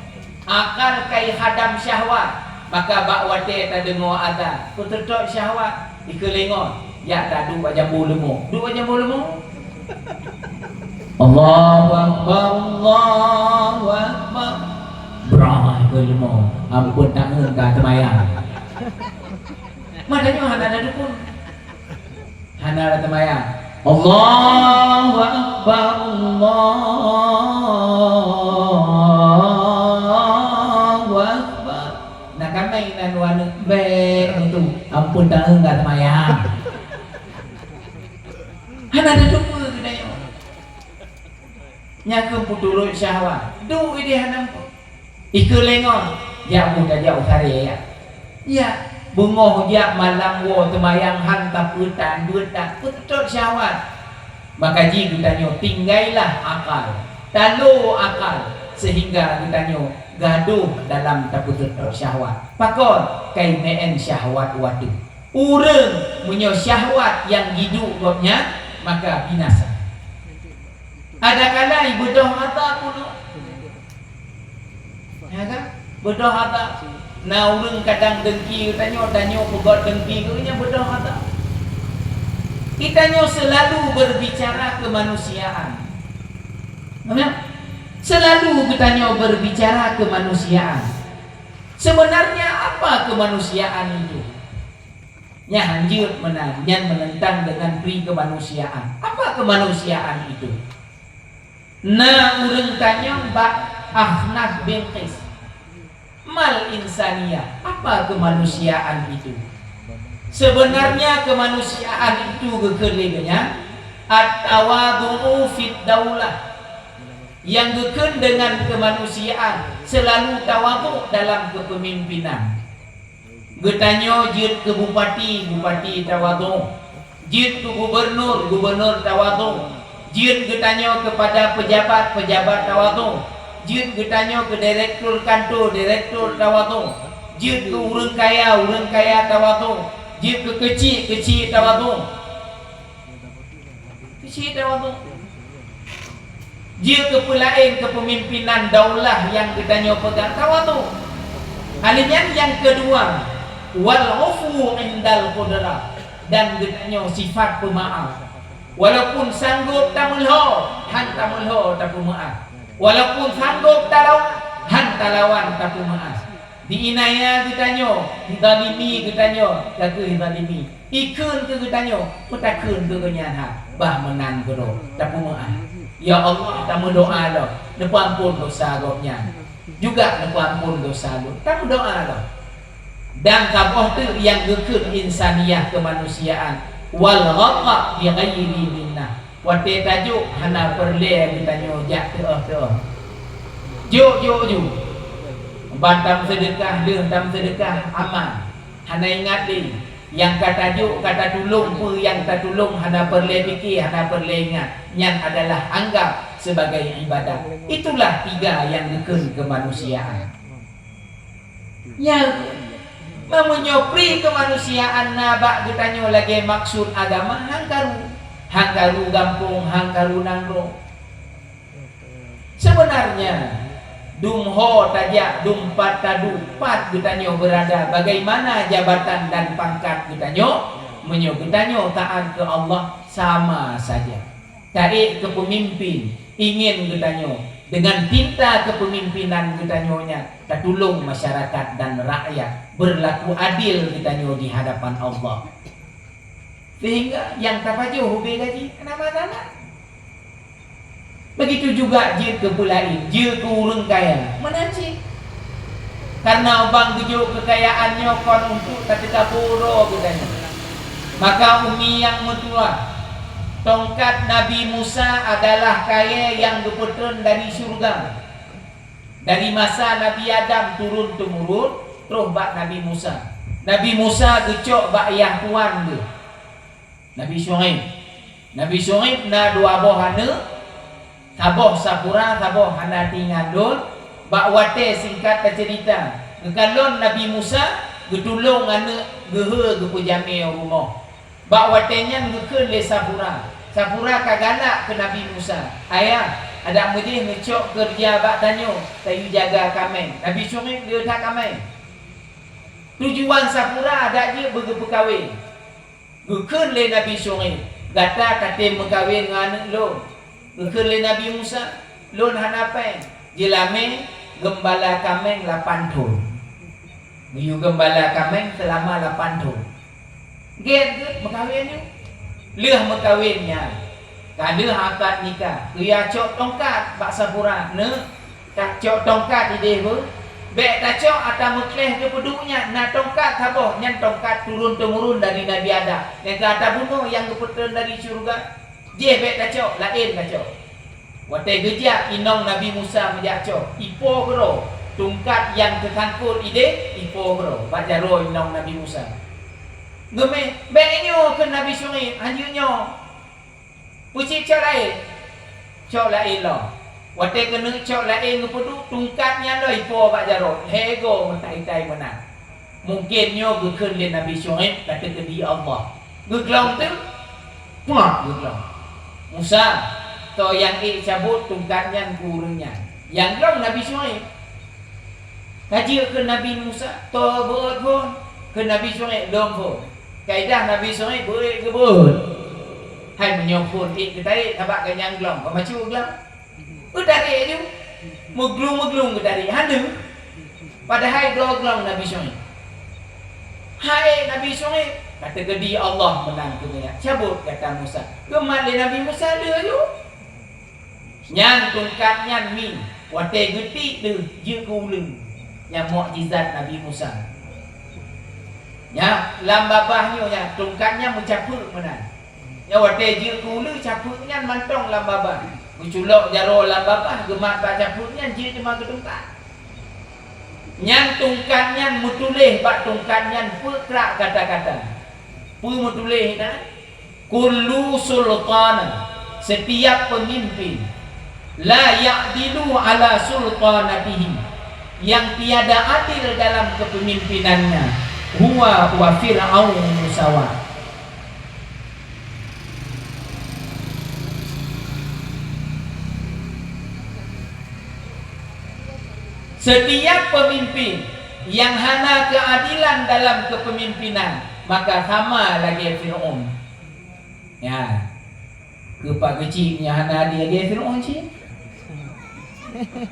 Akal ka ihadam syahwat, maka bak watée tadeungoe azan, peuteutôt syahwat, ikeulengon, jak taduek bak jambu leumô. Duek bak jambu leumô. Allahu Akbar, Allahu Akbar. Brah, ikeuleumô. Amphon tangieng ka seumayang. Mata nyoe hana na dukun. Hana na seumayang. Allahu Akbar, Allahu Akbar. Na kamai na dua aneuk bék itu. Amphon tangieng ka seumayang. Hana na dukun keunoe. Nyang keu peuturot syahwat. Duek ideh hana meupeue. Ikeulengon, jak bu tajak u saré, ya. Ya, beungoh jak malam woe teumayang han tapeutan, beuet that, peuteutôt syahwat. Maka jih geutanyoe tinggailah akal, talo akal, seuhingga geutanyoe gadoh dalam tapeuteutôt syahwat. Pakon? Kai meu'en syahwat watée. Ureuëng meunyoe syahwat nyang jiduek gobnyan, maka binasa. Adakala beudôh ata pun. Ya kan? Beudôh ata. Na ureuëng kadang dengki tanyoe, tanyoe peugöt dengki geuh nyan beudôh ata. Geutanyoe selalu berbicara kemanusiaan. Namanya? Selalu geutanyoe berbicara kemanusiaan. Sebenarnya apa kemanusiaan itu? Nyan hanjeuet meunan, nyan menentang dengan pri kemanusiaan. Apa kemanusiaan itu? Na ureuëng tanyong bak Akhnas bin Qais, "Mal insaniyah, apa kemanusiaan itu?" Sebenarnya kemanusiaan itu geukheun lé geuhnyan, at-tawadhu'u fid daulah. Nyang geukheun dengan kemanusiaan, selalu tawadhu dalam kepemimpinan. Geutanyoe jeuet keu bupati, bupati tawadhu. Jeuet keu gubernur, gubernur tawadhu. Jeuet geutanyoe keupada pejabat, pejabat tawadhu. Jeuet geutanyoe keu direktur kantor, direktur tawadhu. Jeuet keu ureuëng kaya, ureuëng kaya tawadhu. Jeuet keu keuchik, keuchik tawadhu. Keuchik tawadhu. Jeuet keu peulaén kepemimpinan daulah nyang geutanyoe peugah, tawadhu. Hal nyan nyang keudua, wal 'afwu 'indal qudrah, dan geutanyoe sifat peumaáf. Walaupun sanggôp tameulhô, han tameulhô tapeumeuáh. Walaupun sanggôp talawan, han talawan tapeumeuáh. Di inaya geutanyoe, dizalimi geutanyoe, ka kheueh zalimi. Ikheun keu geutanyoe, peutakheun keu geuhnyan ha, bah meunan keudroe, tapeumeuáh. Ya Allah, tameudoá lom, neupeuamphon dosa gobnyan. Juga neupeuamphon dosa lôn. Tameudoá lom. Dan saboh teuk nyang geukheun insaniah keumanusiaan, wal ghadha bi ghairi minnah. Watée tajok hana peureulée geutanyoe jak teuôh-teuôh. Jok, jok, jok. Ban tameuseudekah, lheueh tameuseudekah, aman. Hana ingat lé. Nyang ka tajok, ka tatulông peue nyang tatulông hana peureulée pike, hana peureulée ingat. Nyan adalah anggab sebagai ibadat. Itulah tiga nyang geukheun keumanusiaan. Nyan, meunyoe pri keumanusiaan na bak geutanyoe lagée maksud agama, han karu, han karu gampông, han karu nanggroe. Seubeunarnya, dum ho tajak, dum pat taduek, pat geutanyoe beurada, bagaimana jabatan dan pangkat geutanyoe, meunyoe geutanyoe taát keu Allah, sama saja. Taék keu peumimpin, ingin geutanyoe, deungon pinta keupemimpinan geutanyoe nyan, tatulông masyarakat dan rakyat, beurlaku adil geutanyoe di hadapan Allah. Sehingga nyang tapajoh ubé gaji hana masalah. Begitu juga jeuet keu peulaén, jeuet keu ureuëng kaya, meunan cit. Karena ubang geujok keukayaan nyoe kon untuk tateuka uroe geutanyoe. Maka umi nyang meutuah, tongkat Nabi Musa adalah kayée nyang geupeutreun dari syeuruga. Dari masa Nabi Adam turun-temurun, troh bak Nabi Musa. Nabi Musa geucok bak yah tuan geuh, Nabi Syu'aib. Nabi Syu'aib na dua boh aneuëk, saboh Safura, saboh hana tinggai lôn. Bak watée singkat taceurita, geukalon Nabi Musa geutulông aneuëk geuhe geupeujamé u rumoh. Bak watée nyan geukheun lé Safura. Safura ka galak keu Nabi Musa, "Ayah, adak meudeh neucok keureuja bak tanyoe, tayue jaga kaméng." Nabi Syu'aib le that kaméng. Tujuan Safura adak jeuet beugeupeukawen. Geukheun lé Nabi Syu'aib, "Gata ka tem meukawen ngon aneuëk lôn." Geukheun lé Nabi Musa, "Lôn hana péng." Jeulamé geumbala kaméng lapan thon. Geuyue geumbala kaméng seulama lapan thon. Gét geuh meukawen nyoe. Lheueh meukawen nyan, ka lheueh akad nikah, geuyue cok tongkat bak Safura, "Neuk, tacok tongkat ideh beuh. Bék tacok ata meukleh geupeuduek nyan, na tongkat saboh, nyan tongkat turun-temurun dari Nabi Adam. Nyang ka ata bunoe nyang geupeutreun dari syeuruga. Jéh bék tacok, laén tacok." Watée geujak inong Nabi Musa meujak cok, ipo keudroe, tungkat nyang teusangkot ideh, ipo keudroe bak jaroe inong Nabi Musa. Geumé, "Bék nyoe," kheun Nabi Syu'aib, "hanjeuet nyoe. Peucit cok laén." Cok laén lom. Watée keuneuk cok laén geupeuduek, tungkat nyan lom ipo bak jaroe, lhée goe meutai-tai meunan. Mungken nyoe geukheun lé Nabi Syu'aib ka teukeudi Allah. Geuglong teuk, puak geuglong. "Musa, toh nyang ék cabot tungkat nyan keu ureuëng nyan." Nyang glong Nabi Syu'aib. Ka jeuet keu Nabi Musa, "Toh beuet phon?" Keu Nabi Syu'aib, "Lom phon." Kaidah Nabi Syu'aib beuet geubeuet. Hai meunyoe phon ék geutarék, sabab ka nyang glong, ka macu glong. Geutarek aju, meuglung-meuglung geutarek, hana. Padahai dua glong Nabi Syu'aib. Hai Nabi Syu'aib, ka teukeudi Allah meunan keu geuhnyan, "Cabot gata Musa." Geumat lé Nabi Musa, le aju. Nyan tungkat nyan mi, watée geutik deuh jeuet keu uleue. Nyan mukjizat Nabi Musa. Nyan lam babah nyoe nyan tungkat nyan meucapeue meunan. Nyan watée jeuet keu uleue, capeue nyan mantong lam babah. Geuculok jaroe lam babah, geumat bak capeue nyan, jeuet teuma keu tungkat. Nyan tungkat nyan meutuléh bak tungkat nyan peue krak kata-kata. Peue meutuléh na? "Kullu sultana," setiap pemimpin, La ya'dilu ala sultanatihi, yang tiada adil dalam kepemimpinannya, huwa wa Fir'aunu sawa. Setiap pemimpin yang hana keadilan dalam kepemimpinan, maka sama lagée Fir'aun. Ya. Keu Pak Keuchik meunyoe hana adé, lagée Fir'aun cit.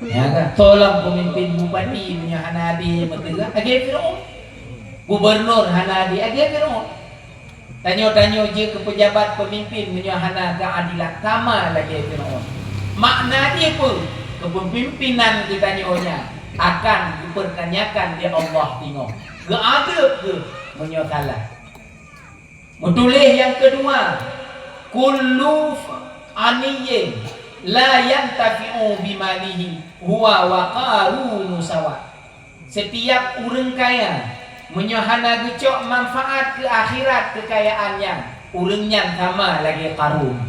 Ya kan? Tolong pemimpin bupati meunyoe hana adé, beutôi kan? Lagée Fir'aun. Gubernur hana adé, lagée Fir'aun. Tanyoe-tanyoe jeuet keu pejabat pemimpin meunyoe hana keadilan, sama lagée Fir'aun. Makna jih peue? Kepemimpinan geutanyoe nyan akan geupeurtanyakan lé Allah singoh. Geuadeueb geuh meunyoe salah. Meutuléh nyang keudua, kullu f-, aniyyin la yantafi'u bimalihi huwa wa Qarunu sawa. Setiap ureuëng kaya, meunyoe hana geucok manfaat keu akhirat keukayaan nyan, ureuëng nyan sama lagée Qarun.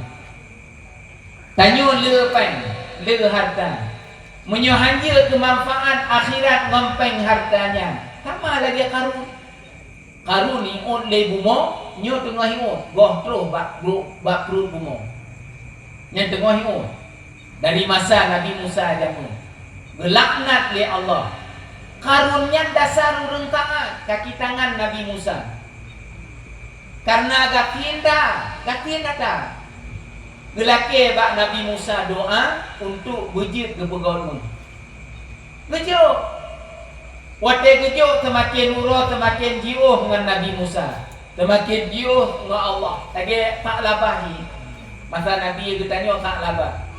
Tanyoe le péng, le hareuta. Meunyoe hana jeuet keu manfaat akhirat ngon péng hareuta nyan, sama lagée Qarun. Qarun hiôt lé bumoe, nyoe teungoh hiôt, goh troh bak pruet, bak pruet bumoe. Nyan teungoh hiôt. Dari masa Nabi Musa jameun, geulaknat lé Allah. Qarun nyan dasar ureuëng taát kaki tangan Nabi Musa. Kareuna gasien da, gasien ata. Geulakée bak Nabi Musa doá untuk beujeuet geupeugot méuh. Geujok. Watée geujok, seumaken uroe seumaken jiôh ngon Nabi Musa, seumaken jiôh ngon Allah. Lagée Sa'labah nyan. Masa Nabi geutanyoe Sa'labah.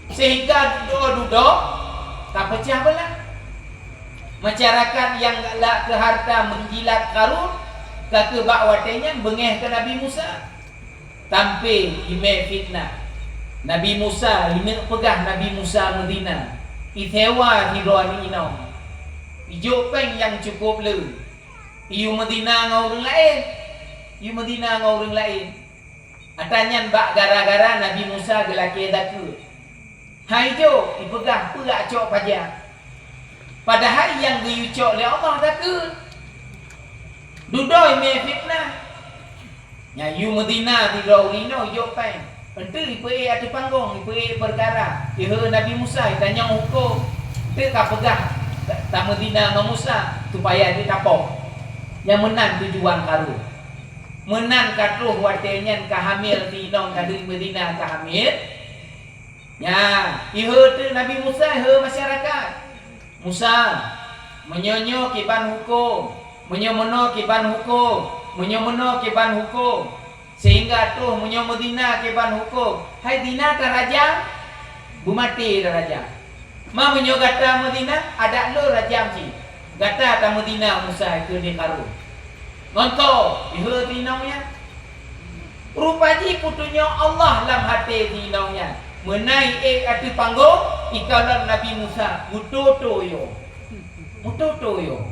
Sehingga dudoe-dudoe ka peucah beulah. Masyarakat nyang galak keu hareuta meujilat Qarun, ka keuh bak watée nyan beungéh keu Nabi Musa. Sampoe imé fitnah. Nabi Musa, ineuk peugah Nabi Musa meuzina, isewa sidroe aneuëk inong. Ijok péng nyang cukup le. Iyue meuzina ngon ureuëng laén. Iyue meuzina ngon ureuëng laén. Ata nyan bak gara-gara Nabi Musa geulakée zakeuet. Hai jok, ipeugah peue cok paja. Padahai nyang geuyue cok lé Allah zakeuet. Dudoe imé fitnah. Nyan yue meuzina sidroe ureuëng inong ijok péng. Enteuk ipeuék ateueh panggong, ipeuék peukara. Iheue Nabi Musa, itanyong hukôm. Enteuk ka peugah tameuzina ngon Musa, supaya jeuet tapoh. Nyang meunan tujuan Qarun. Meunan ka troh watée nyan ka hamil si inong ka deuek meuzina ka hamil. Nyan, iheue teuk Nabi Musa, iheue masyarakat. Musa, meunyoe nyoe kiban hukôm, meunyoe meunoe kiban hukôm, meunyoe meunoe kiban hukôm, sehingga troh meunyoe meuzina kiban hukôm, hai zina tarajam, beumaté tarajam. Ma meunyoe gata meuzina, adak lôn rajam cit. Gata tameuzina Musa keu di Qarun. Ngon toh, iheue si inong nyan. Rupa jih peutunyok Allah lam até si inong nyan. Meunai ék ateueh panggong, ikalon Nabi Musa, meutoto yo. Meutoto yo.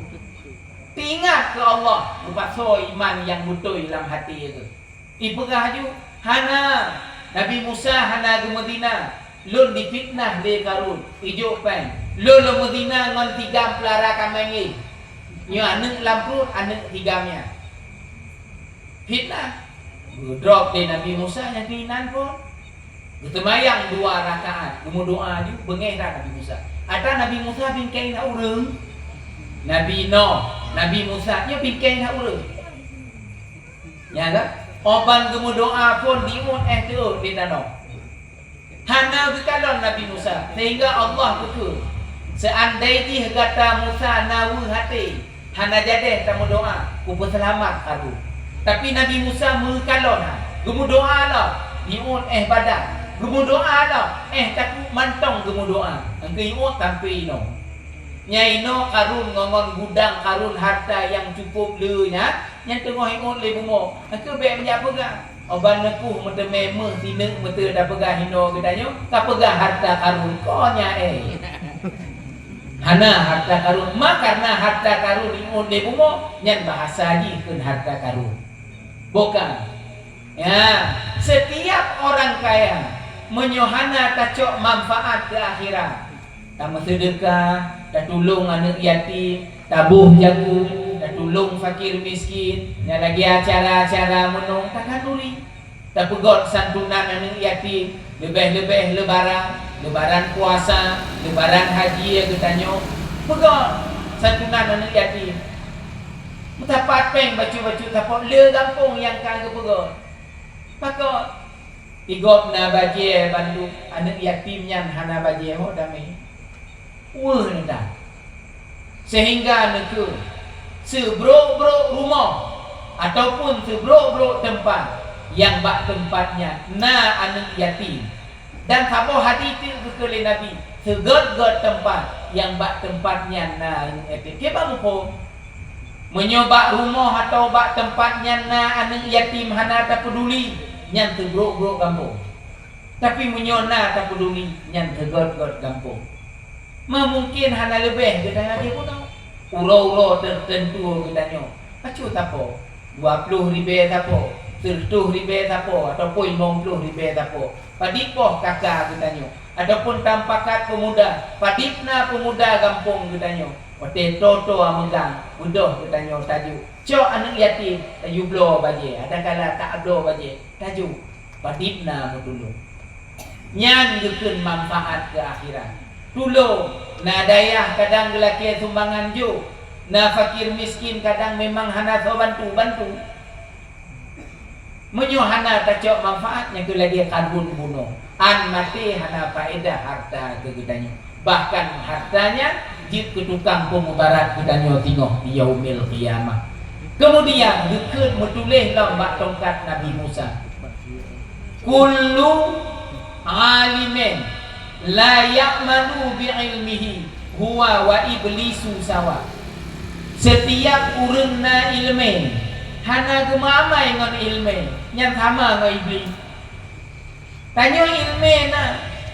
Teuingat keu Allah, meupasoe iman nyang beutôi lam até geuh. Ipeugah laju, "Hana, Nabi Musa hana geumeuzina. Lôn difitnah lé Qarun, ijok péng. Lôn lôn meuzina ngon tigam peulara kaméng jih. Nyoe aneuëk lam pruet aneuëk tigam nyan." Fitnah. Geudrop lé Nabi Musa nyang keuinan phon. Geuseumayang dua rakaat, geumeudoá laju, beungéh that Nabi Musa. Ata Nabi Musa bingkai that ureuëng. Nabi Nuh, Nabi Musa, nyoe bingkai that ureuëng. Nyan kan? Óh ban geumeudoá phon diuet éh teuôt di tanoh. Hana geukalon Nabi Musa, sehingga Allah geukheun, "Seuandai jih gata Musa na weueh até, hana jadéh tameudoá, kupeuseulamat Qarun." Tapi Nabi Musa meukalon, ha, geumeudoá lom, diuet éh badan, geumeudoá lom, éh takue mantong geumeudoá, nyang keuiuet sampoe inoe. Nyan inoe Qarun ngon, ngon gudang Qarun harta nyang cukup le nyan, nyan teungoh iuet lé bumoe. Aku bék meujak peugah, "Oh ban neukoh meuteumé meuh sineuk meuteue tapeugah inoe geutanyoe, tapeugah harta Qarun." Kon nyan, eh. Hana harta Qarun. Ma kareuna harta Qarun iuet lé bumoe, nyan bahasa jih kheun harta Qarun. Bukan. Ya, setiap orang kaya, Meunyoe hana tacok manfaat keu akhirat, tameuseudeukah, tatulông aneuëk yatim, taboh jakeut, tatulông fakir miskin, nyan lagée acara-acara meunong takhanduri. Tapeugét santunan aneuëk yatim, leubeh-leubeh Lebaran, Lebaran puasa, Lebaran haji geutanyoe, peugét santunan aneuëk yatim. Meusapat péng bacut-bacut sapat le gampông nyang ka geupeugét. Pakon? Di gob na bajée bandum, aneuëk yatim nyan hana bajée ho damé. Weueh neuda. Sehingga neukeu seubrok-brok rumoh ataupun seubrok-brok teumpat nyang bak teumpat nyan na aneuëk yatim. Dan saboh hadis teuk geukheun lé Nabi, seugét-gét teumpat nyang bak teumpat nyan na aneuëk yatim. Kiban muphom? Meunyoe bak rumoh atawa bak teumpat nyan na aneuëk yatim hana tapeuduli, nyan seubrok-brok gampông. Tapi meunyoe na tapeuduli, nyan seugét-gét gampông. Meumungken hana leubeh geutanyoe jih bunoe. Uroe-uroe teuteuntu geutanyoe, bacut sapo, dua ploh ribée sapo, seureutôh ribée sapo, ataupun limong ploh ribée sapo. Padit poh kaka geutanyoe, ataupun tampakat peumuda, padit na peumuda gampông geutanyoe. Watée toe-toe meugang, beudôh geutanyoe tajok. Cok aneuëk yatim, tayue bloe bajée, adakala tabloe bajée, tajok. Padit na meutulông. Nyan geukheun manfaat keu akhirat. Tulông, na dayah kadang geulakée sumbangan jôk, na fakir miskin kadang memang hana soe bantu-bantu. Meunyoe hana tacok manfaat, nyan keuh lagée karhun bunoe. Án maté hana faedah harta keu geutanyoe. Bahkan harta nyan jeuet keu tukang peumubarat geutanyoe singoh di Yaumil Qiyamah. Keumudian geukheun meutuléh lom bak tongkat Nabi Musa, "Kullu alimin la ya'malu bi ilmihi huwa wa iblisu sawa." Setiap ureuëng na iéleumé hana geumeuamai ngon iéleumé, nyan sama ngon Iblih. Tanyoe iéleumé na,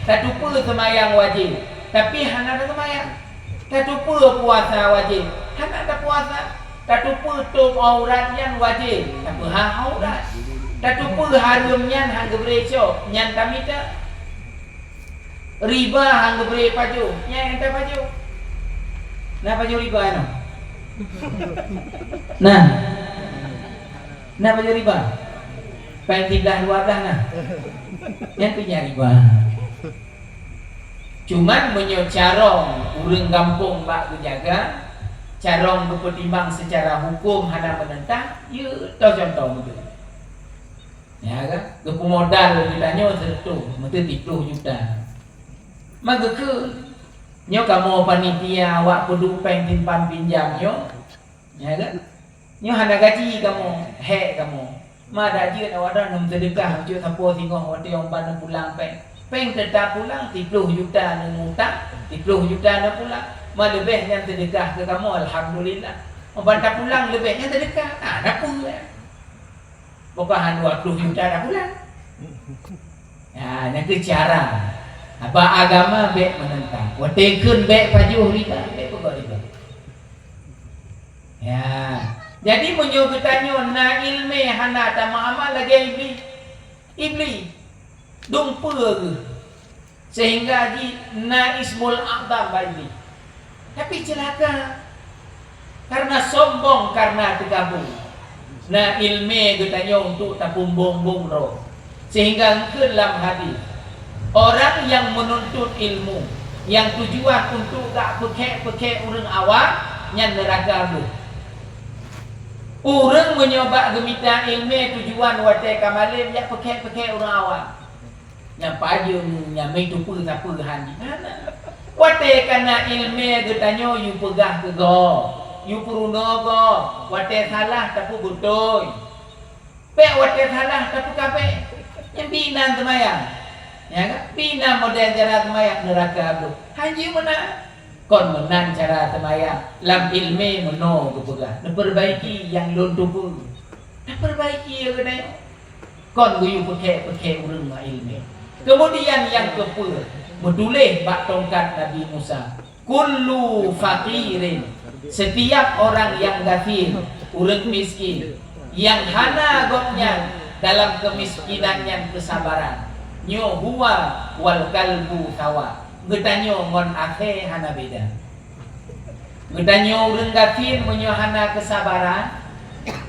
tateupeue seumayang wajéb, tapi hana taseumayang. Tateupeue puasa wajéb, hana tapuasa. Tateupeue tôb aurat nyan wajéb, tapeuhah aurat. Tateupeue hareuem nyan han geubri cok, nyan tamita. Riba han geubri pajoh, nyan nyang tapajoh. Na pajoh riba nyoe? Nah. Na pajoh riba? Péng siblaih dua blaih na. Nyan keuh nyan riba. Cuman meunyoe carông ureuëng gampông bak geujaga, carông geupeutimang seucara huköm hana meunentang, yue toh cuntoh meuteuk. Ya kan? Geupeumodal geutanyoe seureutôh, meuteuk siploh juta. Ma geukheun, nyoe kamoe panitia awak peuduek péng simpan pinjam nyoe, ya kan? Nyoe hana gaji kamoe, hék kamoe. Ma dak jeuet awak droeneuh meuseudeukah, bacut sapo singoh watée ban neupulang péng. Péng teutap pulang, siploh juta neumutang, siploh juta neupulang. Ma leubeh nyan seudeukah keu kamoe, alhamdulillah. Ban tapulang leubeh nyan seudeukah, ah, na peue, eh? Bukan han dua ploh juta dah pulang. Ya, nyan keuh cara. Bak agama bék meunentang. Watée kheun bék pajoh riba, bék peugot riba. Ya. Jadi meunyoe geutanyoe na iéleumé hana tameuamal lagée Iblih. Iblih. Dum peue geuh. Sehingga jih na ismul a'zam bak Iblih. Tapi ceulaka, karena sombong, karena teukabur. Na iéleumé geutanyoe untuk tapeumbong-bong droe. Sehingga geukheun lam hadis, orang yang menuntut ilmu yang tujuan untuk jak peukhek-peukhek ureuëng awam, nyan neuraka beuh. Ureuëng meunyoe bak geumita iéleumé tujuan watée ka malém jak peukhek-peukhek ureuëng awam. Nyang pajoh nyan meutupeue sapeue han jih hana. Watée ka na iéleumé geutanyoe yue peugah keu gob, yue peurunoe gob, watée salah tapeubeutôi. Bék watée salah tapeukabée. Nyan pih nan seumayang. Ya kan? Pih nan model cara seumayang neuraka beuh. Han jeuet meunan. Kon meunan cara seumayang lam iéleumé meunoe geupeugah, neupeurbaiki nyang lôn tupeue. Tapeurbaiki ya geutanyoe. Kon geuyue peukhek-peukhek ureuëng ngon iéleumé. Keumudian nyang keupeuet, meutuléh bak tongkat Nabi Musa, "Kullu faqirin," setiap orang yang gafil, ureuëng miskin, nyang hana gobnyan dalam keumiskinan nyan keusabaran. Nyoe huwa wal kalbu sawa. Geutanyoe ngon asèe hana beda. Geutanyoe ureueng gasien meunyoe hana keusabaran,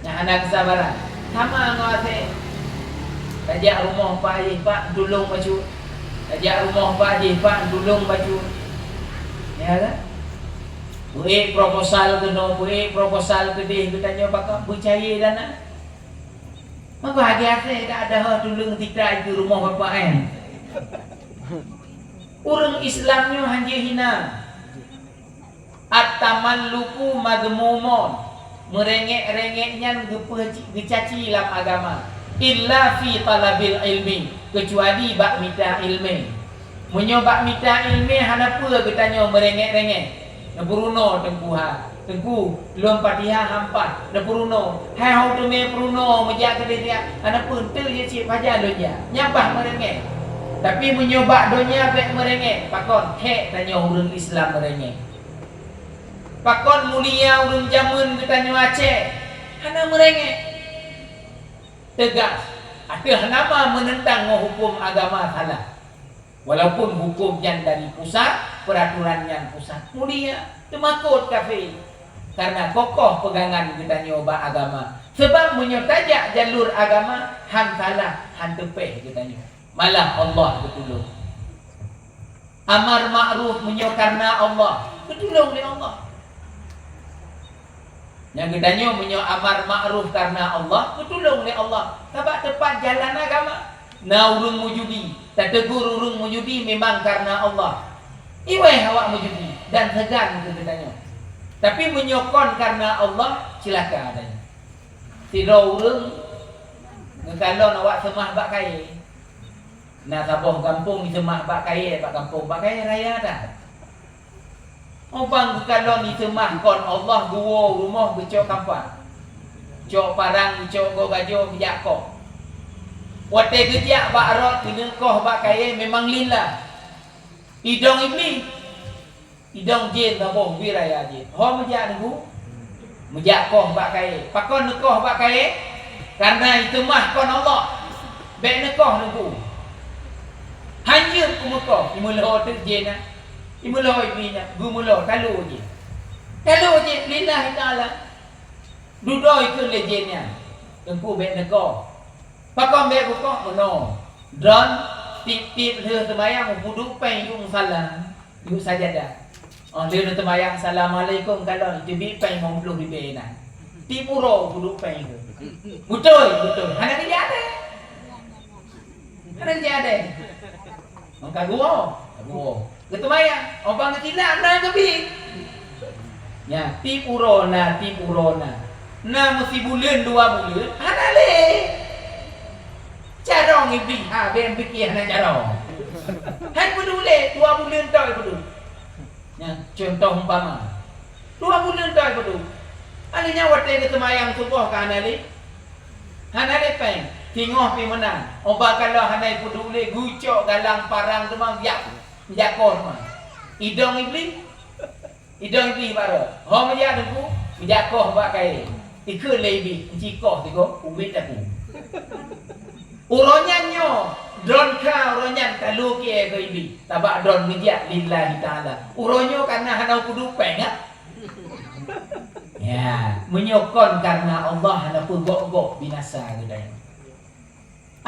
nyang hana keusabaran, sama ngon asèe. Tajak rumoh pak jih, "Pak, tulông bacut." Tajak rumoh pak jih, "Pak, tulông bacut." Ya kan? Beuék proposal keunoe, beuék proposal keudeh, geutanyoe pakon peucaya dana. Maka hati-hati tak ada ha tulung kita itu rumah bapak eh. Ureueng Islam nyoe hanjeuet hina. At-tamalluku madhmumun. Meurengek-rengek nyan geupeuh geucaci lam agama. Illa fi talabil ilmi, keucuali bak mita ilmé. Meunyoe bak mita ilmé hana peue geutanyoe meurengek-rengek. Neupeurunoe teungku ha. Teungku, lôn Fatihah hampa, neupeurunoe. Hai ho teumé peurunoe meujak keudeh nyan, hana peue, enteuk jih cit pajan lôn jak. Nyan bah meurengek. Tapi meunyoe bak donya bèk meurengek, pakon khèk tanyoe ureueng Islam meurengek. Pakon mulia ureueng jameun geutanyoe Aceh, hana meurengek. Teugas, ateueh nama meunentang ngon huköm agama salah. Walaupun huköm nyan dari pusat, peuraturan nyan pusat, mulia, teumakot kafé. Karena kokoh peugangan geutanyoe bak agama. Sabab meunyoe tajak jalur agama, han salah, han teupèh geutanyoe. Malah Allah geutulông. Amar ma'ruf meunyoe karena Allah, geutulông lé Allah. Nyang geutanyoe meunyoe amar ma'ruf karena Allah, geutulông lé Allah. Sabab teupat jalan agama. Na ureueng meujudi, tateugur ureueng meujudi memang karena Allah. Iwèh awak meujudi dan seugan keu geutanyoe. Tapi meunyoe kon karena Allah, ceulaka tanyoe. Sidroe ureueng geukalon awak seumah bak kayèe. Na saboh gampông iseumah bak kayèe, bak gampông bak kayèe raya that. Óh ban geukalon iseumah kon Allah, geuwoe rumoh geucok kampat. Cok parang, geucok goe gajoh, geujak koh. Watèe geujak bak rot, geuneukoh bak kayèe memang lillah. Idong Iblih. Idong jén saboh bak raya jén. Ho meujak Teungku? Meujak koh bak kayèe. Pakon neukoh bak kayèe? Karena iteumah kon Allah. Bèk neukoh Teungku. Hanjeuet kumeukoh, imeulho teuk jén nyan. Imeulho ibi nyan, geumeulo talo jén. Talo jén lillahi ta'ala. Dudoe ikheun lé jén nyan. Teungku bèk neukoh. Pakon bèk kukoh meunoe. Droen tiep-tiep lheueh seumayang, peuduek péng yue musala, yue sajadah. Oh, lheueh neuseumayang, "Assalamualaikum," kalon, teubiet péng limong ploh ribèe na. Tiep uroe peuduek péng tu. Beutôi, beutôi. Hana geujak adèe. Hana geujak adèe. Maka geuwoe, geuwoe. Geuseumayang, óh ban geutilak na geubi. Nyan, tiep uroe na, tiep uroe na. Na meusibuleuen dua buleuen, hana lé. Carông Iblih, ha, bèk pike hana carông. Han peuduek lé, dua buleuen toe peuduek. Nyan, contoh umpama. Dua buleuen toe peuduek. Akhirnya watèe geuseumayang suboh ka hana lé. Hana lé péng, singoh pih meunan. Óh ban kalon hana peuduek lé, geucok galang parang teuma jak, jak koh teuma. Idong Iblih. Idong Iblih bak rot. Ho meujak Teungku, meujak koh bak kayèe. Ikheun lé Iblih, "Ci koh sigoe, ubit aku." Uroe nyan nyoe, droen kha uroe nyan talo keu Iblih. Sabab droen meujak lillahi ta'ala. Uroe nyoe karena hana peuduek péng, ha? Ya, meunyoe kon karena Allah hana peugok-gok binasa geutanyoe.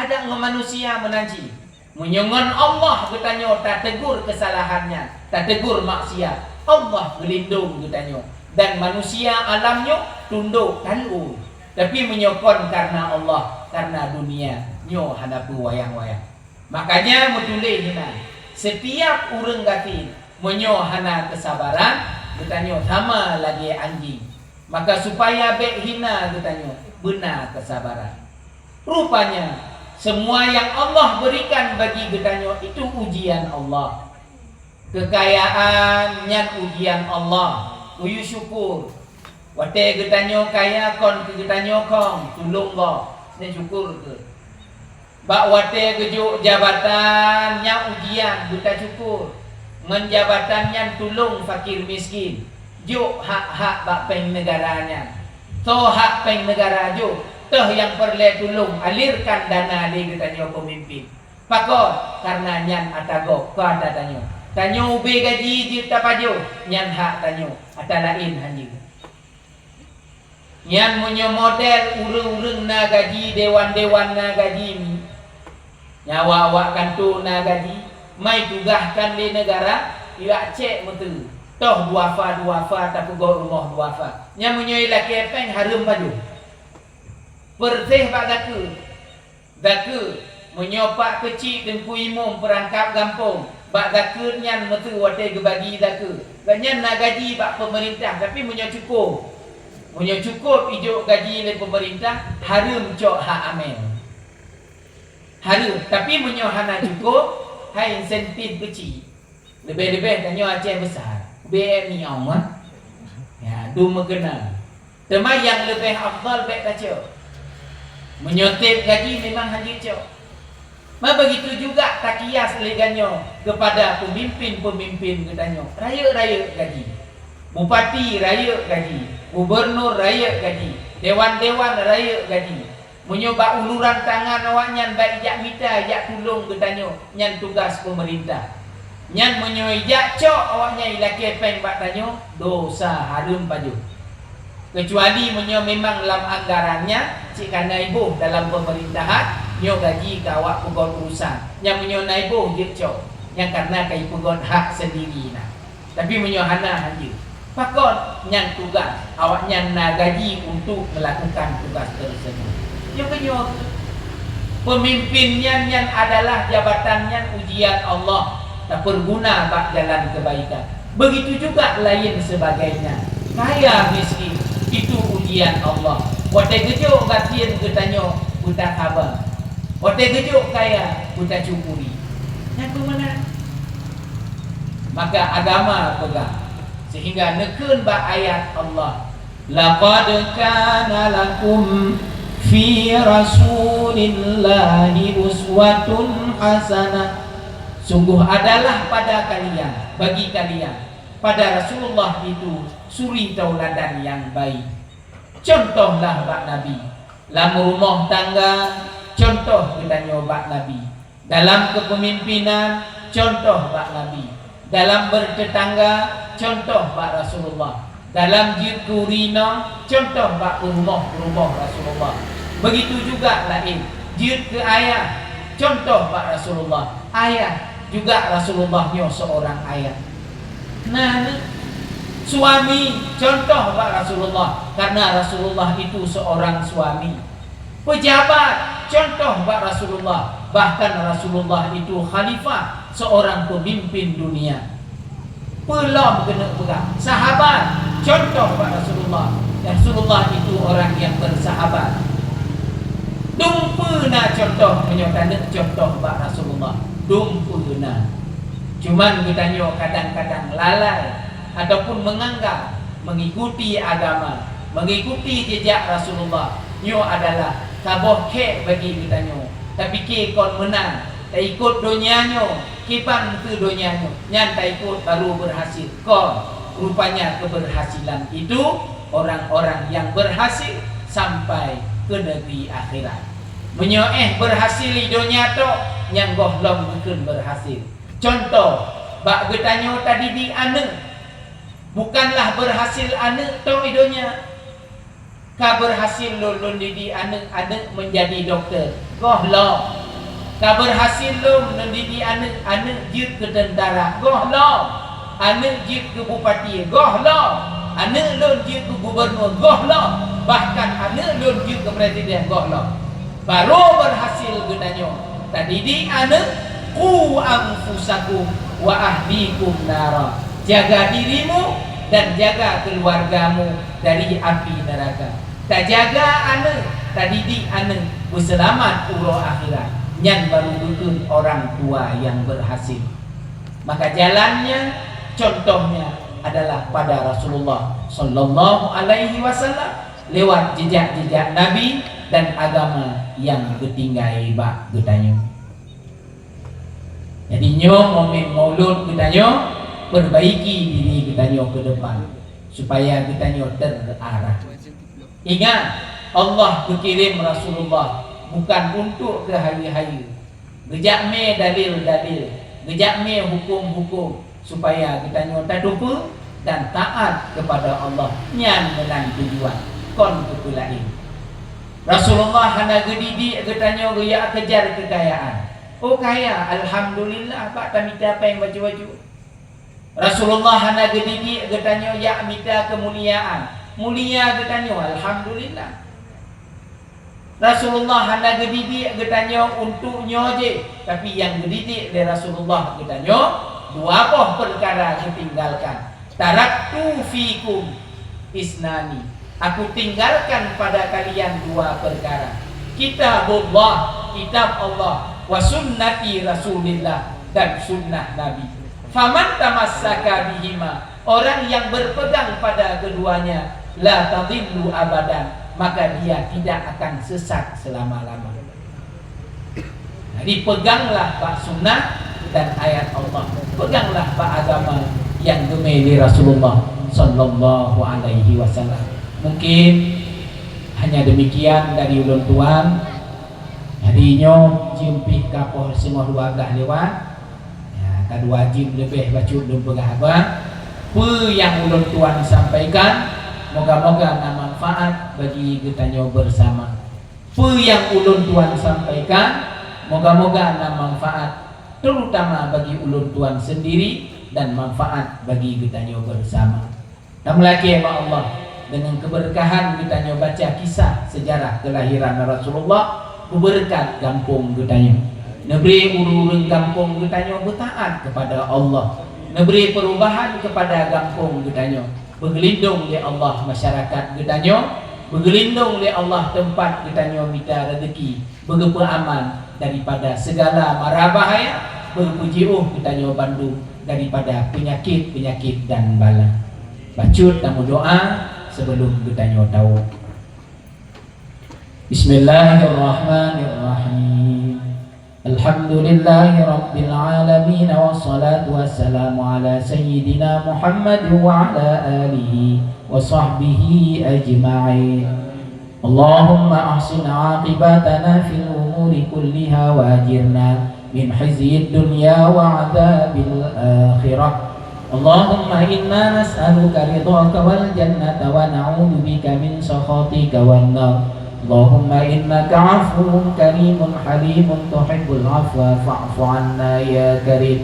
Adak ngon manusia meunan cit. Meunyoe ngon Allah geutanyoe tategur keusalahan nyan, tategur maksiat, Allah geulindong geutanyoe. Dan manusia alam nyoe tundok talo. Tapi meunyoe kon karena Allah, karena dunia, nyoe hana peuwayang-wayang. Makanya meutuléh inan, setiap ureuëng gasien meunyoe hana keusabaran, geutanyoe sama lagée anjing. Maka supaya bék hina geutanyoe, beuna keusabaran. Rupanya, semua yang Allah berikan bagi geutanyoe itu ujian Allah. Keukayaan nyan ujian Allah. Kuyue syukur. Watée geutanyoe kaya kon keu geutanyoe khong, tulông gob, neusyukur kheueh. Bak watée geujok jabatan nyan ujian, beutasyukur. Ngon jabatan nyan tulông fakir miskin. Jok hak-hak bak péng neugara nyan. Soe hak péng neugara jok, toh nyang peureulée tulông, alirkan dana lé geutanyoe peumimpén. Pakon? Kareuna nyan ata gob, kon ata tanyoe. Tanyoe ubé gaji jeuet tapajoh, nyan hak tanyoe, ata laén han jeuet. Nyan meunyoe model ureuëng-ureuëng na gaji, dewan-dewan na gaji, nyan awak-awak kantô na gaji, mai tugahkan lé neugara, jak cék meuteue, toh duafa-duafa tapeugöt rumoh duafa. Nyan meunyoe ilakée péng hareuem pajoh. Peureséh bak zakeuet. Zakeuet, meunyoe pak keuchik teungku imum peurangkab gampông, bak zakeuet nyan meuteue watée geubagi zakeuet. Gobnyan na gaji bak peumeurintah, tapi meunyoe cukôp, meunyoe cukôp ijok gaji lé peumeurintah, hareuem cok hak amé. Hareuem, tapi meunyoe hana cukôp, hai insentif keuchik. Leubeh-leubeh tanyoe Aceh Besar, B M I awak, ya, dum meukeuna. Teuma nyang leubeh afdal bék tacok. Meunyoe teb gaji memang han jeuet cok. Ma begitu juga takias lé geutanyoe keupada peumimpin-peumimpin geutanyoe, rayeuk-rayeuk gaji. Bupati rayeuk gaji, gubernur rayeuk gaji, dewan-dewan rayeuk gaji. Meunyoe bak uluran tangan awaknyan bak ijak mita, ijak tulông geutanyoe, nyan tugaih peumeurintah. Nyan meunyoe ijak cok awaknyan ilakée péng bak tanyoe, dosa hareuem pajoh. Keucuali meunyoe memang lam anggaran nyan cit ka na iboh dalam peumeurintahan, nyoe gaji ka awak peugöt urusan. Nyan meunyoe na iboh jeuet cok, nyan kareuna ka ipeugöt hak seundiri na. Tapi meunyoe hana, han jeuet. Pakon? Nyan tugaih awaknyan na gaji untuk melakukan tugaih teurseubut. Nyoe keunyoe peumimpin nyan, nyan adalah jabatan nyan ujian Allah, tapeuguna bak jalan keubaikan. Begitu juga lain sebagainya. Kaya miskin, itu ujian Allah. Watée geujok gasien geutanyoe beutakabah. Watée geujok kaya beutasyukuri. Nyan peue meunan? Maka agama peugah, sehingga neukheun bak ayat Allah, "Laqad kana lakum fi Rasulillahi uswatun hasanah." Sungguh adalah pada kalian, bagi kalian, pada Rasulullah itu suri tauladan nyang baik. Contohlah bak Nabi. Lam rumoh tangga, contoh geutanyoe bak Nabi. Dalam keupemimpinan, contoh bak Nabi. Dalam beuteutangga, contoh bak Rasulullah. Dalam jeuet keu ureueng inong, contoh bak peurumoh-peurumoh Rasulullah. Begitu juga laén, jeuet keu ayah, contoh bak Rasulullah. Ayah juga Rasulullah nyoe seorang ayah. Nah, nah. Suami, contoh bak Rasulullah, karena Rasulullah itu seorang suami. Pejabat, contoh bak Rasulullah, bahkan Rasulullah itu khalifah, seorang pemimpin dunia. Peulom keuneuk peugah, sahabat, contoh bak Rasulullah. Rasulullah itu orang yang bersahabat. Dum peue na contoh meunyoe taneuk contoh bak Rasulullah. Dum peue na. Cuman geutanyoe kadang-kadang lalai ataupun menganggap mengikuti agama, mengikuti jejak Rasulullah nyoe adalah saboh khék bagi geutanyoe. Tapike kon meunan, taikot donya nyoe, kiban keu donya nyoe, nyan taikot baru berhasil. Kon, rupanya keberhasilan itu orang-orang yang berhasil sampai ke negeri akhirat. Meunyoe éh berhasil di donya tok, nyang gohlom geukheun berhasil. Contoh, bak geutanyoe tadidik aneuëk, bukanlah berhasil aneuëk tok di donya. Ka berhasil lôn, lôn didik aneuëk, aneuëk menjadi doktor, gohlom. Ka berhasil lôn, lôn didik aneuëk, aneuëk jeuet keu teuntara, gohlom. Aneuëk jeuet keu bupati, gohlom. Aneuëk lôn jeuet keu gubernur, gohlom. Bahkan aneuëk lôn jeuet keu presiden, gohlom. Baru berhasil geutanyoe tadidik aneuëk, "Qu anfusakum wa ahlikum nara." Jaga dirimu dan jaga keluargamu dari api neraka. Tajaga aneuëk, tadidik aneuëk beuseulamat uroe akhirat. Nyan baru geukheun orang tua yang berhasil. Maka jalannya, contohnya adalah pada Rasulullah sallallahu alaihi wasallam lewat jejak-jejak Nabi dan agama yang geutinggai bak geutanyoe. Jadi nyoe momen Maulud geutanyoe, perbaiki diri geutanyoe ke depan supaya geutanyoe terarah. Ingat, Allah geukirém Rasulullah bukan untuk keuhayeue-hayeue, Geujak mé dalil-dalil, geujak mé huköm-huköm, supaya geutanyoe tateupeue dan taát keupada Allah. Nyan meunan tujuan, kon keupeue laén. Rasulullah hana geudidik geutanyoe geujak keujar keukayaan. Oh kaya, alhamdulillah, bak tamita péng bacut-bacut. Rasulullah hana geudidik geutanyoe jak mita keumuliaan. Mulia geutanyoe, alhamdulillah. Rasulullah hana geudidik geutanyoe untuk nyoe jih, tapi nyang geudidik lé Rasulullah geutanyoe dua boh peukara geutinggalkan. "Taraktu fikum isnani." Aku tinggalkan pada kalian dua perkara. Kitabullah, kitab Allah, wa sunnati Rasulillah, dan sunnah Nabi. Faman tamassaka bihima, orang yang berpegang pada keduanya, la tadillu abadan, maka dia tidak akan sesat selama-lama. Jadi, peuganglah bak sunnah dan ayat Allah. Peuganglah bak agama nyang geumé lé Rasulullah sallallahu alaihi wasallam. Mungkin hanya demikian dari ulôn tuan. Jadi, nyoe jeuem pih ka poh singoh dua blah lewat. Ya, ka dua jeuem leubeh bacut lôn peugah haba. Peue nyang ulôn tuan sampaikan, moga-moga na manfaat bagi geutanyoe bersama. Peue nyang ulôn tuan sampaikan, moga-moga na manfaat, terutama bagi ulôn tuan sendiri dan manfaat bagi geutanyoe bersama. Tameulakée bak Allah, deungon keubeurkahan geutanyoe baca kisah sejarah keulahiran Rasulullah, beubeureukat gampông geutanyoe. Neubri ureuëng-ureuëng gampông geutanyoe beutaát keupada Allah. Neubri peurubahan keupada gampông geutanyoe. Beugeulindong lé Allah masyarakat geutanyoe, beugeulindong lé Allah teumpat geutanyoe mita rezeki, beugeupeuaman daripada segala mara bahaya, beupeujiôh geutanyoe bandum daripada peunyakét-peunyakét dan bala. Bacut tameudoá sibeulom geutanyoe tawöb. Bismillahirrahmanirrahim. Alhamdulillahirabbil alamin, wassalatu wassalamu ala sayyidina Muhammad wa ala alihi wa sahbihi ajma'in. Allahumma ahsin aqibatana fil umuri kulliha wa ajirna min khizyid dunya wa adzabil akhirah. Allahumma inna nas'aluka ridhaka wal jannata wa na'udzubika min sakhatika wan nar. Allahumma innaka afuwun karimun halimun tuhibbul afwa fa'fu anna ya karim.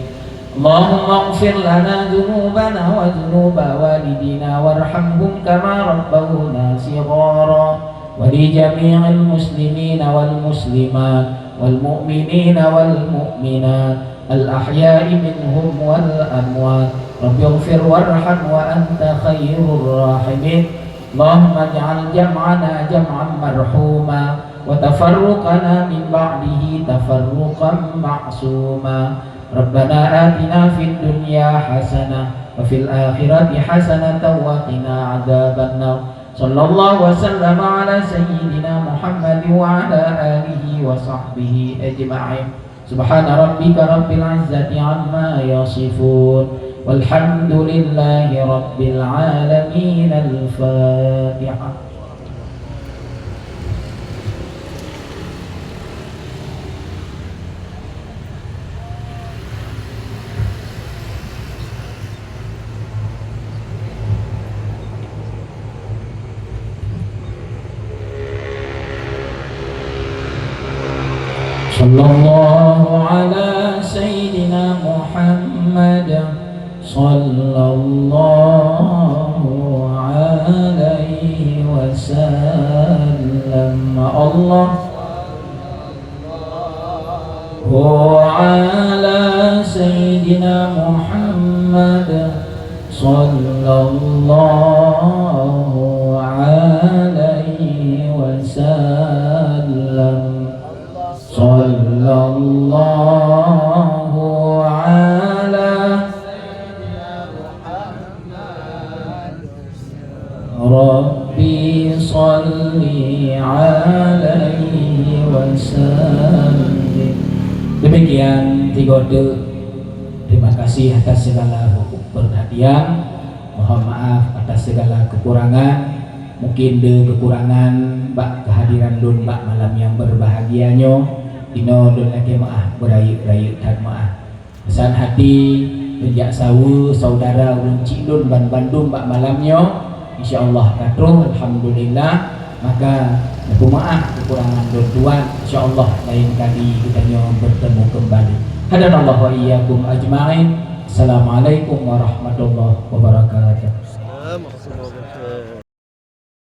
Allahumma ighfir lana dzunubana wa dzunuba walidina warhamhum kama rabbawna shighara. Wa li jami'il muslimina wal muslimat wal mu'minina wal mu'minat al ahya'i minhum wal amwat. Rabbighfir warham wa anta khairur rahimin. Allahumma ij'al jam'ana jam'an marhuma wa tafarruqana min ba'dihi tafarruqan ma'suma. Rabbana atina fid dunya hasanah wa fil akhirati hasanatan wa qina adzabannar. Sallallahu wa sallama ala sayyidina Muhammad wa ala alihi wa sahbihi ajma'in. Subhana rabbika rabbil izzati amma yasifun. Walhamdulillahi rabbil alamin. Al-Fatihah. Sallallahu ala sayyidina Muhammad. Sallallahu alaihi wasallam. Allah. Wa ala sayyidina Muhammad. Sallallahu alaihi wasallam. Sallallahu ala Rabbi salli alaihi wasallim. Demikian tiga tu. Terima kasih atas segala perhatian. Mohon maaf atas segala kekurangan. Mungkin ada kekurangan bak kehadiran lôn bak malam yang berbahagia nyoe. Inoe lôn lakée meuáh, beurayeuk-rayeuk that meuáh. Pesan hati, neujak saweue saudara ulôn cit lôn ban bandum bak malam nyoe. Insya Allah ka troh, alhamdulillah. Maka, neupeumaáh keukurangan lôn tuan. Insya Allah, laén kali geutanyoe beutemu keumbali. Hadanallahu wa iyyakum ajma'in. Assalamualaikum warahmatullahi wabarakatuh.